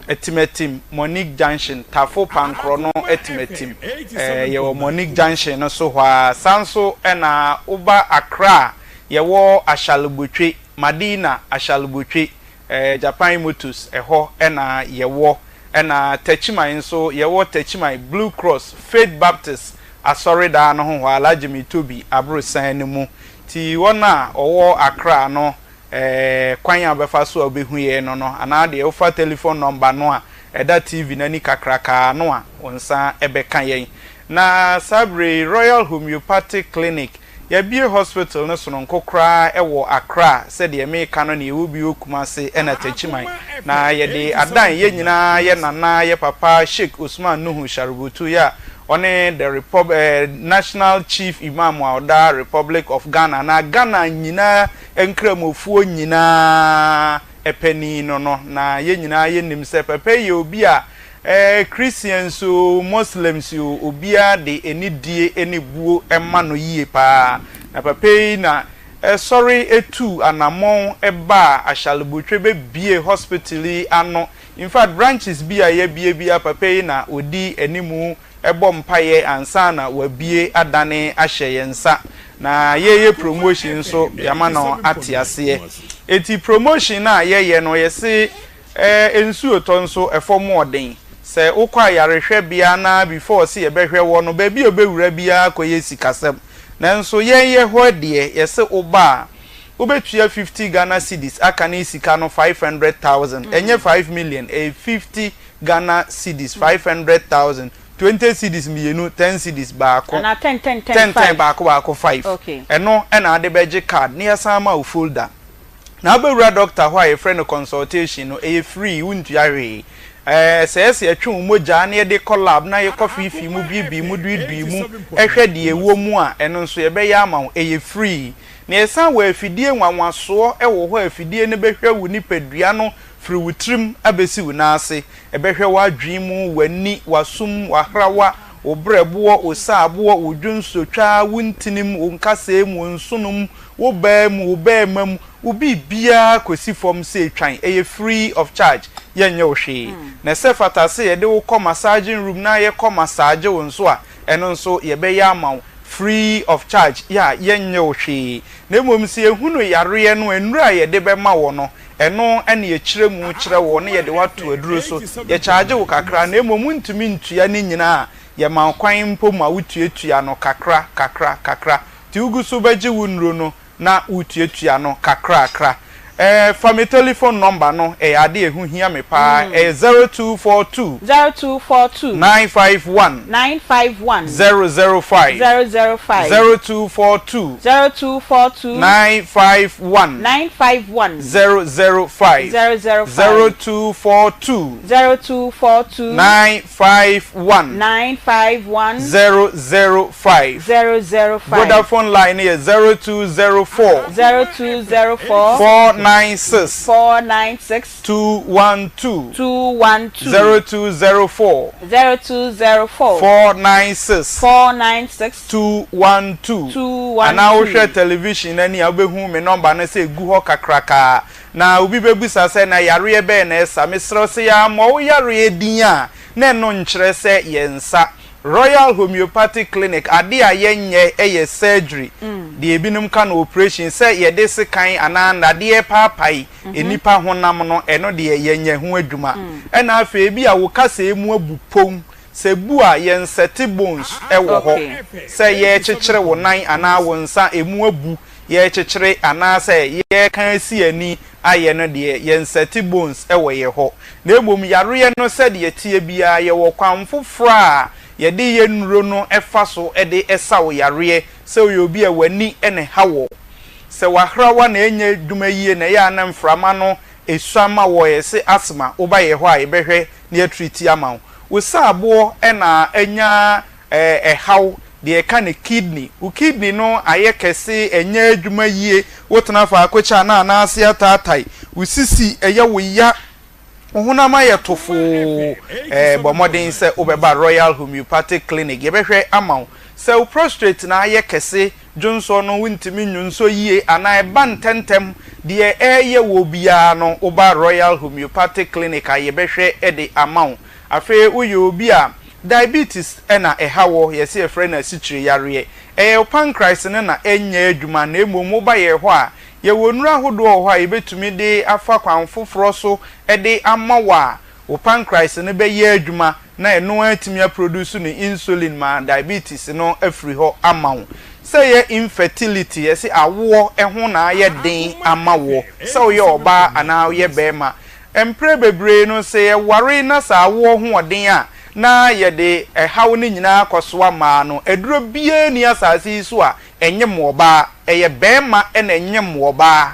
Atimatim, Monique Junction, Tafo Pankorɔ no Atimatim. Ɛɛ yɛwɔ Monique Junction no so hɔ ara. Saa nso na woba Accra a, yɛwɔ Ashalebotwe, Madina Ashalebotwe, ɛɛ Japan Motors, ɛhɔ na yɛwɔ. Ɛna Techiman nso, yɛwɔ Techiman Blue Cross Faith Baptist Asɔredan no ho hɔ, Alhaji Mitobi aborosan no mu. Nti wɔn a wɔwɔ Accra no, kwan a wobɛfa so a wobɛhu yɛn no no, anaa deɛ wofa telephone number no a ɛda TV no ani kakrakaa no a, wo nsa bɛka yɛn. Na saa berɛ yi, Royal Homeopathic Clinic, yɛabue hospital no sononko koraa wɔ Accra, sɛdeɛ meka no, na yɛwɔ bi wɔ Kumasi ɛna Techiman. Na yɛde adan yɛn nyinaa, yɛn nana, yɛn papa Sheik Osman Nuhu Sharubutu, yɛ a ɔne the Repub eh, National Chief Imam a ɔda Republic of Ghana anaa Ghana nyinaa Nkramofoɔ nyinaa panin no no, na yɛn nyinaa yɛnim sɛ papa yi yɛ obi a eh, Christians o, Muslims o, obiara de anidie ne buo ma no yie paa. Na papa yi na sɔre tuu anammɔn baa Ashalebotwe bɛbie hospital yi ano. In fact, branches bi a yɛabie biara papa yi na ɔdi animu bɔ mpaeɛ ansa na wabue adane ahyɛ yɛn nsa na yɛyɛ promotion nso yɛama no ate aseɛ. Enti promotion no a yɛyɛ no yɛse eh, nsuo tɔ nso ɛfam ɔden. Sɛ wokɔ ayarehwɛbea na before se yɛbɛhwɛ wɔ no baabi a wobɛwura biara kɔyɛ sikasɛm. Nanso yɛn yɛ hɔ deɛ yɛse woba a wobɛtua 50 Ghana cedis aka ne sika no 500,000 ɛnyɛ 5 million ɛyɛ 50 Ghana cedis 500,000, 20 cedis mmienu, 10 cedis baako, Anaa ten ten ten ten ten five. baako baako five. Okay. Ɛno na wode bɛgye card na yɛasan ama wo folder. Na wobɛwura doctor hɔ a yɛfrɛ no consultation no, ɛyɛ free, wontua hwee. Ɛɛ sɛ ɛsɛ yɛtwe wo mogya na yɛde kɔ lab na yɛkɔ feefee mu, buebue mu, duidui mu, hwɛ deɛ ɛwɔ mu a, ɛno nso yɛbɛyɛ ama wo, ɛyɛ free. Na yɛsan wɔ afidie nwanwasoɔ wɔ hɔ a afidie no bɛhwɛ wo nipadua no Firi wo tirim abɛsi wo nan ase. Ɛbɛhwɛ w'adwene mu, w'ani, w'asom, w'ahrawa, wo berɛboɔ, wo saaboɔ, wo dwonsotwa, wo ntinim, wo nkasɛɛ mu, wo nsono mu, wo baa mu, wo barima mu, wo biribiara kɔsi fam sɛ twan. Ɛyɛ free of charge. Yɛnyɛ wo hwee. Na ɛsɛ fata sɛ yɛde wo kɔ massaging room na yɛkɔ massage wo nso a, ɛno nso yɛbɛyɛ ama wo free of charge, yɛ a yɛnyɛ wo hwee. Na mmom sɛ yɛhunu yareɛ no a, nnuro a yɛde bɛma wo no, Ɛno na yɛkyerɛ mu kyerɛ wo na yɛde wo ato aduro so. Yɛkyaagye wo kakra na mmom wontumi ntua ne nyinaa a, yɛma wo kwan mpo ma wotuatua no kakra kakra kakra. Nti wogu so bɛgye wo nnuro no na wotuatua no kakrakra. Eh, fa me telephone number no, ɛyɛ ade a ɛho hia me paa. Ɛyɛ 0242. 0242. 951. 951. 005. 005. 0242. 0242. 951. 951. 005. 005. 0242. 0242. 951. 951. 005. 005. Vodafone line no yɛ 0204. 0204. 496. 496. 212. 212. 0204. 0204. 496. 496. 212. 212. Anaa wohwɛ television no ani a wobɛhu me nɔmba no sɛ ɛgu hɔ kakrakaa. Na obi bɛbisa sɛ na yareɛ bɛn na ɛsa? Mesrɛ wo sɛ yɛammɔ wo yareɛ din a na ɛno nkyerɛ sɛ yɛnsa. Royal Homeopathic Clinic, ade a yɛnyɛ yɛ surgery, deɛ ebinom ka no operation, sɛ yɛde sekan anaa nnadeɛ paapae nnipa honam no, ɛno deɛ yɛnyɛ ho adwuma. Ɛna afei ebia wo kasɛɛ mu abu pon, sɛ bu a yɛnsɛte bones wɔ hɔ, sɛ yɛrekyekyere wo nan anaa wo nsa ɛmu abu, yɛrekyekyere anaasɛ yɛreka asi ani ayɛ no deɛ yɛnsɛte bones wɔ yɛ hɔ. Na mmom yareɛ no sɛdeɛ ɛteɛ biara yɛwɔ kwan foforɔ a yɛde yɛ nnuro no fa so de sa wo yareɛ, sɛ woyɛ obi a w'ani na ɛha wɔ, Sɛ w'ahrawa na ɛnyɛ adwuma yie na ɛyɛ a na mframa no sua ma wɔ yɛse asthma woba yɛ hɔ a yɛbɛhwɛ na yɛatreati ama wo. Wo saaboɔ na anya ɛhaw deɛ yɛka no kidney, wo kidney no ayɛ kɛse ɛnyɛ adwuma yie, wotena faako kyɛ a na anaase ataatae, wo sisi ɛyɛ wo ya, Wo honam ayɛ tofoo? Ɛɛ, bɔ mmɔden sɛ wobɛba Royal Homeopathic Clinic. Yɛbɛhwɛ ama wo. Sɛ wo prostrate no ayɛ kɛse, dwonsɔ no wontumi nnwonsɔ yie anaa ɛba ntɛntɛm, deɛ ɛreyɛ woɔ biara no woba Royal Homeopathic Clinic a yɛbɛhwɛ de ama wo. Afei woyɛ obi a diabetes na ɛha woɔ, yɛse yɛfrɛ no asikyire yareɛ, ɛyɛ wo pancreas no na ɛnyɛ adwuma na mmom woba yɛn hɔ a, yɛwɔ nnuro ahodoɔ wɔ hɔ a yɛbɛtumi de afa kwan foforɔ so de ama wo a wo pancreas no bɛyɛ adwuma na ɛno ara atumi aproduce ne insulin ma diabetes no afiri hɔ ama wo. Sɛ ɛyɛ infertility, yɛse awoɔ ho na ayɛ den ama woɔ, sɛ woyɛ ɔbaa anaa woyɛ barima. Mprɛ bebree no sɛ yɛware na sɛ awoɔ ho ɔden a, na yɛde ɛhaw no nyinaa kɔsoa mmaa no. Aduro biara nni asase yi so a ɛnyem ɔbaa, ɛyɛ barima na ɛnyem ɔbaa.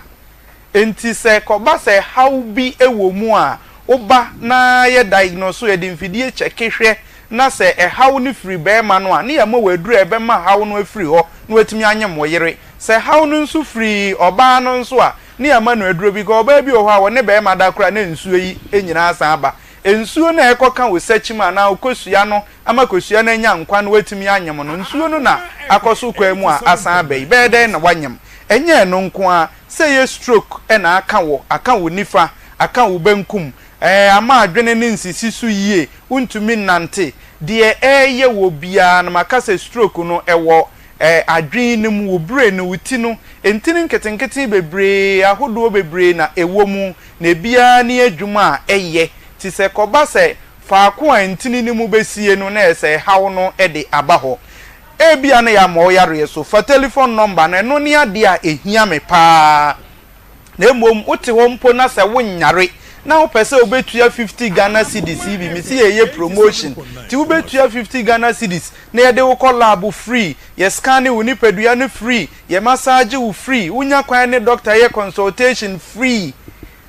Enti sɛ ɛkɔba sɛ haw bi wɔ mu a, woba na yɛ diagnose, yɛde mfidie kyɛke hwɛ na sɛ ɛhaw no firi barima no a, ne yɛama wo aduru a ɛbɛma haw no afiri hɔ na watumi anyem wo yere. Sɛ haw no nso firi ɔbaa no nso a, ne yɛama no aduro bi, because ɔbaa bi wɔ hɔ a ɔne barima da koraa na nsuo yi nyinaa san ba. Nsuo no a ɛkɔka wo sakyim anaa wo kosua no ama kosua no anya nkwa na watumi anyem no, nsuo no na akɔ so kwan mu a asan aba yi, bɛyɛ dɛn na woanyem? Ɛnyɛ ɛno nko ara, Sɛ ɛyɛ stroke na aka wo, aka wo nifa, aka wo benkum, ɛɛ, ama adwene no nsisi so yie, wontumi nnante, deɛ ɛreyɛ wɔ biara no, maka sɛ stroke no, ɛwɔ, ɛɛ, adwene no mu, wo brain no, wo ti no, ntini nketenkete bebree, ahodoɔ bebree na ɛwɔ mu, na ebiara ne adwuma a ɛyɛ. Nti sɛ ɛkɔba sɛ faako a ntini no mu bɛsie no na ɛyɛ sɛ ɛhaw no de aba hɔ. Ebia na yɛama wo yareɛ so. Fa telefon nɔmba no, ɛno ne adeɛ a ɛhia me pa ara. Na mmom wote hɔ mpo na sɛ wonyare na wopɛ sɛ wobɛtua 50 Ghana cedis yi bi, mese yɛreyɛ promotion, nti wobɛtua 50 Ghana cedis na yɛde wo kɔ lab free, yɛ scanne wo nipadua no free, yɛ massage wo free, wonya kwan ne doctor yɛ consultation free.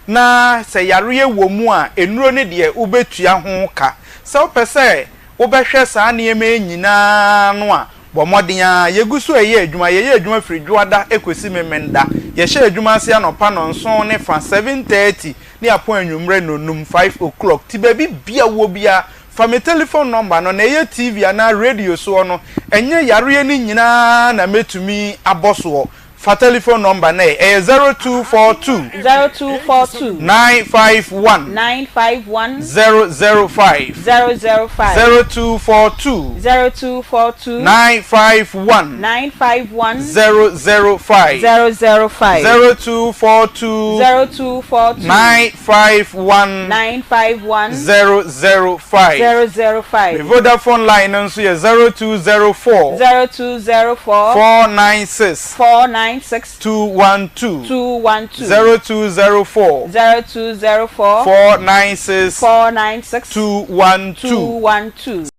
Na sɛ yareɛ wɔ mu a, nnuro no deɛ wobɛtua ho ka. Sɛ wopɛ sɛ wobɛhwɛ saa nneɛma yi nyinaa ano a, bɔ mmɔden ara. Yɛgu so reyɛ adwuma. Yɛyɛ adwuma firi Dwoada kɔsi Memenda. Yɛhyɛ adwuma ase anɔpa nnɔnson ne fa, 7:30, ne yɛapɔn anwummerɛ nnɔnnum, 5 o'clock. Nti baabi biara wowɔ biara, fa me telefon nɔmba no, na ɛyɛ TV anaa radio soɔ no, ɛnyɛ yareɛ no nyinaa na mɛtumi abɔ soɔ. Fa telephone number no ɛ, ɛyɛ 0242. 0242. 951. 951. 005. 005. 0242. 0242. 951. 951. 005. 005. 0242. 0242. 951. 951. 005. 005. Me Vodafone line no nso yɛ 0204. 0204. 496. 496. 212. 212. 0204. 0204. 496. 496. 212. 212.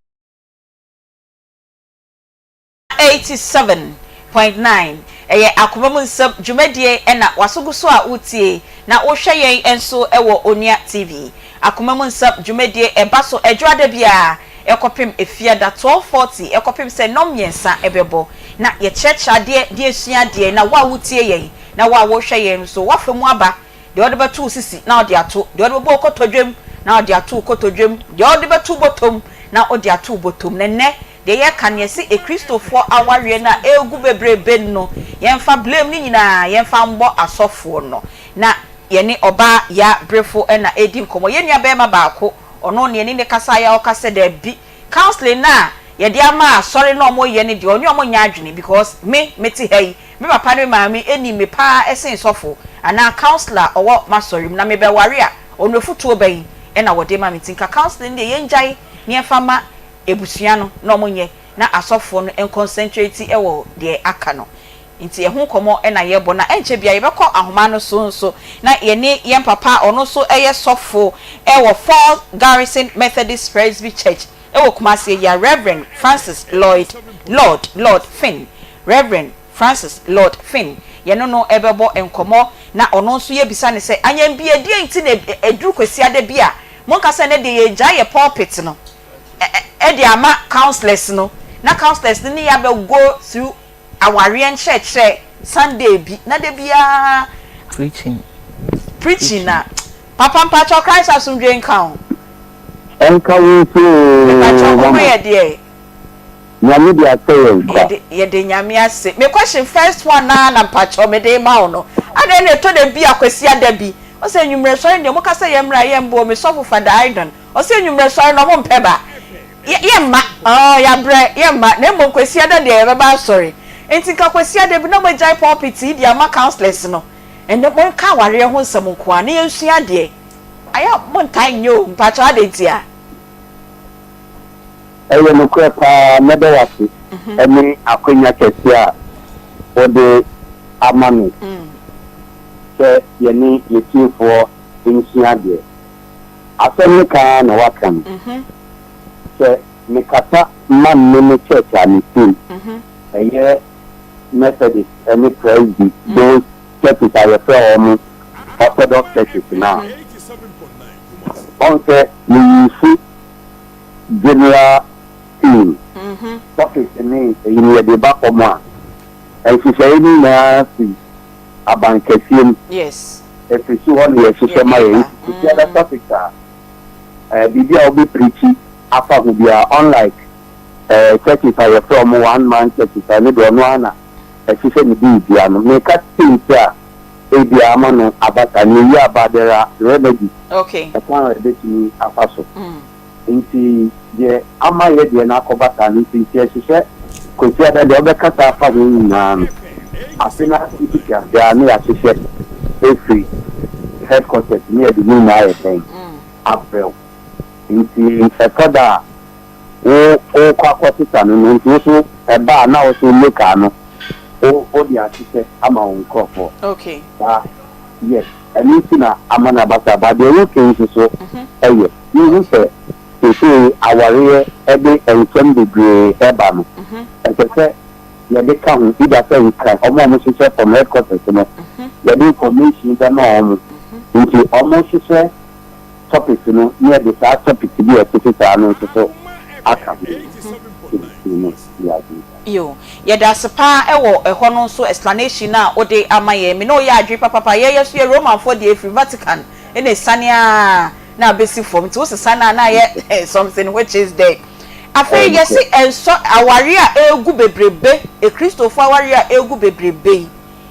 87.9 Ɛyɛ Akoma Mu Nsɛm dwumadie na w'aso gu so a woretie na wohwɛ yɛn nso wɔ Onua TV. Akoma Mu Nsɛm dwumadie ɛba so Ɛdwoada biara kɔpem Efiada 12:40 kɔpem sɛ nnɔn mmiɛnsa bɛbɔ na yɛkyerɛkyerɛ adeɛ de asua adeɛ na wo a woretie yɛn na wo a worehwɛ yɛn nso woafa mu aba deɛ wode bɛto wo sisi na wode ato, deɛ wode bɛbɔ wo kotodwem na wode ato wo kotodwem, deɛ wode bɛto wo bɔtɔm na wode ato wo bɔtɔm. Na nnɛ Deɛ yɛka no yɛse akristofoɔ awareɛ no a ɛregu bebrebe no yɛnfa blame no nyinaa yɛnfa mbɔ asɔfoɔ no na yɛne ɔbaa ya brefo na ɛredi nkɔmmɔ yɛn nua barima baako ɔno na yɛne no kasaeɛ a ɔka sɛ daabi counseling no a yɛde ama asɔre no a wɔyɛ no deɛ ɔne wɔn nyɛ adwene because me mete ha yi me papa ne me maame nim me paa sen sɔfo anaa counselor a ɔwɔ m'asɔre mu na mebɛware a ɔno afutuo bɛn na wɔde ma me nti nka counseling no deɛ yɛngyae na yɛnfa ma abusua no na ɔmo nyɛ na asɔfoɔ no nkɔnsɛntreti wɔ deɛ aka no nti ɛho nkɔmɔ na yɛbɔ na ɛnkyɛ biara yɛbɛkɔ ahoma no so nso na yɛne yɛn papa a ɔno nso yɛ sɔfo wɔ Fort Garrison Methodist Presby Church wɔ Kumasi Ayia Rev. Francis Lloyd Lord Lord Finn Rev. Francis Lord Finn yɛne no bɛbɔ nkɔmɔ na ɔno nso yɛbisa no sɛ anyɛnbie deɛn nti na ɛduru Kwasiada bi a monka sɛ ɛnɛ deɛ yɛgyae yɛ pulpit no de ama councillors no na councillors no ne yɛ abɛ go through awareɛ nkyerɛkyerɛ Sunday bi na da biara Preaching. Preaching na papa mpakyɛw Christ asomdwoe nka wo. Ɛnka wo nso oo Mepakyɛw wo ho mama. yɛ deɛ? Nyame de akyɛ yɛn kwa. Yɛde yɛde Nyame ase. Me question first one naa na mpakyɛw mede rema wo no. Adɛn na ɛtɔ da bi a Kwasiada bi, ɔsɛ anwummerɛ sɔre deɛ moka sɛ yɛmmra a yɛmma o, me sɔfo Fada Aidan, ɔsɛ anwummerɛ sɔre no ɔmo mpɛ ba. Yɛ yɛmma, ɔɔ yɛabrɛ, yɛmma, na mmom Kwasiada deɛ yɛbɛba asɔre. Nti nka Kwasiada bi na moagyae pulpit yi de ama councillors no. Ɛnɛ monka awareɛ ho nsɛm nko ara na yɛnsua adeɛ. Ayɛ a montaa nyɛ o, mpakyɛw adɛn ntia? Ɛyɛ nokorɛ paa, mɛda wo ase ne akwanya kɛseɛ a wode ama me sɛ yɛne yɛtiefoɔ nsua adeɛ. Asɛm no ka ara na woaka no. Sɛ mekasa ma me me church a mefiri, ɛyɛ Methodist ne Presby, those churches a yɛfrɛ wɔn Orthodox churches no a, ɔhu sɛ me use general theme, topics ne eyi no yɛde ba fam a, nhyehyɛeɛ no nyinaa firi aban kɛseɛ mu. Ɛfiri so hɔ na yɛhyehyɛ ma yɛn. Nti other topics a, eh, biribi a wobɛpreachi afa ho biara, unlike eh, churches a yɛfrɛ wɔn one man churches a, ɛno deɛ ɔno ara na ɛhyehyɛ ne biribia no. Meka sei nti a, ebia ama no aba saa. Nea eyi aba, there are remedies, ɛkwan a yɛbɛtumi afa so. Nti deɛ ama yɛ deɛ no akɔba saa no nti, nti ɛhyehyɛ Kwasiada deɛ wobɛkasa afa ho nyinaa no, afe no mfitiaseɛ ara na yɛahyehyɛ afiri headquarters na yɛde ne nyinaa ayɛ dɛn abrɛ wo. Nti ɛtɔ da a wo wokɔ akɔsesa no no, nti wo so ɛba a na wo so local no wo wode ahyehyɛ ama wo nkorɔfoɔ. Okay. Saa, yes, ɛno nti na ama no aba saa, but deɛ woka yi nso so yɛ. Yehu sɛ seesei awareɛ de nsɛm bebree reba no, ɛsɛ sɛ yɛde ka ho, either sɛ nka wɔn a wɔhyehyɛ from headquarters no, yɛde information bɛma wɔn, nti wɔhyehyɛ topics no na yɛde saa topics bi a ɛtete saa no nso so aka ho. No yɛ adwene. Yo, yɛda ase paa ɛwɔ ɛhɔ no nso explanation no a wode ama yɛn. Me ne wo yɛ adwene papapa. Yɛn yɛso yɛ Romanfoɔ deɛ ɛfiri Vatican na ɛsiane ara na abɛsi fam. Nti wo sesa no a na ayɛ something which is the Afei yɛse ɛnsɔ awareɛ a ɛregu bebrebe, Akristofoɔ awareɛ a ɛregu bebrebe yi,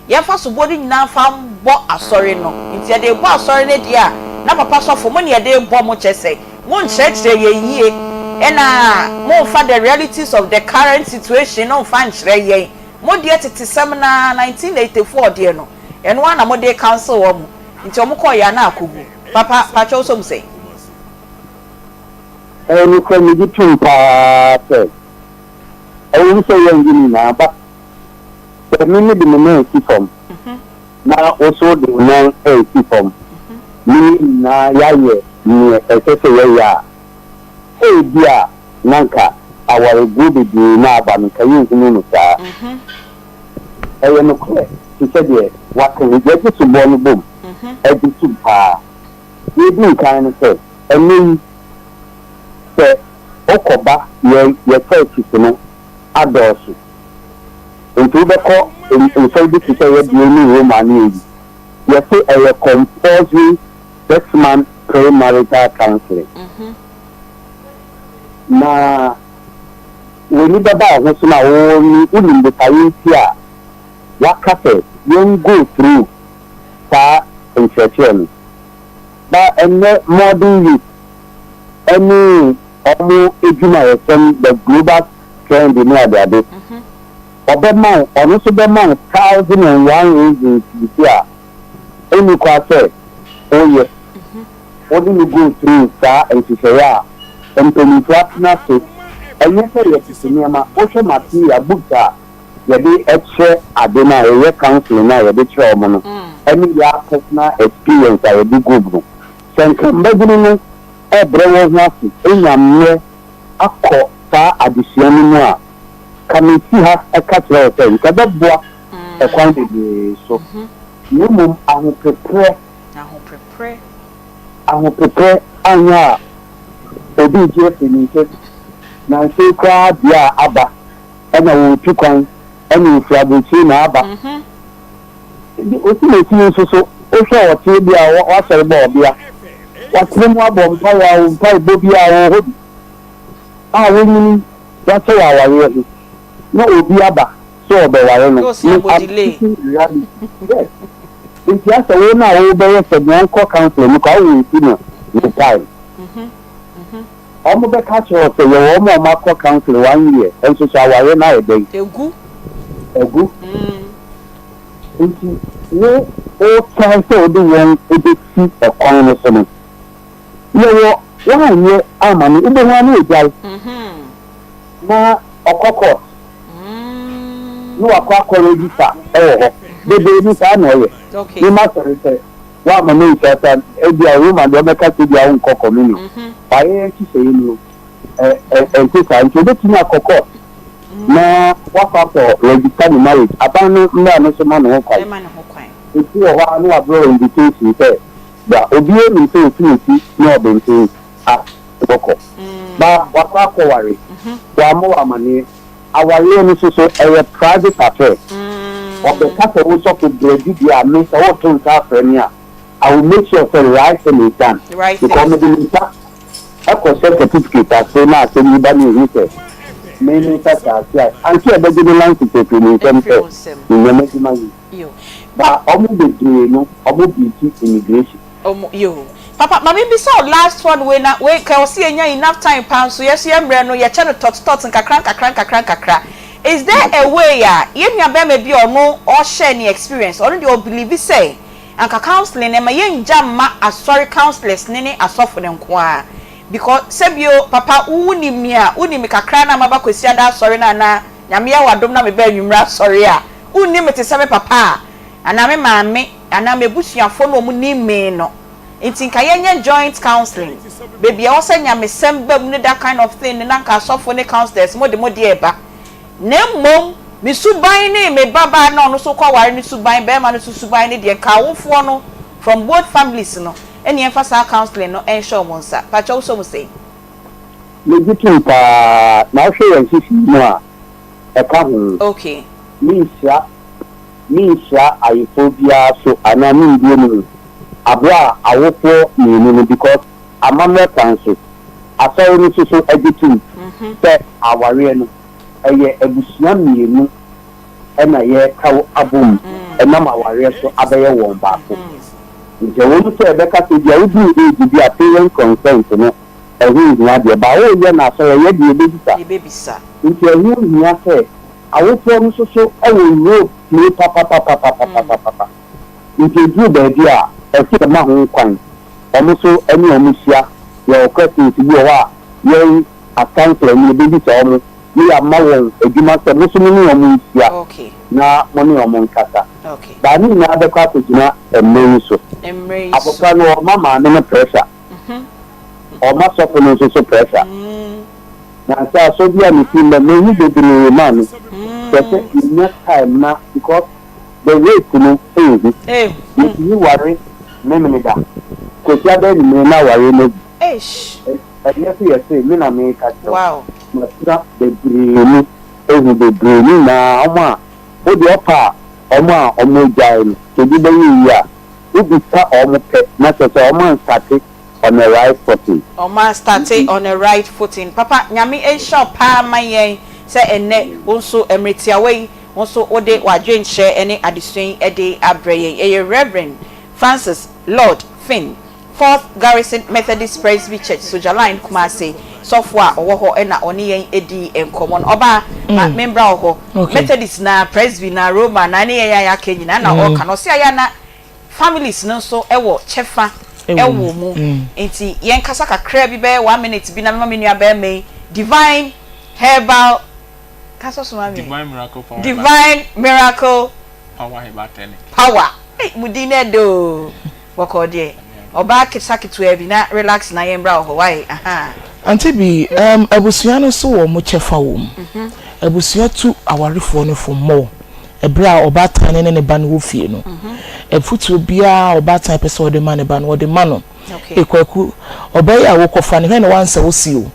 Yɛmfa soboɔ no nyinaa mfa mbɔ asɔre no. Nti yɛde rebɔ asɔre no deɛ a, na papa sɔfo, mo ne yɛde rebɔ mo kyerɛ sɛ, monkyerɛkyerɛ yɛn yie, ɛna momfa the realities of the current situation no mfa nkyerɛ yɛn. Mo deɛ tetesɛm no ara, 1984 deɛ no, ɛno ara na mode recounsel wɔn. Nti wɔn kɔeɛ a na akɔgu. Papa, pakyɛ wosɔ mu sɛn? Ɛyɛ nokorɛ, megye tom paa sɛ, ɛwom sɛ yɛnnye ne nyinaa, but Sɛ me mede me nan si fam, na wo nso wode wo nan resi fam, ne yɛn nyinaa yɛayɛ nea ɛsɛ sɛ yɛyɛ a, ebia na anka awareguo bebree no a aba no, anka yɛnhunu no saa. Ɛyɛ nokorɛ te sɛ deɛ woaka yi, yɛgye soboɔ no bom gye tom paa. Deɛ ɛdi nkan ne sɛ, ɛnnɛ yi, sɛ wokɔba yɛn yɛn churches no adɔɔso. Nti wobɛkɔ nsɔre bi te sɛ yɛ deɛ ne Roma ne eyi, yɛse ɛyɛ compulsory six-month pre-marital counseling. Na w'ani bɛba wo ho so na wo ne wonim botaeɛ nti a waka sɛ yɛn go through saa nkyerɛkyerɛ no. Ba ɛnnɛ modern youth ɛne wɔn adwumayɛsɛm, the global trend ne adeade. Ɔbɛma wo, ɔno nso bɛma wo 1001 reasons bi a ɛnni kwa sɛ woyɛ. Wo ne no go through saa nhyehyɛeɛ a mpanimfoɔ atena ase. Ɛnyɛ sɛ yɛtete nneɛma. Wohwɛ material, books a yɛde kyerɛ ade no a, yɛyɛ counselling no a yɛde kyerɛ wɔn no, ɛne yɛn personal experience a yɛde gu mu no, sɛ nka mmabunu no rebrɛ wɔn ho ase anya mmerɛ akɔ saa adesua no mu a, ka mesi ha ka kyerɛ wo sɛ nka ɛbɛboa ɛkwan bebree so. Na mmom ahopeprɛ, ahopeprɛ anyɛ a obi regye afiri ne nsam. Nansa yi koraa deɛ a aba ɛna wɔretu kwan ɛna ɔfiri aburokyire na aba. Osi na esi nso so, wohwɛ a ɔte bi a wasɔre bɔ ɔbea, watena mu abɔ mpaeɛ a mpaebɔ bi a ɔwɔ hɔ bi a wonyini. Wakyɛ wɔ awareɛ ho na obi aba sɛ ɔbɛware no, me I'm speaking reality, yes. Nti asɛ wo no a wobɛyɛ sɛ nea ɔnkɔ counseling no koraa wo waste no ne time. Ɔmo bɛka akyerɛ wo sɛ yɛwɔ ɔmo a ɔmo akɔ counseling one year nso so awareɛ no ayɛ dɛn? Egu. Agu. Nti wo wo try sɛ wode wɔn bɛsi ɛkwan no so no, Yɛwɔ woanyɛ ama no wobɛhu ara na wagyae na ɔkɔ court na wakɔ akɔ register wɔ hɔ bebree no saa na ɔyɛ me ma sɔre sɛ woamma me nhyia sa ebia Roman deɛ ɔbɛka sɛ ebia wonkɔ communion wayɛ yɛn nhyehyɛeɛ mu no ɛnte saa nti obɛtumi akɔ court na wakɔ akɔ register ne marriage aban no mmara no so ma ne ho kwan nti wɔ hɔ a na wabrɛ wo invitation sɛ Bra, obiara nim sɛ Otumasi ne Ɔbenten a wɔkɔ. Ba, wakɔ akɔware. Wammɔ wo amaneɛ. Awareɛ no nso so, ɛyɛ private affair. Ɔbɛka sɛ wo sɔfo brɛ bi deɛ a, me sɛ woreto nsa afrɛ me a, I will make sure sɛ right thing is done. Because mede me nsa kɔhyɛ certificate ase na asɛm yi ba na ɛhu sɛ me me nsa hyɛ ase a, ankyɛ yɛbɛgye me license afiri me nsam sɛ menyɛ m'adwuma yie. Yo. Ba ɔmo bebree no ɔmo beati immigration. Ɔmo yo. Papa ma me bisa wo last one wei na wei nka ɛwɔ sɛ yɛnya enough time paa nso yɛso yɛ mmerɛ no yɛkyɛ no tɔt tɔt nkakra nkakra nkakra nkakra is there a way a yɛn nua bɛɛma bi a ɔno ɔ share ne experience ɔno deɛ ɔ believe sɛ anka counseling no ɛma yɛngya mma asɔre counselors no ne asɔfo no nko ara because sɛbio papa wo wonim me a wonim me kakra na maba Kwasiada asɔre no anaa Nyame yɛ w'adom na meba anwummerɛ asɔre a, wonni me te sɛ me papa a, anaa me maame, anaa m'abusuafoɔ no a wɔnim me no. Nti nka yɛnyɛ joint counselling, baabi a ɛwɔ sɛ nyamesɛm ba mu ne that kind of thing no na nka asɔfoɔ ne counsellors mode mo deɛ reba. Na mmom me suban ne me ba baa no a ɔno nso rekɔware no suban, barima no nso suban no deɛ nka awofoɔ no from both families no ɛne yɛmfa saa counselling no nhyɛ wɔn nsa. Pakyɛ wosɔ mu sɛn? Megye tom paa, na wohwɛ yɛn nhyehyɛe mu a, ɛka ho. Okay. Menhyira menhyira ayeforɔ biara so anaa mendie no mu aberɛ a awofoɔ mmienu no because amammerɛ kwan so, asɔre no nso so gye tom sɛ awareɛ no ɛyɛ abusua mmienu na yɛreka abom nam awareɛ so abɛyɛ wɔn baako. Nti ɛwɔ mu sɛ yɛbɛka sɛ ebia woduru age bi a parent consent no ɛho nhia deɛ, but woreyɛ no asɔre ɛyɛ deɛ yɛbɛbisa. Nti ɛho hia sɛ awofoɔ no nso so wɔ role play papapapapapapapa. Nti ɛduru baabi a ɛsɛ yɛma ho kwan, wɔn nso ne wɔn hyia, yɛwɔ questions bi wɔ hɔ a yɛn as councillor no yɛbɛbisa wɔn na yɛama wɔn adwuma sɛ mo nso mo ne wɔn nhyia na mo ne wɔn nkasa. But ne nyinaa bɛkɔ akɔgyina mmerɛ yi so. Abɔfra no ɔma maame no pressure. Ɔma sɔfo no nso so pressure. Na sɛ asɔ bi a me ti mbɛ mehu bebree maame. Kyerɛ sɛ menya time na because the rate no ehu. Metumi ware Memeneda, Kwasiada anwummere na awareɛ no agu. Ɛnyɛ sɛ yɛse me na meka kyerɛ wo. Matena bebree mu ehu bebree ne nyinaa wɔn a wo deɛ ɔpɛ a wɔn a wɔn agyae no sɛ obi bɛyɛ yie a. Wobisa wɔn pɛ na kyerɛ sɛ wɔn anstate on a right footing. Wɔn anstate on a right footing. Papa Nyame nhyira wo paa ma yɛn sɛ ɛnnɛ wo nso mmerɛ tiawa yi wo nso wode w'adwenkyerɛ ne adesua yi de abrɛ yɛn. Ɛyɛ Rev. Francis Lord Finn, Fourth Garrison Methodist Presby Church, Soja Line, Kumasi sɔfoɔ a ɔwɔ hɔ na ɔne yɛn dii nkɔmmɔ no. Ɔbaa, ma membra wo hɔ. Methodist na Presby na Roma na ne yɛn a yɛaka nyinaa na ɔreka no. Ɔse ayɛ a na families no nso wɔ kyɛfa wɔ mu. Nti yɛnkasa kakra bi bɛyɛ one minute bi na mema me nua barima yi Divine Herbal, ka sɔ so ma me. Divine Miracle Power Divine Miracle Power Herbal Clinic. Power. Ei, mo din no ɛdɛ oo. Bɔkɔɔ deɛ ɔbaa kesa ketewa bi na relax na yɛn bra wɔ hɔ wai ahaa. Auntie Bi, erm abusua no nso wɔ ɔmo kyɛfa wɔ mu. Abusua tu awarefoɔ no fo more ɛberɛ a ɔbaatan no ne ne ba no wɔ fie no. Afutuo biara a ɔbaatan pɛ sɛ ɔde ma ne ba no, ɔde ma no. Ee Kwaku, ɔbaa yi a wokɔfa no, hwɛ na wansɛ wo se o.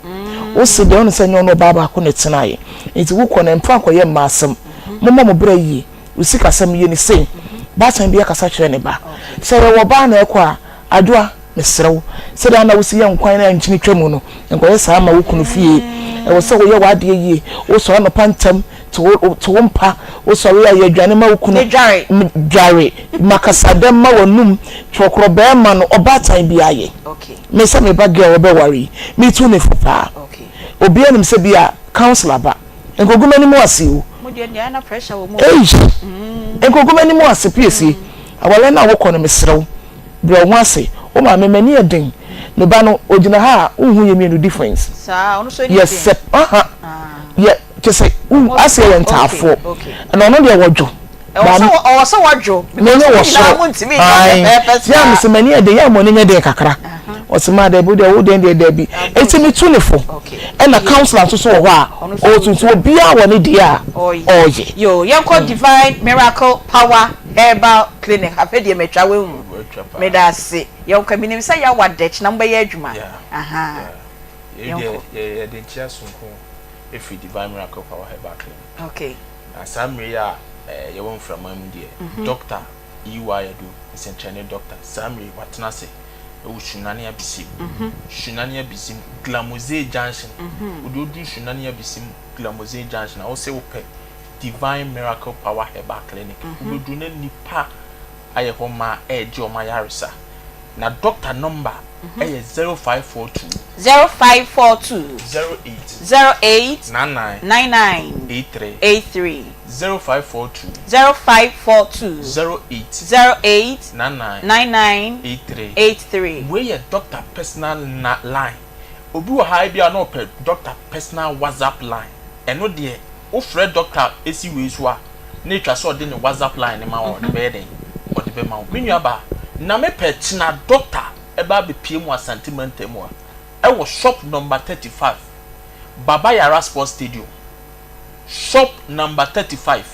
Wo se deɛ wonim sɛ ɛnyɛ wo ne ɔbaa baako na ɛtenaeɛ. Nti wokɔ no, mfa nkɔyɛ mmaa asɛm. Mommɔ mo bra yie. Wo sikasɛm, yɛ no sei. Baatan biara kasa kyerɛ ne ba. Sɛ ɛyɛ ɔbaa na ɛkɔ a, Adwoa. Mesrɛ wo, sɛdeɛ na wosi yɛ nkwan na nkyene twa mu no, nkɔyɛ saa mma wo kunu fie. Ɛwɔ sɛ woyɛ w'adeɛ yie. Wosɔre anɔpa ntɛm, to wo to wo mpa. Wosɔre a, yɛ aduane ma wo kunu. Dware. Dware. Ma kasadɛm ma w'anum. Twerɛkorɔ barima no, ɔbaatan biara yɛ. Me sɛ me ba girl ɔbɛware yi, metu ne fo paa. Obiara nim sɛ bi a council aba. Nkogu m'anim ase o. Mo deɛ deɛ na pressure wɔ mu o. Eish! Nkogu m'anim ase piesie. Awareɛ no a wokɔ no mesrɛ wo. Brɛ wo ho ase. Wo maame m'ani yɛ den. Me ba no ogyina ha a wonhu yɛ mienu difference. Saa ɔno nso ani Yɛ den. sɛ aha yɛ kyɛ sɛ wo ase yɛ ntaafoɔ ɛna ɔno deɛ wɔdwo. Ɛwɔ sɛ ɔwɔ sɛ wɔdwo because mo nyinaa mo ntumi nyɛ pɛpɛɛpɛ saa. Yɛ a mese m'ani yɛ den yɛ a mo ani nyɛ den kakra. Ɔse maa dabi wo deɛ wo deɛ deɛ dabi. Eti me tu ne fo. Ɛna councilor nso so wɔ hɔ a ɔɔtu nti obiara wɔ ne deɛ a ɔɔyɛ. Yoo yɛnkɔ divine miracle power herbal clinic afei deɛ matwa wahu medase yɛnkɔ menim sɛ yawa dɛkyi na mobɛyɛ adwuma ahaa yɛnkɔ. Yɛde nkyia sononko firi divine miracle power herbal clinic. Okay. Na saa mmerɛ yi a yɛwɔ mframa mu deɛ doctor EY Adu nsɛnkyerɛnne doctor saa mmerɛ yi watena ase wɔ Sunyani Abisim Sunyani Abisim Glamoze junction wode woduru Sunyani Abisim Glamoze junction a wose wopɛ Divine Miracle Power Herbal Clinic wobɛduru na nnipa ayɛ hɔ ma ɛregye wɔn ayaresa na doctor number ɛyɛ 0542 0542 08 08 99 99 83 83 0542 0542 08 08 99 99 83 83. Wei yɛ doctor personal na line. Obi wɔ ha ebia na ɔpɛ doctor personal WhatsApp line. Ɛno deɛ wofrɛ doctor si wei so a na etwa sɛ ɔde ne WhatsApp line no ma wo a ɔde bɛyɛ dɛn? Ɔde bɛma wo. Me nua baa, na mepɛ kyena doctor ɛba abɛpue mu Asante mantam mu a ɛwɔ shop number 35 Baba Yara Sports Stadium. Shop number 35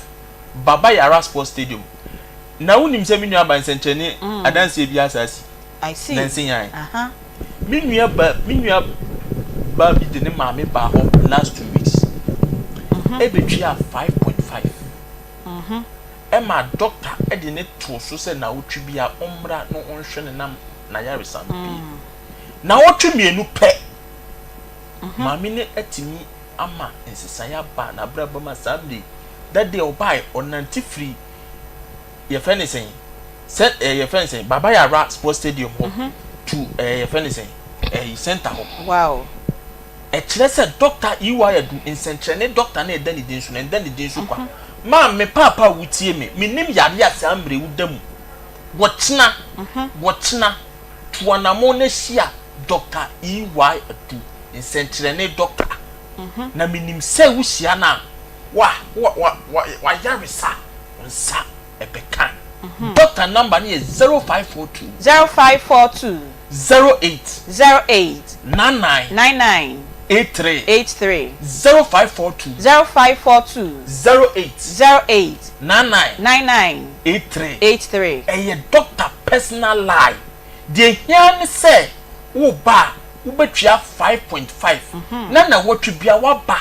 Baba Yara Sports Stadium. Na wonim sɛ me nua ba nsɛnkyerɛnne adanseɛ bi asa asi I see. nansa yi ara. Aha. Me nua ba me nua ba bi de ne maame baa hɔ last 2 weeks ɛbɛtua 5.5 ɛma doctor ɛde ne too so sɛ nawotwe bi a ɔmmra na ɔnhwɛ ne nam n'ayaresa no pie. Nawotwe mmienu pɛ maame no atumi ama nsesaeɛ aba n'abrabɔ mu a saa mmerɛ yi that day ɔbaeɛ ɔnante firi yɛfrɛ ne sɛn sɛ ɛɛ yɛfrɛ ne sɛn Baba Yara sports stadium hɔ to ɛɛ yɛfrɛ ne sɛn ɛɛ center hɔ. Wow. Ɛkyerɛ sɛ Dɔkta EY Adu nsɛnkyerɛnne dɔkta no a ɛda ne din so no ɛnda ne din so kwa. Maame, paapa a wotie me, mennim yareɛ a saa mmerɛ yi woda mu. Wɔkyena, wɔkyena, tu anamɔn na hyia Dɔkta EY Adu, nsɛnkyerɛnne dɔkta. Na menim sɛ wohyia no a, wa, wa, wa, wa, wayaresa, wo nsa ɛbɛka. Dɔkta number no yɛ 0542. 0542. 08. 08. 99. 99. 83. 83. 0542. 0542. 08. 08. 99. 99. 83. 83. Ɛyɛ dɔkta personal line. Deɛ ehia ne sɛ woba a wobɛtua 5.5 na nnawɔtwe biara woaba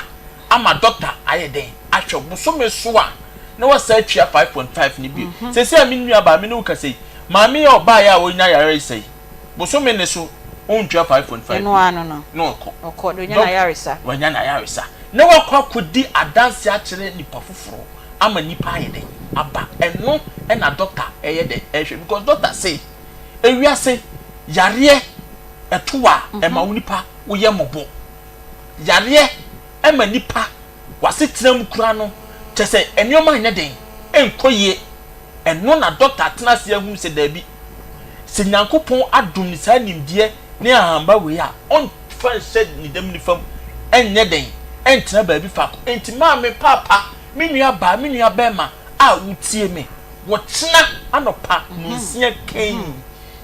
ama dɔkta ayɛ dɛn ahwɛ wo. Bosome so a na woasan atua 5.5 no bio. Seesei a me nuabaa me ne wo kasa yi, maame yi a ɔbaeɛ a ɔnya ayaresa yi, bosome ne so ɔntua 5.5 Ɛno bio ara no no. na ɔkɔ. Ɔkɔ na ɔnya Dɔk n'ayaresa. wanya n'ayaresa na wakɔ akɔdi adanseɛ akyerɛ nipa foforɔ ama nipa ayɛ dɛn aba. Ɛno na dɔkta ɛyɛ dɛn ɛhwɛ because dɔkta se ewiase yareɛ ɛto wo a ɛma wo nipa woyɛ mmɔbɔ. Yareɛ ɛma nipa w'asetena mu koraa no kyerɛ sɛ nneɛma nyɛ den ɛnkɔ yie. Ɛno na dɔkta atena ase ahunu sɛ daabi, sɛ Nyankopɔn adom no saa nimdeɛ ne ahamba wei a, ɔmfa nhyɛ ne dam nifa mu nyɛ dɛn ntena baabi faako. Enti maame, paapa, me nua baa, me nua bɛɛma a wotie me, wɔkyena anɔpa nonsia kɛn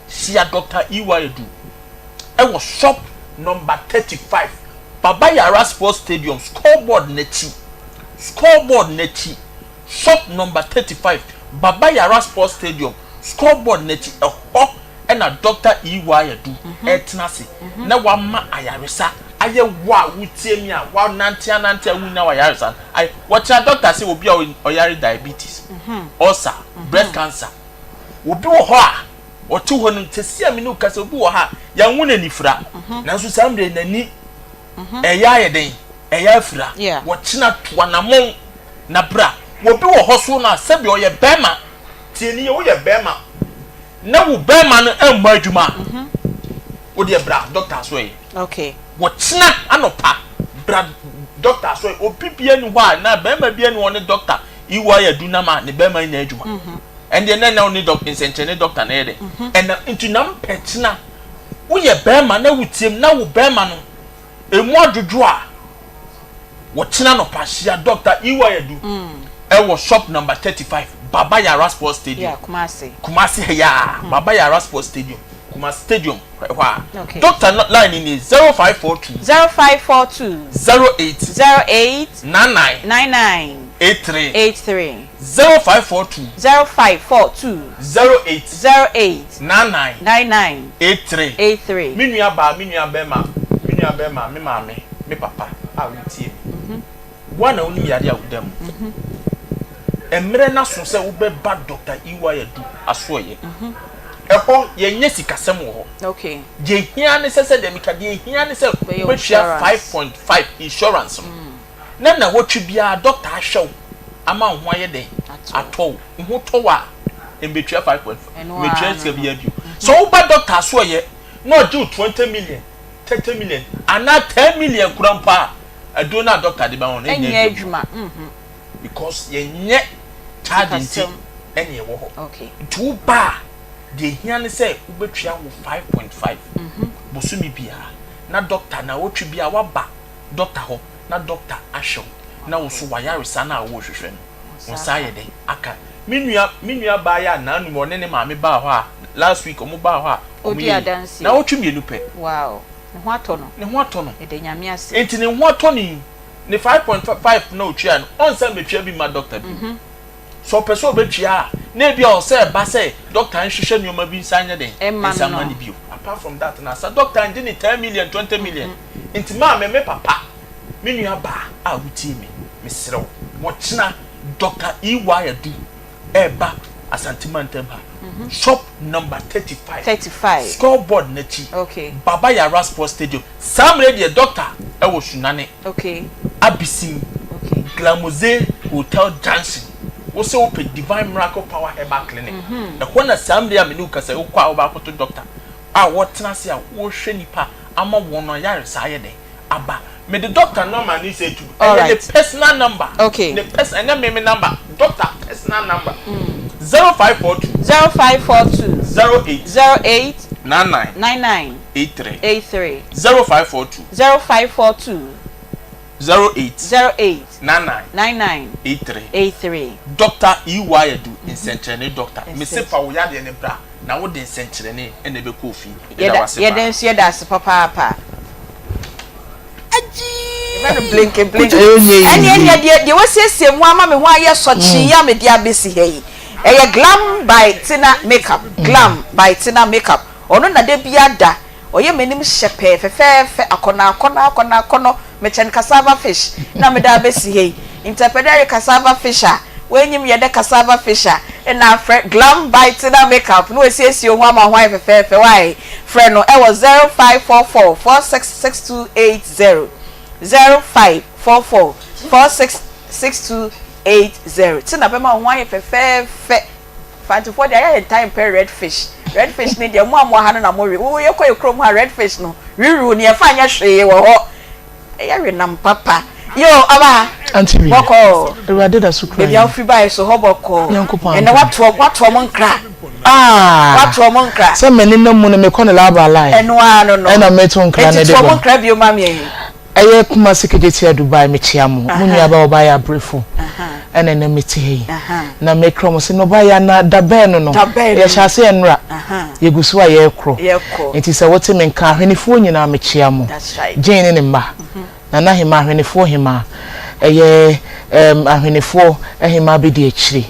hyia Dɔkta EY Adu ɛwɔ shop number 35 Baba Yara Sports Stadium scoreboard n'akyi, scoreboard n'akyi. Shop number 35, Baba Yara Sports Stadium, scoreboard no akyi, ɛhɔ na Dɔkta EY Adu retena ase na wama ayaresa ayɛ wo a wotie me a woanante anante a wunnya w'ayaresa no ayɛ. Wɔkyerɛ dɔkta sɛ obi a ɔyare diabetes, ulcer, breast cancer, obi wɔ hɔ a. Ɔte hɔ no, sɛsi a me ne wo kasa, obi wɔ ha a, yɛanwo no anifira, nanso saa mmerɛ yi n'ani ɛyɛ ayɛ dɛn? Ɛyɛ afira. Wɔkyena tu anammɔn na bra. Obi wɔ hɔ so no a, sɛbi ɔyɛ bɛrima, tie nie, woyɛ bɛrima na wo bɛrima no mmɔ adwuma a, wo deɛ bra dɔkta asoɛeɛ. Wɔkyena anɔpa bra dɔkta asoɛeɛ. Obi biara nni hɔ a, na bɛrima biara nni hɔ ne dɔkta EY adu nam a ne bɛrima nyɛ adwuma. Ɛndeɛ na ɛna wo ne dɔk nsɛnkyerɛnne dɔkta no yɛ dɛ. Ɛna nti na mpɛ kyena woyɛ bɛrima na wotiam na wo bɛrima no emu adwodwo a wɔkyena nɔpa hyia dɔkta EY adu ɛwɔ shop number 35 Baba Yara Sports Stadium. Yeah, Kumasi. Kumasi ha ya Baba Yara Sports Stadium. Kumasi Stadium hɔ a. Okay. Doctor no line ni 0542. 0542. 08. 08. 99. 99. 83. 83. 0542. 0542. 08. 08. 99. 99. 83. 83. Me nua baa, me nua bɛrima, me nua bɛrima, me maame, me papa a wotie me. Wo a na wonim yare a woda mu. Mmerɛ no aso sɛ wobɛba Dɔkta EY Adu asoɛeɛ. Ɛhɔ, yɛnyɛ sikasɛm wɔ hɔ. Deɛ ɛhia ne sɛ, sɛdeɛ meka, deɛ ɛhia ne sɛ wobɛtua 5.5 insurance no. Na nnawɔtwe biara dɔkta ahwɛ wo ama wo ho ayɛ dɛn? Atɔ wo. Wo ho tɔ wo a, mbɛtua 5.5, mbɛtua sika biara bio. Sɛ woba dɔkta asoɛeɛ na ɔgye wo 20 million, 30 million anaa 10 million koraa mpo a, Aduro no a doctor de bɛma wo no ɛnyɛ adwuma because yɛnyɛ charge nti ɛne ɛwɔ hɔ. Nti wo ba a deɛ ehia ne sɛ wobɛtua wo 5.5 bosome biara na doctor naawɔtwe biara waba doctor hɔ na doctor ahwɛ wo na wo so wayaresa no a worehwehwɛ no wo nsa ayɛ dɛn aka. Me nua me nua baa yi a naanum ɔne ne maame baa hɔ a last week wɔn baa hɔ a wɔn yɛ yi naawɔtwe mmienu pɛ. Wow. Ne ho atɔ no. Ne ho atɔ no. Meda Nyame ase. Enti ne ho atɔ no yi, ne 5.5 na otua no, ɔnsan mmetua bi mma dɔkta bio. Sɛ ɔpɛ sɛ ɔbɛtua a, na ebia ɔwɔ sɛ ɛba sɛ dɔkta nhwehwɛ nneɛma bi nsan nyɛ dɛn? Nsan mma no bio. Apart from that no, asa dɔkta ngye ne 10 million, 20 million. Enti maame, me papa, me nua baa a wotie me, mesrɛ wo, ɔkyena Dɔkta EY Adu reba Asante mantam ha, shop number 35, 35. Score board no akyi, Okay. Baba Yara Sports Stadium. Saa mmerɛ yi deɛ doctor wɔ Sunane, Okay. Abisim, Okay. Glamoze Hotel Junction. Wo sɛ wopɛ Divine Miracle Power Herbal Clinic. Ɛhɔ na saa mmerɛ yi a me ne wo kasa yi, wokɔ a wobɛakɔto doctor a wɔtena ase a wɔrehwɛ nnipa ama wɔn ayaresa ayɛ dɛn? aba mede doctor number ne sɛ tu ɛyɛ ne personal number okay ne person ɛnyɛ me me number doctor personal number 0542 0542 08 08 99 99 83 83 0542 0542 08 08 99 99 83 83 Doctor EY Adu nsɛnkyerɛnne doctor mese fa wo yadeɛ no bra na wode nsɛnkyerɛnne na ɛbɛkɔ ofie. Yɛda wo ase paa. Yɛda nso yɛda ase papaapa. Yɛfrɛ no blinky blinky. Ɛnyɛ Ɛne easy. ɛneɛ deɛ deɛ wasiesie mu ama me ho ayɛ sɔkyee yi a mede abɛsi ha yi. Ɛyɛ Glam by Tina Makeup. Glam by Tina Makeup. Ɔno na da biara da Ɔyɛ m'anim hyɛpɛɛ fɛfɛɛfɛ akɔnɔ akɔnɔ akɔnɔ akɔnɔ mekyɛn cassava fish na mede abɛsi ha yi nti ɛpɛ dɛ ɛwe cassava fish a w'enyim yɛ dɛ cassava fish a nna afrɛ Glam Bite na Makeup na w'esiesie wo ho ama wo ho ayɛ fɛfɛɛfɛ wai frɛ no ɛwɔ 0544 466280 0544 466280 ti na bɛma wo ho ayɛ fɛfɛɛfɛ. Fantefoɔ deɛ ayɛ yɛn ntaa mpɛ red fish red fish ne deɛ mo a mo wɔ ha no na mo we wo yɛ kɔ yɛ kurom ha red fish no wiwiw ne yɛfa nyɛ hwee wɔ hɔ ɛyɛ we nam papa yo aba Auntie Rita bɔkɔɔ Awurade da so kura baabi a yɛn wofiri baeɛ so hɔ bɔkɔɔ Nyankopɔn ɛnɛ adom watoɔ watoɔ mo nkra Ah watoɔ mo nkra sɛ m'ani nam mu no mekɔ no laba line ɛno ara no no ɛna meto nkra enti no de toɔ mo bɔ nkra bio ma me. Ɛyɛ Kumasi Kejetia Dubai mekyea mo, mo nua ba ɔbaayɛ abrefo ɛna ɛnɛ mete ha yi na mekra mo sɛ na ɔbaayɛ ana da bɛn no no yɛhyɛ ase ɛnora yɛgu so a yɛrekorɔ nti sɛ wote me nka ahwenefoɔ nyinaa mekyea mo Jane ne ne mma Nana Hemaa ahwenefoɔ hemaa ɛyɛ ɛɛm ahwenefoɔ hemaa bɛdi akyire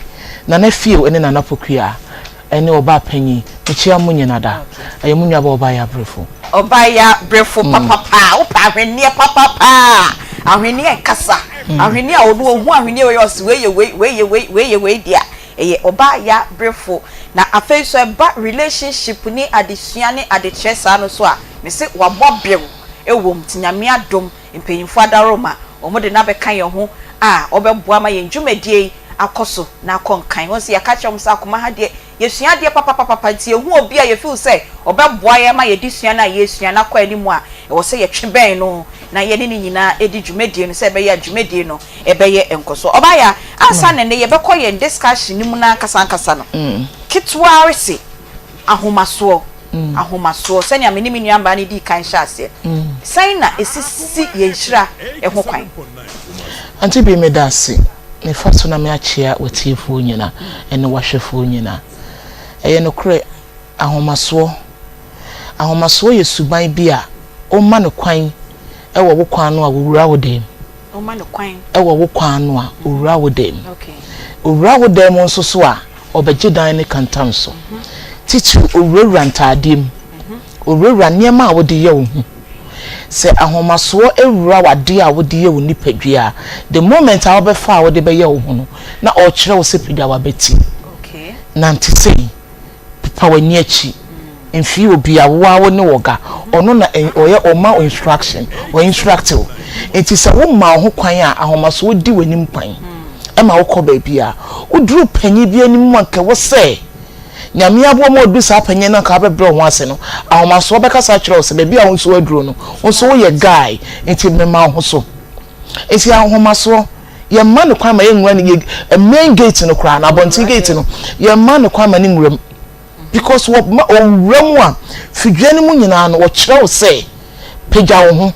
Nana Fio ne Nana Pokuaa Ɛne ɔbaa panyin. Mekyea mo nyina da. Ɛyɛ mo nuabaa ɔbaa Yabrefo. Ɔbaa Yabrefo papapa. Wopɛ ahweneɛ papapa a, ahweneɛ nkasa. Ahweneɛ a ɔno ɔhu ahweneɛ wei a ɔse wei yɛ wei, wei yɛ wei, wei yɛ wei deɛ a, ɛyɛ ɔbaa Yabrefo. Na afei nso ɛba relationship ne adesua ne adekyerɛ saa no nso a, mese wabɔ bew wɔ mu nti Nyame adom mpanyimfoɔ adaworoma wɔde no abɛka yɛn ho a ɔbɛboa ma yɛn dwumadie yi akɔ so na akɔ nkan. Wɔn nso yɛaka akyerɛ wɔn sɛ akoma ha deɛ yɛsua adeɛ papapapapa nti yɛhu obi a yɛ feel sɛ ɔbɛboa yɛn ma yɛn adesua no a yɛresua no akɔ anim a, ɛwɔ sɛ yɛtwe bɛn no na yɛne no nyinaa di dwumadie no sɛ ɛbɛyɛ a dwumadie no ɛbɛyɛ nkɔsoɔ. Ɔbaaya, ansa na ɛnnɛ yɛbɛkɔ yɛn discussion no mu no ankasa ankasa no, ketewa ara se ahomasoɔ, ahomasoɔ, sɛnea me ne me nuabaa no dii kan hyɛɛ aseɛ, sɛn na ɛsisi yɛn nhyira ho kwan? Auntie Bee meda ase. Mefa so na me akyea w'atiefoɔ nyina ɛne w'ahwɛfoɔ nyina. Ɛyɛ nokorɛ, ahomasoɔ, ahomasoɔ yɛ suban bi a woma no kwan wɔ wo kwan ano a ɔwura wo dan mu. Woma no kwan. Wɔ wo kwan ano a ɔwura wo dan mu. Ɔwura wo dan mu nso so a, ɔbɛgye dan no kantam so. Titiriw, ɔwurawura ntaadeɛ mu. Ɔwurawura nneɛma a wode yɛ wo ho. Sɛ ahomasoɔ wura w'adeɛ a wode yɛ wo nipadua a, the moment a wobɛfa a wode bɛyɛ wo ho no, na ɔrekyerɛ wo sɛ pagya w'abati. Nante sei. Pepa w'ani akyi. Mfii obi a, wo ara wo ne ɔga. Ɔno na ɔyɛ ɔma wo instruction, ɔ instruct wo. Nti sɛ woma wo ho kwan a, ahomasoɔ di w'anim kwan ma wokɔ baabi a. Woduru panyin bi anim a nka ɛwɔ sɛ Nyame aboa ma wadu saa panyin no a nka wobɛbrɛ wo ho ase no, ahomasoɔ bɛkasa akyerɛ wo sɛ baabi a wo nso woaduru no, wo nso woyɛ guy nti mema wo ho so. Nti ahomasoɔ, yɛmma no kwan ma yɛnwura ne yɛ main gate no koraa no, abɔnten gate no, yɛmma no kwan ma ne nwura mu. Because wɔma ɔwura mu a, fidua no mu nyinaa no, wɔkyerɛ wo sɛ pagya wo ho.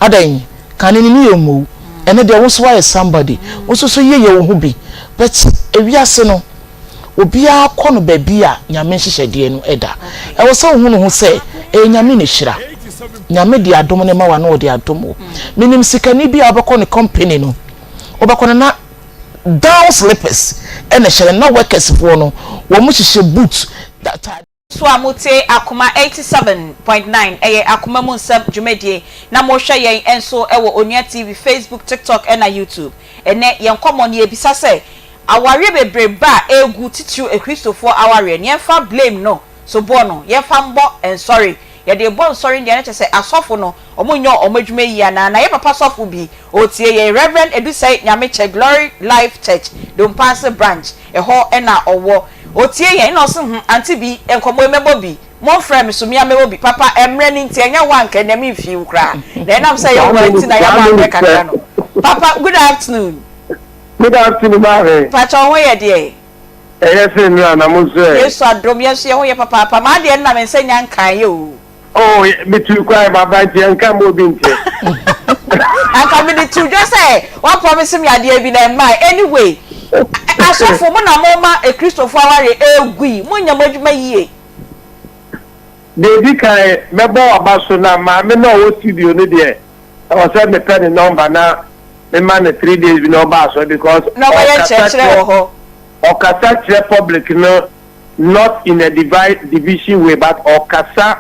Adɛn? Kane no ne yɛ mmow. Ɛno deɛ wo nso woayɛ somebody. Wo nso so yeyɛ wo ho bi. But ewiase no, obiara kɔ no baabi a Nyame nhyehyɛdeɛ no da. Ɛwɔ sɛ wohunu ho sɛ ɛyɛ Nyame na ɛhyira. Nyame de adom no ma wo a na ɔde adom wo. Menim sikani bi a wobɛkɔ ne company no, wobɛkɔ no na down slippers ɛna ɛhyɛ no, na workers foɔ no wɔn hyehyɛ boot, ataade. So a motie Akoma 87.9 ɛyɛ Akoma mu nsɛm dwumadie na mohwɛ yɛn nso wɔ Onua TV, Facebook, TikTok ɛna YouTube. Ɛnɛ yɛn nkɔmmɔ no yɛbisa sɛ awareɛ bebree ba a ɛregu titiriw akristofoɔ awareɛ no yɛmfa blame no soboɔ no yɛmfa mbɔ nsɔre yɛde rebɔ nsɔre no deɛ na kyerɛ sɛ asɔfo no wɔn nyɛ wɔn adwuma yie anaa na yɛ papa sɔfo bi ɔretie yɛn Rev. Edusei Nyamekyɛ Glory Life Church Dompaase Branch ɛhɔ na ɔwɔ ɔtie yɛn na ɔse hmm ante bi nkɔmmɔ yi mɛbɔ bi monfrɛ me so mea mɛbɔ bi papa ɛmmerɛ no nti ɛnyɛ wo a anka ɛnɛ memfii wo koraa na ɛnam sɛ ɛyɛ wo a nti na yɛabɔ abrɛ kakra no papa good afternoon. Good afternoon maame. Pakyɛ wo ho yɛ deɛ? Ɛyɛ sɛ nnura na mo nso ɛ? Yesu adom yɛn nso yɛn ho yɛ papaapa m'adeɛ no na me nsa nya nkaeɛ o. Oh metu kwan maba nti ɛnka mma obi nte. Anka mede to dwa sɛ wa promise me adeɛ bi na ɛmmae anyway asɔfo mo na mo ma akristofo awareɛ ɛgu yi mo nyɛ mo adwuma yie. Deɛ ɛdi kan mɛbɔ w'aba so na maame no a ɔwɔ studio no deɛ ɛwɔ sɛ mepɛ ne number na mema no 3 days bi na ɔba asɔre because Na ɔbɛyɛ nkyerɛkyerɛ wɔ hɔ. Ɔkasa kyerɛ public no not in a divide division way but ɔkasa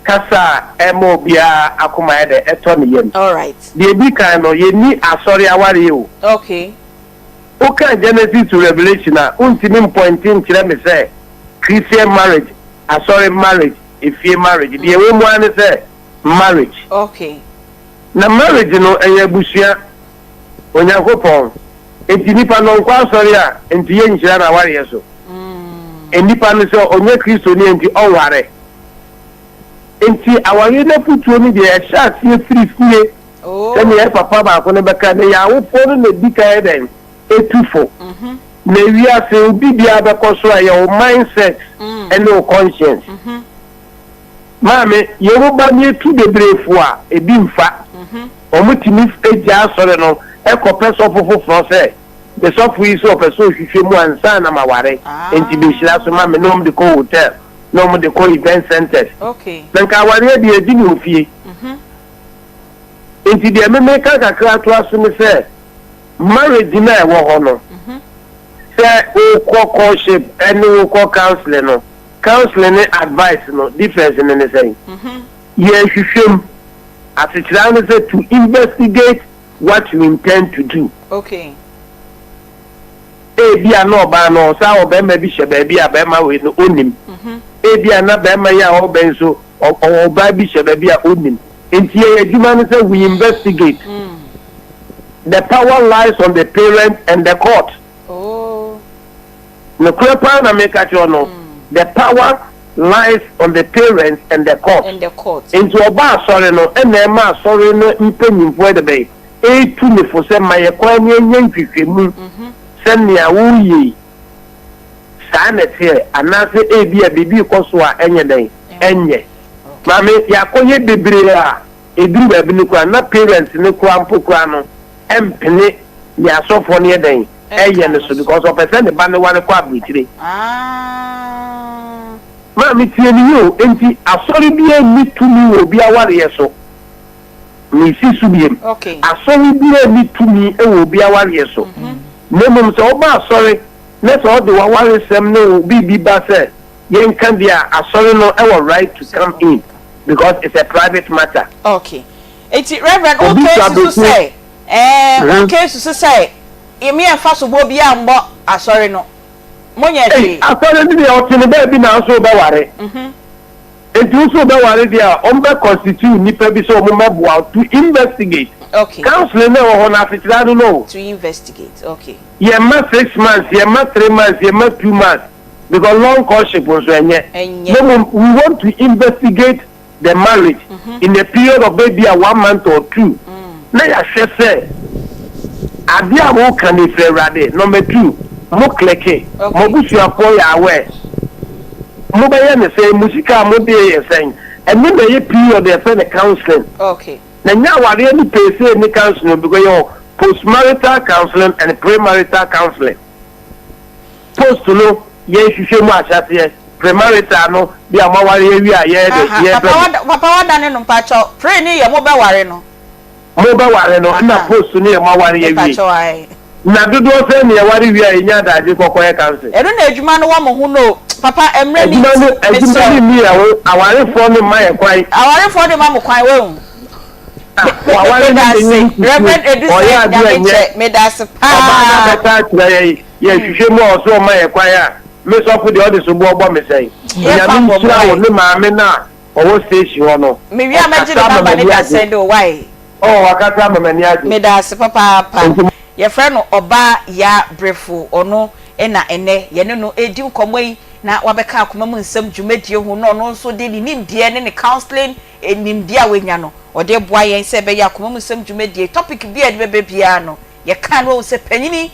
kasa a ɛma obiara akoma yɛ dɛ ɛtɔ ne yam. Alright. Deɛ ɛdi kan no yɛnni asɔre awareɛ o. Okay. Wokan Genesis to Revelation a wontumi mpointe nkyerɛ me sɛ Christian marriage, asɔre marriage, efie marriage. Deɛ ɛwɔ mu ara ne sɛ marriage. Okay. Na marriage no ɛyɛ abusua. Onyankopɔn. Enti nipa no ɔnkɔ asɔre a enti yɛnhyira no awareɛ so? Nnipa no sɛ ɔnyɛ Kristoni a enti ɔnware? Enti awareɛ no afotuo no deɛ ɛhyɛ aseɛ firi fie sɛdeɛ yɛn papa baako no bɛka no, yɛn awofoɔ no na ɛdi kan yɛ dɛn? Ɛtu fo. Na wiase obi biara bɛkɔ so a ɛyɛ wo mindset ne wo conscience. Maame, yɛn mu ba no etu bebree fo a, ebi mfa. Wɔtumi gyaa asɔre no kɔpɛ sɔfo foforɔ sɛ, Me sɔfo yi sɛ ɔpɛ sɛ ɔhwehwɛ mu ansa na maware, enti bɛhyira so ma me, na wɔde kɔ hotel, na wɔde kɔ event centres. Na nka awareɛ deɛ yɛgye no wɔ fie. Enti deɛ me meka kakra atoa so ne sɛ, marriage no a ɛwɔ hɔ no, sɛ wokɔ courtship ne wokɔ counselling no, Counseling ne advice no difference no ne sɛn? Yɛhwehwɛ mu. Asekyerɛ ara ne sɛ to investigate what you intend to do. Okay. Ebia na ɔbaa no ɔsan wɔ barima bi hyɛ baabi a barima wei no ɔnnim. Ebia na barima yi a ɔreba yi nso ɔwɔ ɔbaa bi hyɛ baabi a ɔnnim. Nti yɛn adwuma ne sɛ we investigate. The power lies on the parent and the court. Nokorɛ paa na meka kyerɛ wo no, the power lies on the parents and the court. Nti ɔba asɔre no na ɛma asɔre no mpanyimfoɔ yɛ dɛbɛn? Ɛretu ne fo sɛ ma yɛ kwan na yɛnyɛ nhwehwɛmu sɛ nea woreyɛ yi saa na ɛteɛ anaasɛ ebia biribi rekɔ so a ɛnyɛ dɛn? Ɛnyɛ. Maame, yɛakɔyɛ bebree a ɛduru baabi no koraa na parents no koraa mpo koraa no mpene nea asɔfoɔ no yɛ dɛn? Ɛyɛ no so because ɔpɛ sɛ ne ba no ware kɔ aburokyire. Maame tie me yie o, enti asɔre biara nni tumi wɔ obi awareɛ so. Mesi so biom, asɔre biara nni tumi wɔ obi awareɛ so. Na mmom sɛ woba asɔre na sɛ ɔde w'awaresɛm ne wo biribi ba sɛ yɛnka deɛ a, asɔre no wɔ right to come in because it's a private matter. Okay. Enti Reverend wo Obi case twa so bɛku. sɛ ɛɛ wo case so sɛ yɛn yɛnfa soboɔ biara mmɔ asɔre no. Monyɛ Ei, hwee. asɔre no deɛ ɔte ne baabi nanso wobɛware. Enti wo nso wobɛware deɛ a, wɔbɛ constitute nnipa bi sɛ wɔn mmɛboa wo to investigate. Okay. Counseling no a ɛwɔ hɔ no asekyerɛ ano no o. To investigate, okay. Yɛmma 6 months, yɛmma 3 months, yɛmma 2 months because long courtship nso ɛnyɛ. Ɛnyɛ. Na mmom we want to investigate the marriage in a period of maybe a one month or two na yɛahwɛ sɛ adeɛ a woka no ɛfiri Awurade. Number two, mo kleke, mo abusuafoɔ yɛ aware, mobɛyɛ no sɛn, mo sika a mode yɛ sɛn. Ɛno na ɛyɛ period a yɛfrɛ no counseling. Na ɛnyɛ awareɛ no per se ne counseling because yɛwɔ postmarital counseling and premarital counseling. Post no yɛnhwehwɛ mu ahyɛaseɛ, premarital no bi a moaware awie a yɛyɛ dɛ Aha, yɛbrɛ papa mo. wada papa wadane no mpakyɛw, pre ne yɛ mobɛware no. Mobɛware no ɛna Aha, post no yɛ moaware awie. mepakyɛw ae. Na dodoɔ sɛn na yɛware wie a yɛnya adagye kɔkɔyɛ counseling? Ɛno na adwuma no wɔ mo ho no o, papa mmerɛ no Adwuma nti no adwuma mesrɛ no wo. nni yɛn ho, awarefoɔ no mma yɛn kwan. Awarefoɔ de ma mo kwan wahu. Ah, waware ne Meda ne ase, ne kukuo, Reverend ɔyɛ Edusei adeɛ ɛnyɛ. Nyamekyɛ, meda ase Ɔbaa no paa. abɛka akyerɛ yɛn, yɛhwehwɛ mu a ɔse ɔma yɛn kwan a, me sɔfo deɛ ɔde soboɔ bɔ me sɛn? Yɛmfa Onyame mmɔ mo nhyira wo wae. ne maame no a ɔwɔ station hɔ no, Mewie a mɛgye ɔkasa ne ama number ne m'ani de agye. asɛnde wo wae. Oh, wakasa ama m'ani agye. Meda ase papaapa. Nti. Yɛfrɛ no Ɔbaa Yaa Brefo, ɔno na ɛnnɛ yɛne no redi nkɔmmɔ yi na wabɛka akoma mu nsɛm dwumadie ho na ɔno nso de ne nimdeɛ ne ne counseling nimdeɛ a wanya no ɔde reboa yɛn sɛ ɛbɛyɛ akoma mu nsɛm dwumadie topic biara a yɛde bɛba biara no yɛka no wahu sɛ panyini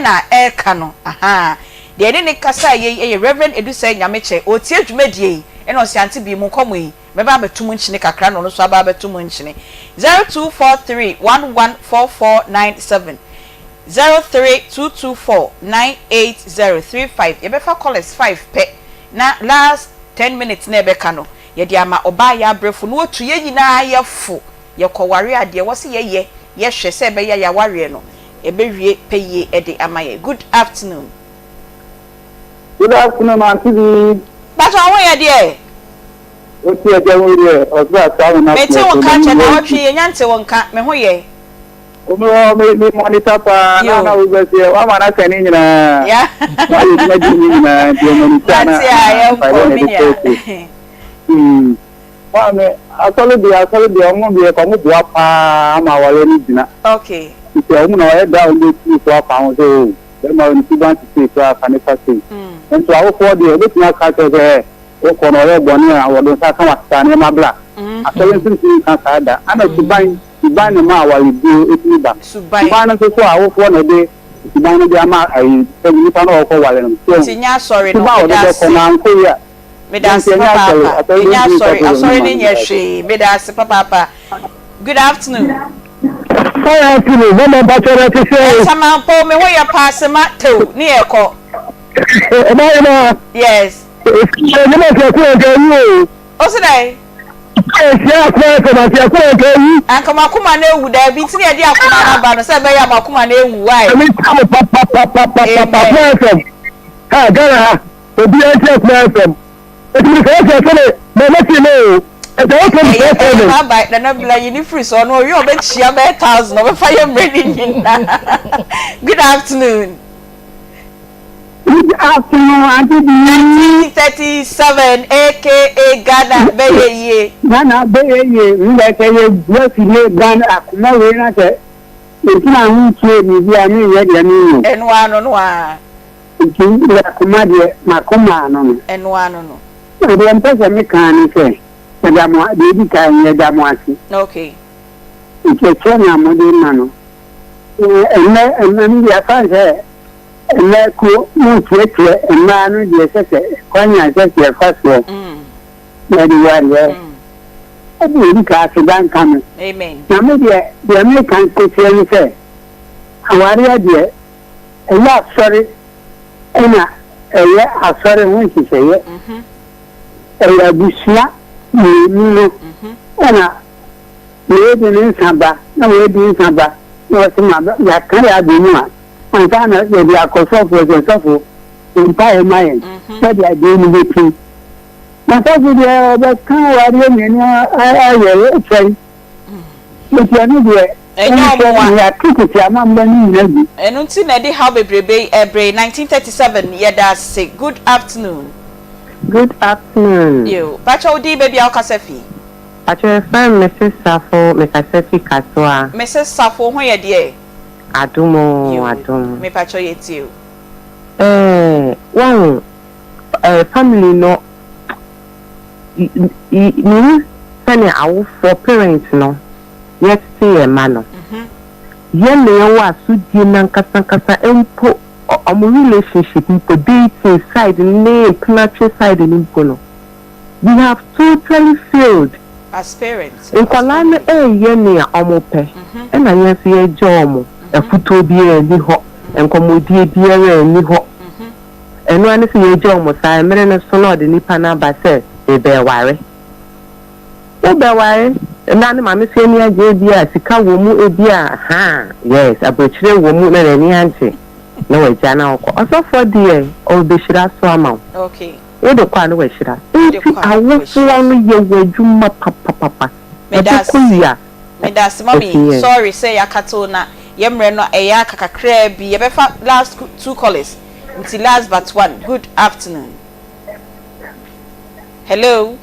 na ɛreka no ahaa. Deɛ yɛne no kasaeɛ yi yɛ Rev. Edusei Nyamekyɛ, ɔretie dwumadie yi ɛna ɔse ante bii mo nkɔmmɔ yi mɛba abɛto mu nkyene kakra na ɔno nso aba abɛto mu nkyene. 0243 114497 03224 98035 Yɛbɛfa callers five pɛ na last ten minutes na ɛbɛka no yɛde ama ɔbaa yɛabrɛfo na watu yɛn nyinaa yɛfo yɛkɔware a deɛ ɛwɔ sɛ yɛyɛ yɛhwɛ sɛ ɛbɛyɛ a yɛawareɛ no ɛbɛwie pɛ yie de ama yɛn. Good afternoon. Good afternoon Auntie Bee. Pacho wo ho yɛ deɛ? Oti agya ho yɛ ɔsoro asa wo na Mete wo nka kyɛ naawɔtwe yi yɛnya nte wo nka me ho yɛ. Wo me hɔ me me monitor paa na na wo bɛ seɛ wama na ka ne nyinaa. Yeah. Wa yɛ dwuma di ne nyinaa nti yɛ monitor na Nate a yɛ mpaebɔ nkɔ na me ɛde nua. kɔ akyire. Hmm. Maame asɔre deɛ asɔre deɛ ɔmo deɛ kɔ ɔmo boa paa ama awareɛ no gyina. Okay. Nti ɔmo na ɔyɛ da a ɔmo bɛ tu fo afa ho sɛ oo bɛrima wei ne suban te sei koraa fa ne fa sei. Nso awofoɔ deɛ obetumi aka akyerɛ sɛ ɛ wokɔ no ɔyɛ bɔne a wɔde nsa ka wasesa nneɛma bra. Asɔre nso ntumi nka saa da. Ɛna suban suban na ɛma awareguo etumi ba. Suban no nso so awofoɔ na ɛde suban no de ama ayi sɛ nipa no a ɔkɔ ware no. So Nti nyɛ asɔre no suban a ɔde meda bɛkɔ ase. no ankɔ yie a. Medase papaapa. Ɛnyɛ asɔre, asɔre no nyɛ hwee. Medase papaapa. Good afternoon. Hi afternoon, mama mpakyɛ na te sɛ. Nsamanpo, me ho yɛ paa sema tew ne yɛ kɔ. Ɔba yɛ na. Yes. Ɛnyɛ ma nti akoma nka awu o. O si dɛ. Ɛhyɛ akoma ɛfɛ ma nti akoma nka awu. Anka mo akoma na ewu daabi nti na yɛde akoma no aba no sɛ ɛbɛyɛ a mo akoma na ewu why. Ɛmi nsa mo papapapapapa akoma ɛfɛm. Ha Ghana ha. Obiara nti akoma FM. Eti mi sɛ ɔsɛ sɛ me ma mɛti no o. Ɛsɛ ɔsɛ mi sɛ ɔsɛ me. Bye bye Nana Bla yi ne firi so ɔno ɔwie ɔbɛkyia bɛyɛ thousand ɔbɛfa yɛ mmerɛ ne nyinaa. Good afternoon. Good afternoon, Auntie Dee. 1937 aka Ghana bɛyɛ yie. Ghana bɛyɛ yie ndɛ sɛ yɛ bua fidie Ghana akoma wei na sɛ yɛgyina ho tie biribi a menyɛ deɛ menyɛ o. Ɛno ara no no ara. Nti yɛ akoma deɛ makoma ano no. Ɛno ara no no. Na deɛ mpɛ sɛ meka ara ne sɛ yɛda mo deɛ ɛdi kan yɛda mo ase. Okay. Nkyerɛkyerɛ no a mode ma no ɛnnɛ ɛnnɛ no deɛ afa sɛ Ɛnnɛ ko mu kyerɛkyerɛ mmaa no deɛ ɛsɛ sɛ kwan a ɛsɛ sɛ yɛfa soɔ na yɛde wareɛ. Ɛde ɛdi ka aseda nka me. Na me deɛ deɛ meka nketeɛ ne sɛ awareɛ deɛ ɛyɛ asɔre ɛna ɛyɛ asɔre ho nhyehyɛeɛ. Ɛyɛ abusua mmienu no ɛna wei de ne nsa ba na wei de nsa ba na wɔse ma yɛaka yɛ abɔ mu a Ansa na yɛde akɔ sɔfoɔ sɛ, Sɔfo, bɔ mpaeɛ ma yɛn sɛdeɛ adeɛ no bɛtim. Na sɔfo deɛ ɔbɛka awareɛ mmienu ayɛ kyɛn. Nti ɛno deɛ, Ɛnyɛ ɔmo a. Yɛato tete amammerɛ no nyina gu. Ɛno nti na ɛde haw bebrebe yi ɛbrɛ yi. 1937 Yɛda ase. Good afternoon. Good afternoon. Yo, pakyɛ wo din baabi a wokasa fi? Pakyɛ yɛfrɛ me Mrs Safo mekasa fi Kasoa. Mrs Safo wo ho yɛ deɛ? Adom oo Yoo, adom. me pakyɛw yɛ tie o. Eh wahu eh family no mehu sɛnea awofoɔ parents no yɛtete yɛn mma no yɛn na yɛwɔ asodie no ankasa ankasa mpo ɔmo relationship mpo dating side ne mpenatwe side no mpo no We have totally failed. As parents. Nkwadaa no reyɛ nea wɔpɛ ɛna yɛn nso yɛregya wɔn. Afutuo biara nni hɔ, nkɔmmɔdie biara nni hɔ. Ɛno ara ne sɛ yɛregya wɔn saa, mmerɛ no so na ɔde nipa no aba sɛ merebɛware. Wobɛware na ne maame nso ani agye ebia sika wɔ mu ebia ahaa yes aburokyire wɔ mu na n'ani agye na wagya na ɔkɔ. Ɔsɔfoɔ deɛ ɔrebɛhyira so ama wo. Okay. Wode kɔ a na wahyira. Enti awofoɔ no yɛ wɔ adwuma papapapa. Ɛbɛkɔ yie a Medase mummy ɛsi yɛn. sorry sɛ yɛakate wo na yɛ mmerɛ no ɛyɛ aka kakraa bi yɛbɛfa last two callers nti last but one good afternoon hello.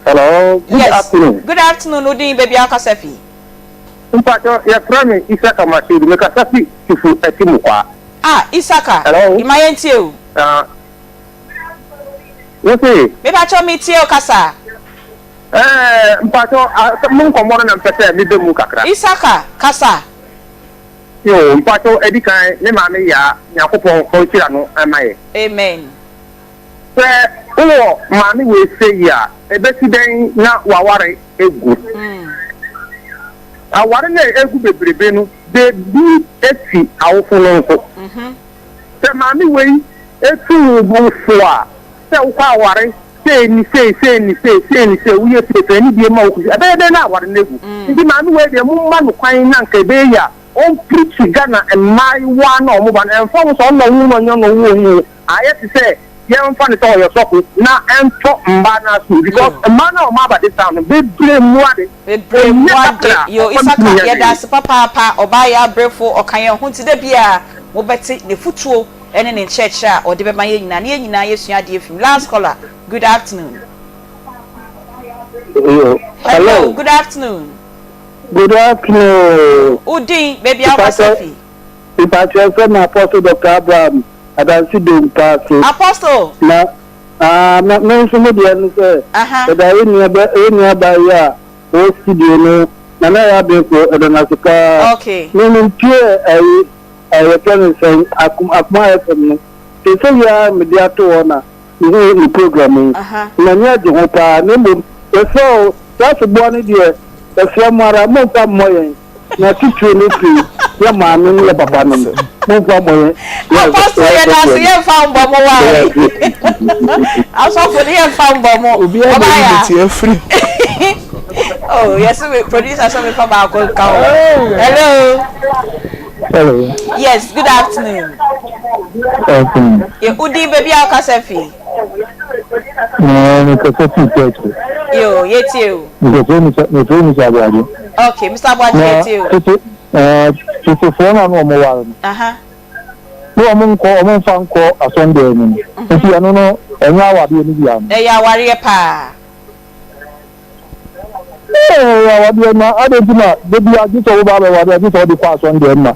Hello good yes afternoon. Good afternoon wo din baabi a wokasa fi. Mpakyɛ yɛfrɛ me Isaka Masudi mekasa fi Tufu Atimukwaa. Ah Isaka Hello. ma yɛntie o. Ah Wo se? Me pakyɛw me tie wo kasa. Ɛɛ mpakyɛw a mo nkɔmmɔ no na mpɛ sɛ me bɛ mu kakra. Isaka kasa. Yoo mpakyɛw edi kan me maame Yaa Nyankopɔn ɔnhyira no ma yɛ. Amen. Sɛ wowɔ maame wei sei a ɛbɛsi dɛn na w'aware agu? Aware no a ɛgu bebrebe no baabi fi awofo no nso. Sɛ maame wei tu wo bo fo a, sɛ wokɔ aware sei ne sei, sei ne sei, sei ne sei, woyɛ sei, fa anidie ma wo kunu, ɛbɛyɛ dɛn na aware no agu? Nti maame wei deɛ momma no kwan na anka ɛbɛyɛ yie a ɔmpreachi Ghana mmaayewa no a wɔba no, ɛmfa ho sɛ ɔno na ɔwoo no ɔnyɛ ɔno ɔwoo no o, ayɛ te sɛ yɛmfa no sɛ ɔyɛ sɔfo na ɛntɔ mmaa no asom because mmaa no a wɔaba this town no bebree mmu ade. Bebree Ɔnyɛ mmoa de. kakra a Yoo ɔfa no Isaka tumi yɛ yɛda hwee. ase papaapa ɔbaa yɛ abrefo ɔka yɛn ho nti da biaa mo bɛte nefutuo ne ne nkyerɛkyerɛ a ɔde bɛma yɛn nyinaa na yɛn nyinaa yɛsua adeɛ afim last caller good afternoon. Hello. Hello good afternoon. Good afternoon. Wo din baabi a wokasa fi. Mpakyɛ sɛ na Apostle Dr. Abraham Adansi Dompaase. Apostle. Na ah na me nso me deɛ no sɛ ɛda yɛ nua bɛ yɛ nua baa yi a ɔwɔ studio no na na yɛ abenfo ɛda no ase paa. Okay. Me me ntie ɛyi yɛfrɛ no sɛn akom akoma FM no seesei yi ara mede ato hɔ na mehu ne program yi m'ani agye ho paa na mmom yɛsrɛ o saa soboa no deɛ yɛsrɛ mo ara momfa mmɔ yɛn na titire no firi yɛ maame ne yɛ papa nom momfa mmɔ yɛn Apostle yɛ da ase yɛ nfa mbɔ mo wa asɔfo ne yɛ nfa mbɔ mo obiara bɛ yi ne ti afiri oh yɛsɛ me producer sɛ mefa baako nka ho hello Hello. Yes, good afternoon. Afternoon. Ye udi baby a kasa fi. Na me kasa fi church. Yo, ye tie o. Me kasa me frɛ Mr. Abuagye. Okay, Mr. Abuagye ye tie o. Tete eh tete fo na no mo ware no. Aha. Na wɔn nkɔ wɔn mfa nkɔ asɔndan mu no. Nti ɛno no ɛnyɛ awadeɛ no bi ano. Ɛyɛ awareɛ paa. Ɛyɛ awadeɛ na adɛn nti na da biara gye sɛ wo ba abɛware a gye sɛ wode kɔ asɔndan mu na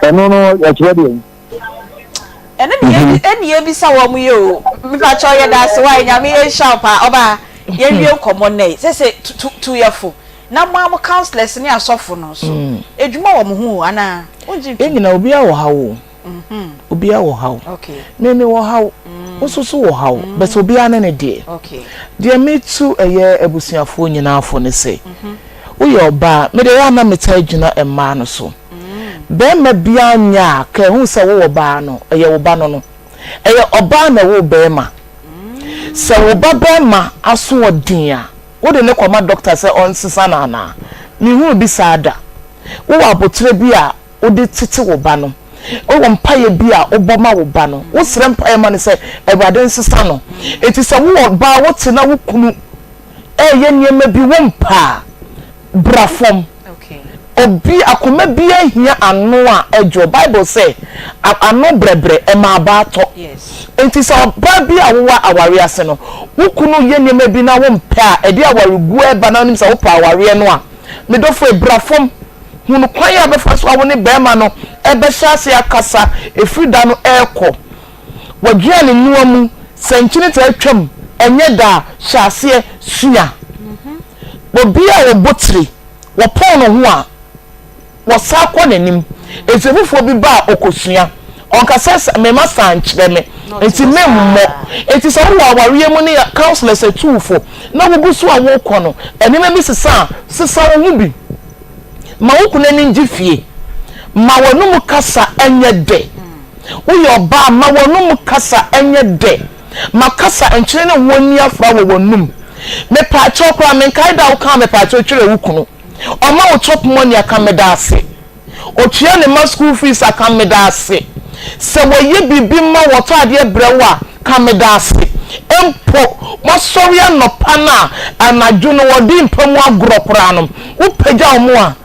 ɛno no ɛkyerɛ deɛn? Ɛno ne yɛ ɛne yɛbisa wɔn yi o. Mepakyɛw yɛda ase wae Nyame nhyira wo paa. Ɔbaa yɛnwie nkɔmmɔ nnɛ yi. Sese tu tu yɛ fo na mo ara mo councillors ne asɔfo no nso adwuma wɔ mo ho o anaa? Wongye Yɛn ntom? nyinaa obiara wɔ haw o. Obiara wɔ haw. Me mewɔ haw. Wo nso so wɔ haw. But obiara ne ne deɛ. Deɛ metu ɛyɛ abusuafoɔ nyinaa fo ne sɛ, woyɛ ɔbaa, me deɛ ɛyɛ a na metaa gyina mmaa no so. Barima biara nyɛ a ka ɛhu sɛ wowɔ baa no, ɛyɛ wo ba no no. Ɛyɛ ɔbaa na ɛwoo barima. Sɛ wo ba barima asoɔden a, wode no kɔma dɔkta sɛ ɔnsesa no anaa? Menhuu bi saa da. Wowɔ aboterɛ bi a wode tete wo ba no. Wowɔ mpaeɛ bi a wobɔ ma wo ba no. Wosrɛ mpaeɛ ma no sɛ Awurade nsesa no. Enti sɛ wowɔ ba a wote na wo kunu reyɛ nneɛma bi wompɛ a, bra fam. Obi, akoma biara hia ano a ɛdwoɔ. Bible sɛ, ano brɛbrɛ, ɛma abaa tɔ. Enti sɛ ɔbaa bi a wowɔ awareɛ ase no, wo kunu yɛ nneɛma bi na wompɛ a, ɛde awareguo reba na wonim sɛ wopɛ awareɛ no a, me dɔfo e, bra fam. Hunu kwan a wobɛfa so a wo ne barima no bɛhyɛ aseɛ akasa ɛfiri da no rekɔ. W'aduane noa mu, sɛ nkyene taa twam, ɛnyɛ da a, hyɛ aseɛ sua. Obi a ɔbɔ tire, wɔpɔn ne ho a, wɔsan kɔ n'anim. Enti foforɔ bi ba a, ɔkɔsua. Ɔnka sɛ, me mma san nkyerɛ me, enti memmɔ. Enti sɛ wowɔ awareɛ mu ne counsellors atu wo fo na wogu so a worekɔ no, nneɛma bi sesa a, sesa wo ho bi. Ma wo kunu ani nnye fie. Ma w'anomu kasa nyɛ dɛ. Woyɛ ɔbaa a, ma w'anomu kasa nyɛ dɛ. Ma kasa nkyene ne wo ani afra wɔ w'anum. Mepaakyɛw koraa, menkae da a wokaa mepaakyɛw kyerɛɛ wo kunu. Ɔma wo chop money a, ka medaase. Otua ne mma school fees a, ka medaase. Sɛ wɔyɛ biribi ma wo, ɔtɔ adeɛ brɛ wo a, ka medaase. Mpo moasɔre anɔpa no a, anadwo no wɔde mpa mu agorɔ koraa no, wopagya wɔn a,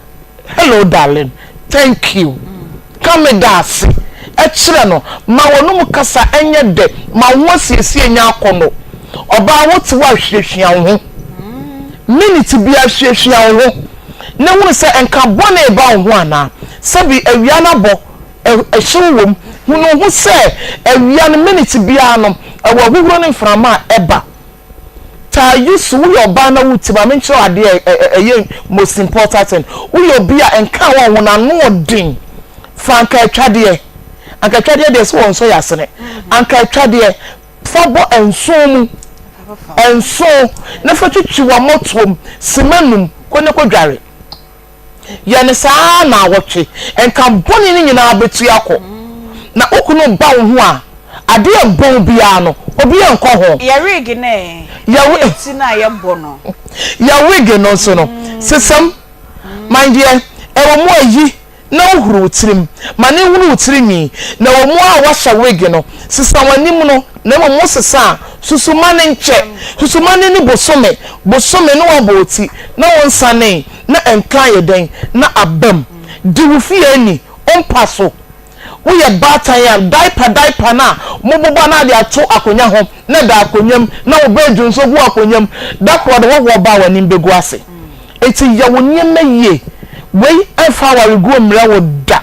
Hello darling, thank you. Ka medaase kyerɛ no. Ma w'anom kasa nyɛ dɛ. Ma wo ho asiesie nyɛ akɔnnɔ. Ɔbaa wote hɔ a hwiahwia wo ho. Minute biara hwiahwia wo ho na hunu sɛ nka bɔne reba wo ho anaa. Sɛbi awia no abɔ, ɛhyew wom. Hunu wo ho sɛ awia no minute biara no ɛwɔ ahuhuro ne mframa a ɛba. Taa use woyɛ ɔbaa na wo ti ma me nkyerɛ wo adeɛ a ɛyɛ most important thing woyɛ obi a nka a wɔn ano ɔden fa anka atwadeɛ anka atwadeɛ deɛ sɛ wɔn nsɔ yɛ asene anka atwadeɛ fa bɔ nson mu nson na fa twitwi wɔn mɔtoam sima num kɔ ne kɔ dware. Yɛ no saa ara naawɔtwe. Nka bɔne no nyinaa bɛtu akɔ. Na wo kunu ba wo ho a, adeɛ a ɛbɔn biara no, obiara nkɔ ho. Yɛ wig no ɛ? Yɛ Yɛ ti no a yɛbɔ no. Yɛ wig no nso no, sesam. My dear, ɛwɔ mu a yi na wohuru wo tirim. Ma no nhunu wo tiri nwi. Na ɛwɔ mu a woahyɛ wig no, sesa w'anim no, na mmom wosesa a, susu ma no nkyɛ. Susu ma no nni bosome, bosome na woabɔ wo ti, na wonsanee. Na nka ayɛ dɛn na abam? Di wo fie ni, wo mpa so. Woyɛ baatan a, diaper diaper no a mobobɔ na ade ato akonnwa ho na ɛda akonnwa mu na wo ba adwonsɔ gu akonnwa mu, da koro ɔde hɔhoɔ ba a w'anim bɛgu ase. Enti yɛ wo nneɛma yie. Wei mfa awareguo mmrɛ wo da.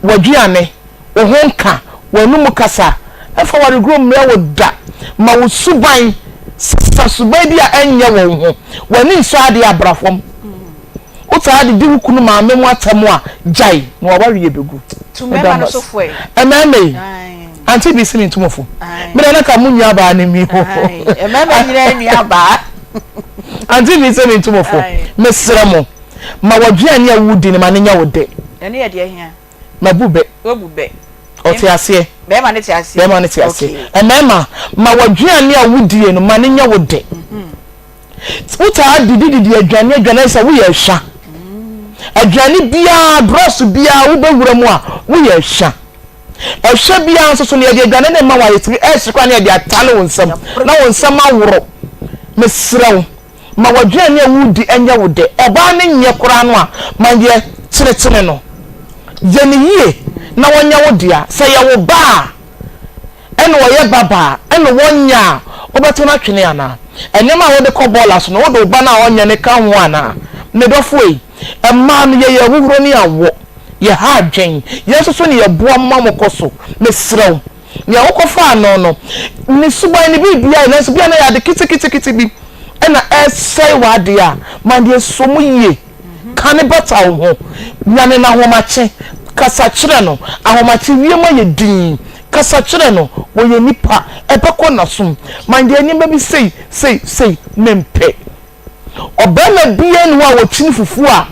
W'aduane, wo ho nka, w'anomu kasa, mfa w'aregorɔ mmrɛ wo da. Ma wo suban sesa suban bi a ɛnyɛ wɔ wo ho. W'ani nsɔ adeɛ a, bra fam. Wotaa de di wo kunu maame ho atɛm a, gyae na w'awareɛ bɛgu. Tu mmarima no so fo ɛ. Mmarima yi, ante bi se me ntu mo fo. Me deɛ na ka mo nuabaa ne me o. Mmarima nyinaa nuabaa. Ante bi se me ntu mo fo. Mesrɛ mo. Ma w'aduane a woredi no ma no nyɛ wo dɛ. Ɛno yɛ deɛ hia. Mabu bɛ. Wabu bɛ. Ɔte aseɛ. Bɛrima no te aseɛ. Bɛrima no te aseɛ. Mmarima, ma w'aduane a wodie no ma no nyɛ wo dɛ. Wotaa didididi aduane aduane ayɛ sɛ woyɛ ɛhwa. Aduane biara, drɔs biara wobɛwura mu a, woyɛ ɛhwa. Ɛhwɛ biara nso so no, yɛde aduane no rema wo a, yɛtumi ɛhye koraa na yɛde atale wo nsam na wo nsam aworo. Mesrɛ wo. Ma w'aduane a woredi nyɛ wo dɛ. Ɔbaa no nyɛ koraa no a, ma deɛ kyerekyere no. Yɛ no yie. na wɔnyɛ wo dea. Sɛ ɛyɛ wo ba a, ɛna ɔyɛ babaa, ɛna wɔnyɛ a, wobɛto no atwene anaa? Nneɛma a wode kɔ bɔɔla so no, wode wo ba no a ɔnyɛ no ka ho anaa? Me dɔfo ei, mmaa no, yɛyɛ ahuhuro ne awɔ. Yɛha adwen. Yɛn nso so ne yɛboa mo ma mokɔ so. Mesrɛ wo, nea wokɔfaa no no, ne suban, ne biribiara, nanso bi a na ɛyɛ ade ketekete bi na ɛresɛe w'adeɛ a, ma deɛ sɔ mu yie. Ka no bata wo ho. Nyane no ahomakye. Kasa kyerɛ no. Ahomakye, wiem ayɛ dinn. Kasa kyerɛ no. Wɔyɛ nnipa. Ɛbɛkɔ n'asom. Ma deɛ nneɛma bi sei, sei, sei, mempɛ. Ɔbarima biara nni hɔ a ɔkyini fufuo a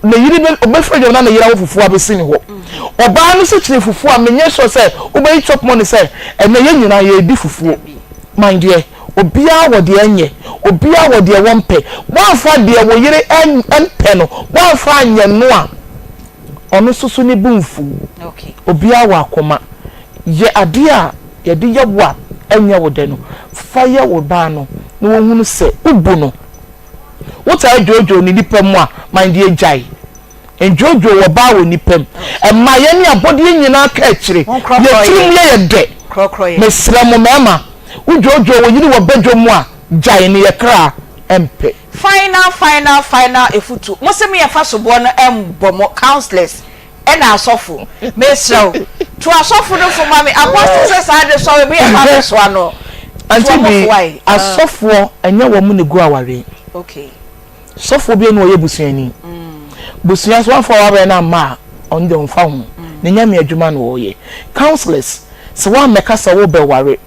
ne yere bɛ, ɔbɛfiri adwuma na ne yere awo fufuo abɛsi ne hɔ. Ɔbaa no nso kyini fufuo a, menyɛ sure sɛ wobɛyi chop money sɛ ɛnnɛ yɛn nyinaa yɛredi fufuo. My dear, obiara wɔ deɛ ɛnyɛ, obiara wɔ deɛ wɔmpɛ. Woamfa deɛ wo yere mpɛ no, woamfa anyɛ no a, ɔno nso so ne bo mfu wo. Obiara wɔ akoma. Yɛ adeɛ a yɛde yɛ wo a ɛnyɛ wo dɛ no, fa yɛ wo ba no na wɔnhunu sɛ wobu no. Wotaa dwoodwoo no nnipa mu a, my dear gyae. Ndwoodwoo wɔ baa wɔ nnipa mu. Ɛma yɛne abɔdeɛ nyinaa ka akyire. Yɛn tirim yɛ yɛ dɛ. Mesrɛ mo mmarima, wodwoodwoo wo yere wɔ badwa mu a, gyae no yɛ kra mpɛ. Final final final efutu mo se mo yɛ fa soboɔ no mbɔ mo councillors ɛna asɔfo mesrɛ wo tu asɔfo no fo ma me apostle sɛ saa de sɔre me yɛ fa bɛsoa no tu Auntie ɔmo Bee, fo wae. asɔfoɔ ɛnyɛ wɔn na egu awareɛ. Okay. Sɔfoɔ biara ni ɔyɛ busuani. Busua so wamfa w'awareɛ no amma a, ɔno deɛ ɔmfa ho. Ne Nyame adwuma na ɔreyɛ. Councillors, sɛ woammɛka sɛ wobɛware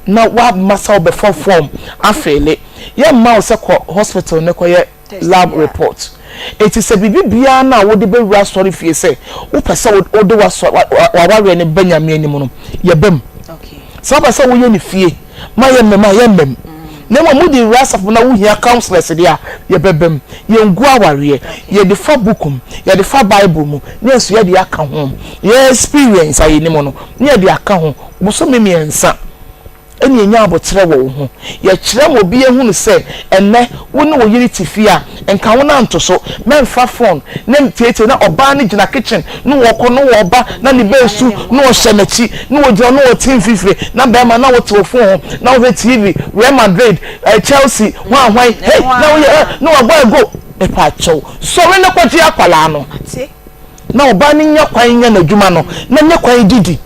na woamma sɛ wobɛfa form afeele, yɛmma wo sɛ kɔ hospital na kɔyɛ lab report. Enti sɛ biribi biara no a wode bɛwura asɔrefie sɛ wopɛ sɛ wode w'awareɛ no ba Nyame anim no, yɛba mu. Sɛ wopɛ sɛ woyɛ no fie ma yɛmmam a, yɛmmam. Na mmom wode wura asafo mu na wohia counsellors deɛ a, yɛbɛba mu. Yɛngu awareɛ. Yɛde fa book mu, yɛde fa Bible mu, na yɛn nso yɛde aka ho. Yɛn experience a yɛnim no, na yɛde aka ho. Bosome mmiɛnsa. ɛna yɛnya aboterɛ wɔ wo ho. Yɛkyerɛ ma obi ahunu sɛ ɛnnɛ wo ne wo yere te fie a, nka wo no anto so. Mɛmfa phone ne nteetee na ɔbaa no gyina kitchen na ɔɔkɔ na ɔɔba na ne ba resu na ɔhyɛ n'akyi na ɔgyina hɔ na ɔɔte mfifire na bɛɛma na wote wo phone ho na wohwɛ TV, Real Madrid, eh, Chelsea, hwan hwan, hey, na woyɛ eh, na wabɔ ago. Mepaakyɛw, sɔre na kɔgye akwadaa no. Na ɔbaa no nya kwan nyɛ n'adwuma no na nya kwan didi.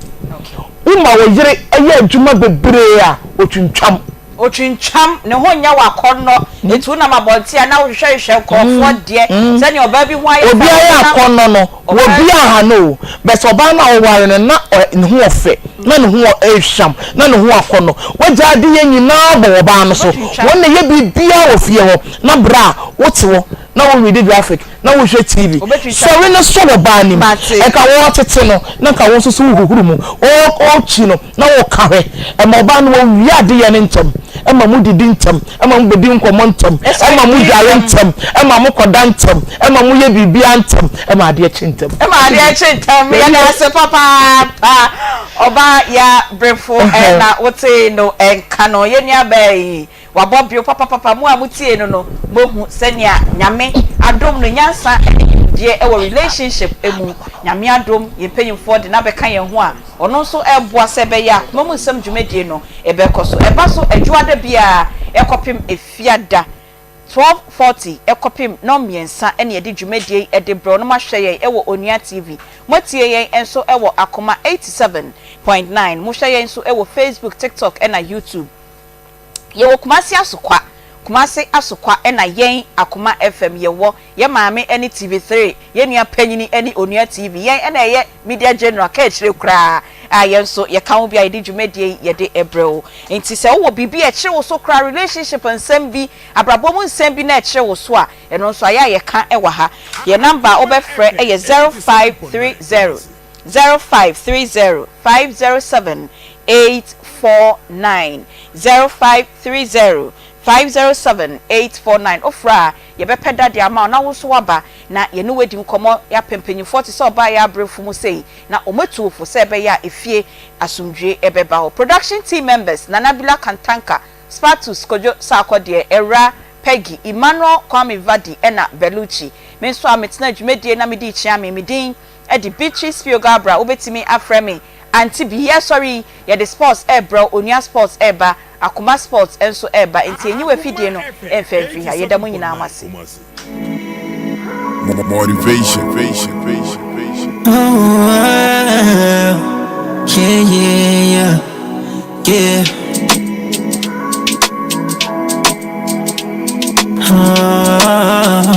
Woma wo yere yɛ adwuma bebree a, otwintwam. Otwintwam, ne ho nyɛ wo akɔnnɔ. Enti wonam abɔnten a na wohwehwɛhwehwɛ nkurɔfoɔ deɛ, sɛdeɛ ɔbaa bi ho ayɛ fɛ Obi a ayɛ wonam. akɔnnɔ no, Ɔbaa obi bi. aha no o, but ɔbaa no a woware no, na ne ho ɔfɛ, na ne ho ɛrehwam, na ne ho akɔnnɔ. W'agya adeyɛ nyinaa bɔ ɔbaa no so. Ɔbɛtwintwam. Wɔn na ɛyɛ biribiara wɔ fie hɔ, na berɛ a wote hɔ na wo readi graphic, na wohwɛ TV. Sɔre na sɔ wɔ baa no mu. Nka wɔretete no, na nka wo nso so wohuhuru mu. Ɔrekyi no, na woka hwɛ. Ɛma ɔbaa no wɔwie adeyɛ no ntɛm. Ɛma modidi ntɛm. Ɛma mobɛdi nkɔmmɔ ntɛm. Ɛma modware ntɛm. Ɛma mokɔda ntɛm. Ɛma moyɛ biribiara ntɛm. Ɛma adeɛ kye ntɛm. Ɛma adeɛ kye ntɛm. Yɛda ase papaapa. Ɔbaa ya brefo na wotee no nka no. Yɛn nuabaa yi, Wabɔ bio papapapa mo a mo tie no no moahu sɛnea Nyame adom no nyansa ne nimdeɛ wɔ relationship mu Nyame adom yɛn mpanyinfoɔ de no abɛka yɛn ho a ɔno nso ɛreboa sɛ ɛbɛyɛ a akoma mu nsɛm dwumadie no ɛbɛkɔ so ɛba so Adwoada biara ɛkɔpem Efiada 12:40 ɛkɔpem nɔn mmiɛnsa ɛna yɛde dwumadie yi de brɛ wo no moahwɛ yɛn ɛwɔ Onua TV moatie yɛn nso ɛwɔ Akoma 87.9 mohwɛ yɛn nso ɛwɔ Facebook TikTok ɛna YouTube. Yɛwɔ Kumasi Asokwa, Kumasi Asokwa ɛna yɛn Akoma FM yɛwɔ, yɛn maame ɛne TV three, yɛn nua panyini ɛne Onua TV, yɛn ɛna ɛyɛ Media General ka akyire koraa a yɛn nso yɛka ho bi a yɛde dwumadie yi yɛde ɛbrɛ wo. Nti sɛ wowɔ biribi a ɛkyere wo so koraa, relationship nsɛm bi, abrabɔ mu nsɛm bi na ɛkyere wo so a, ɛno nso ayɛ a yɛka ɛwɔ ha. Yɛn number a wobɛfrɛ ɛyɛ 0530. 0530 507 849 0530 507 849 Wofrɛ a, yɛbɛpɛ da de ama wo na wo nso woaba na yɛne wo adi nkɔmmɔ. Yɛapɛ mpanimfoɔ te sɛ ɔbaa yi aberefo mu sei na wɔatu wo fo sɛ ɛbɛyɛ a efie asomdwoeɛ bɛba hɔ. Production team members, Nana Bila Kantanka, Spatus Kojo Sarkodie, Awuraa Peggy, Emmanuel Kwame Vadi ɛna Bellucci. Me nso a metena dwumadie na medi kyea me, me din. de Beatrice Pio-Gabra. Wobɛtumi afrɛ me Auntie Bi. Yɛresɔre yi, yɛde sports rebrɛ wo, Onua Sports reba, Akoma Sports nso reba, enti nyi w'afidie no mfa mfiri ha. Yɛda mo nyinaa mo ase. Motivation.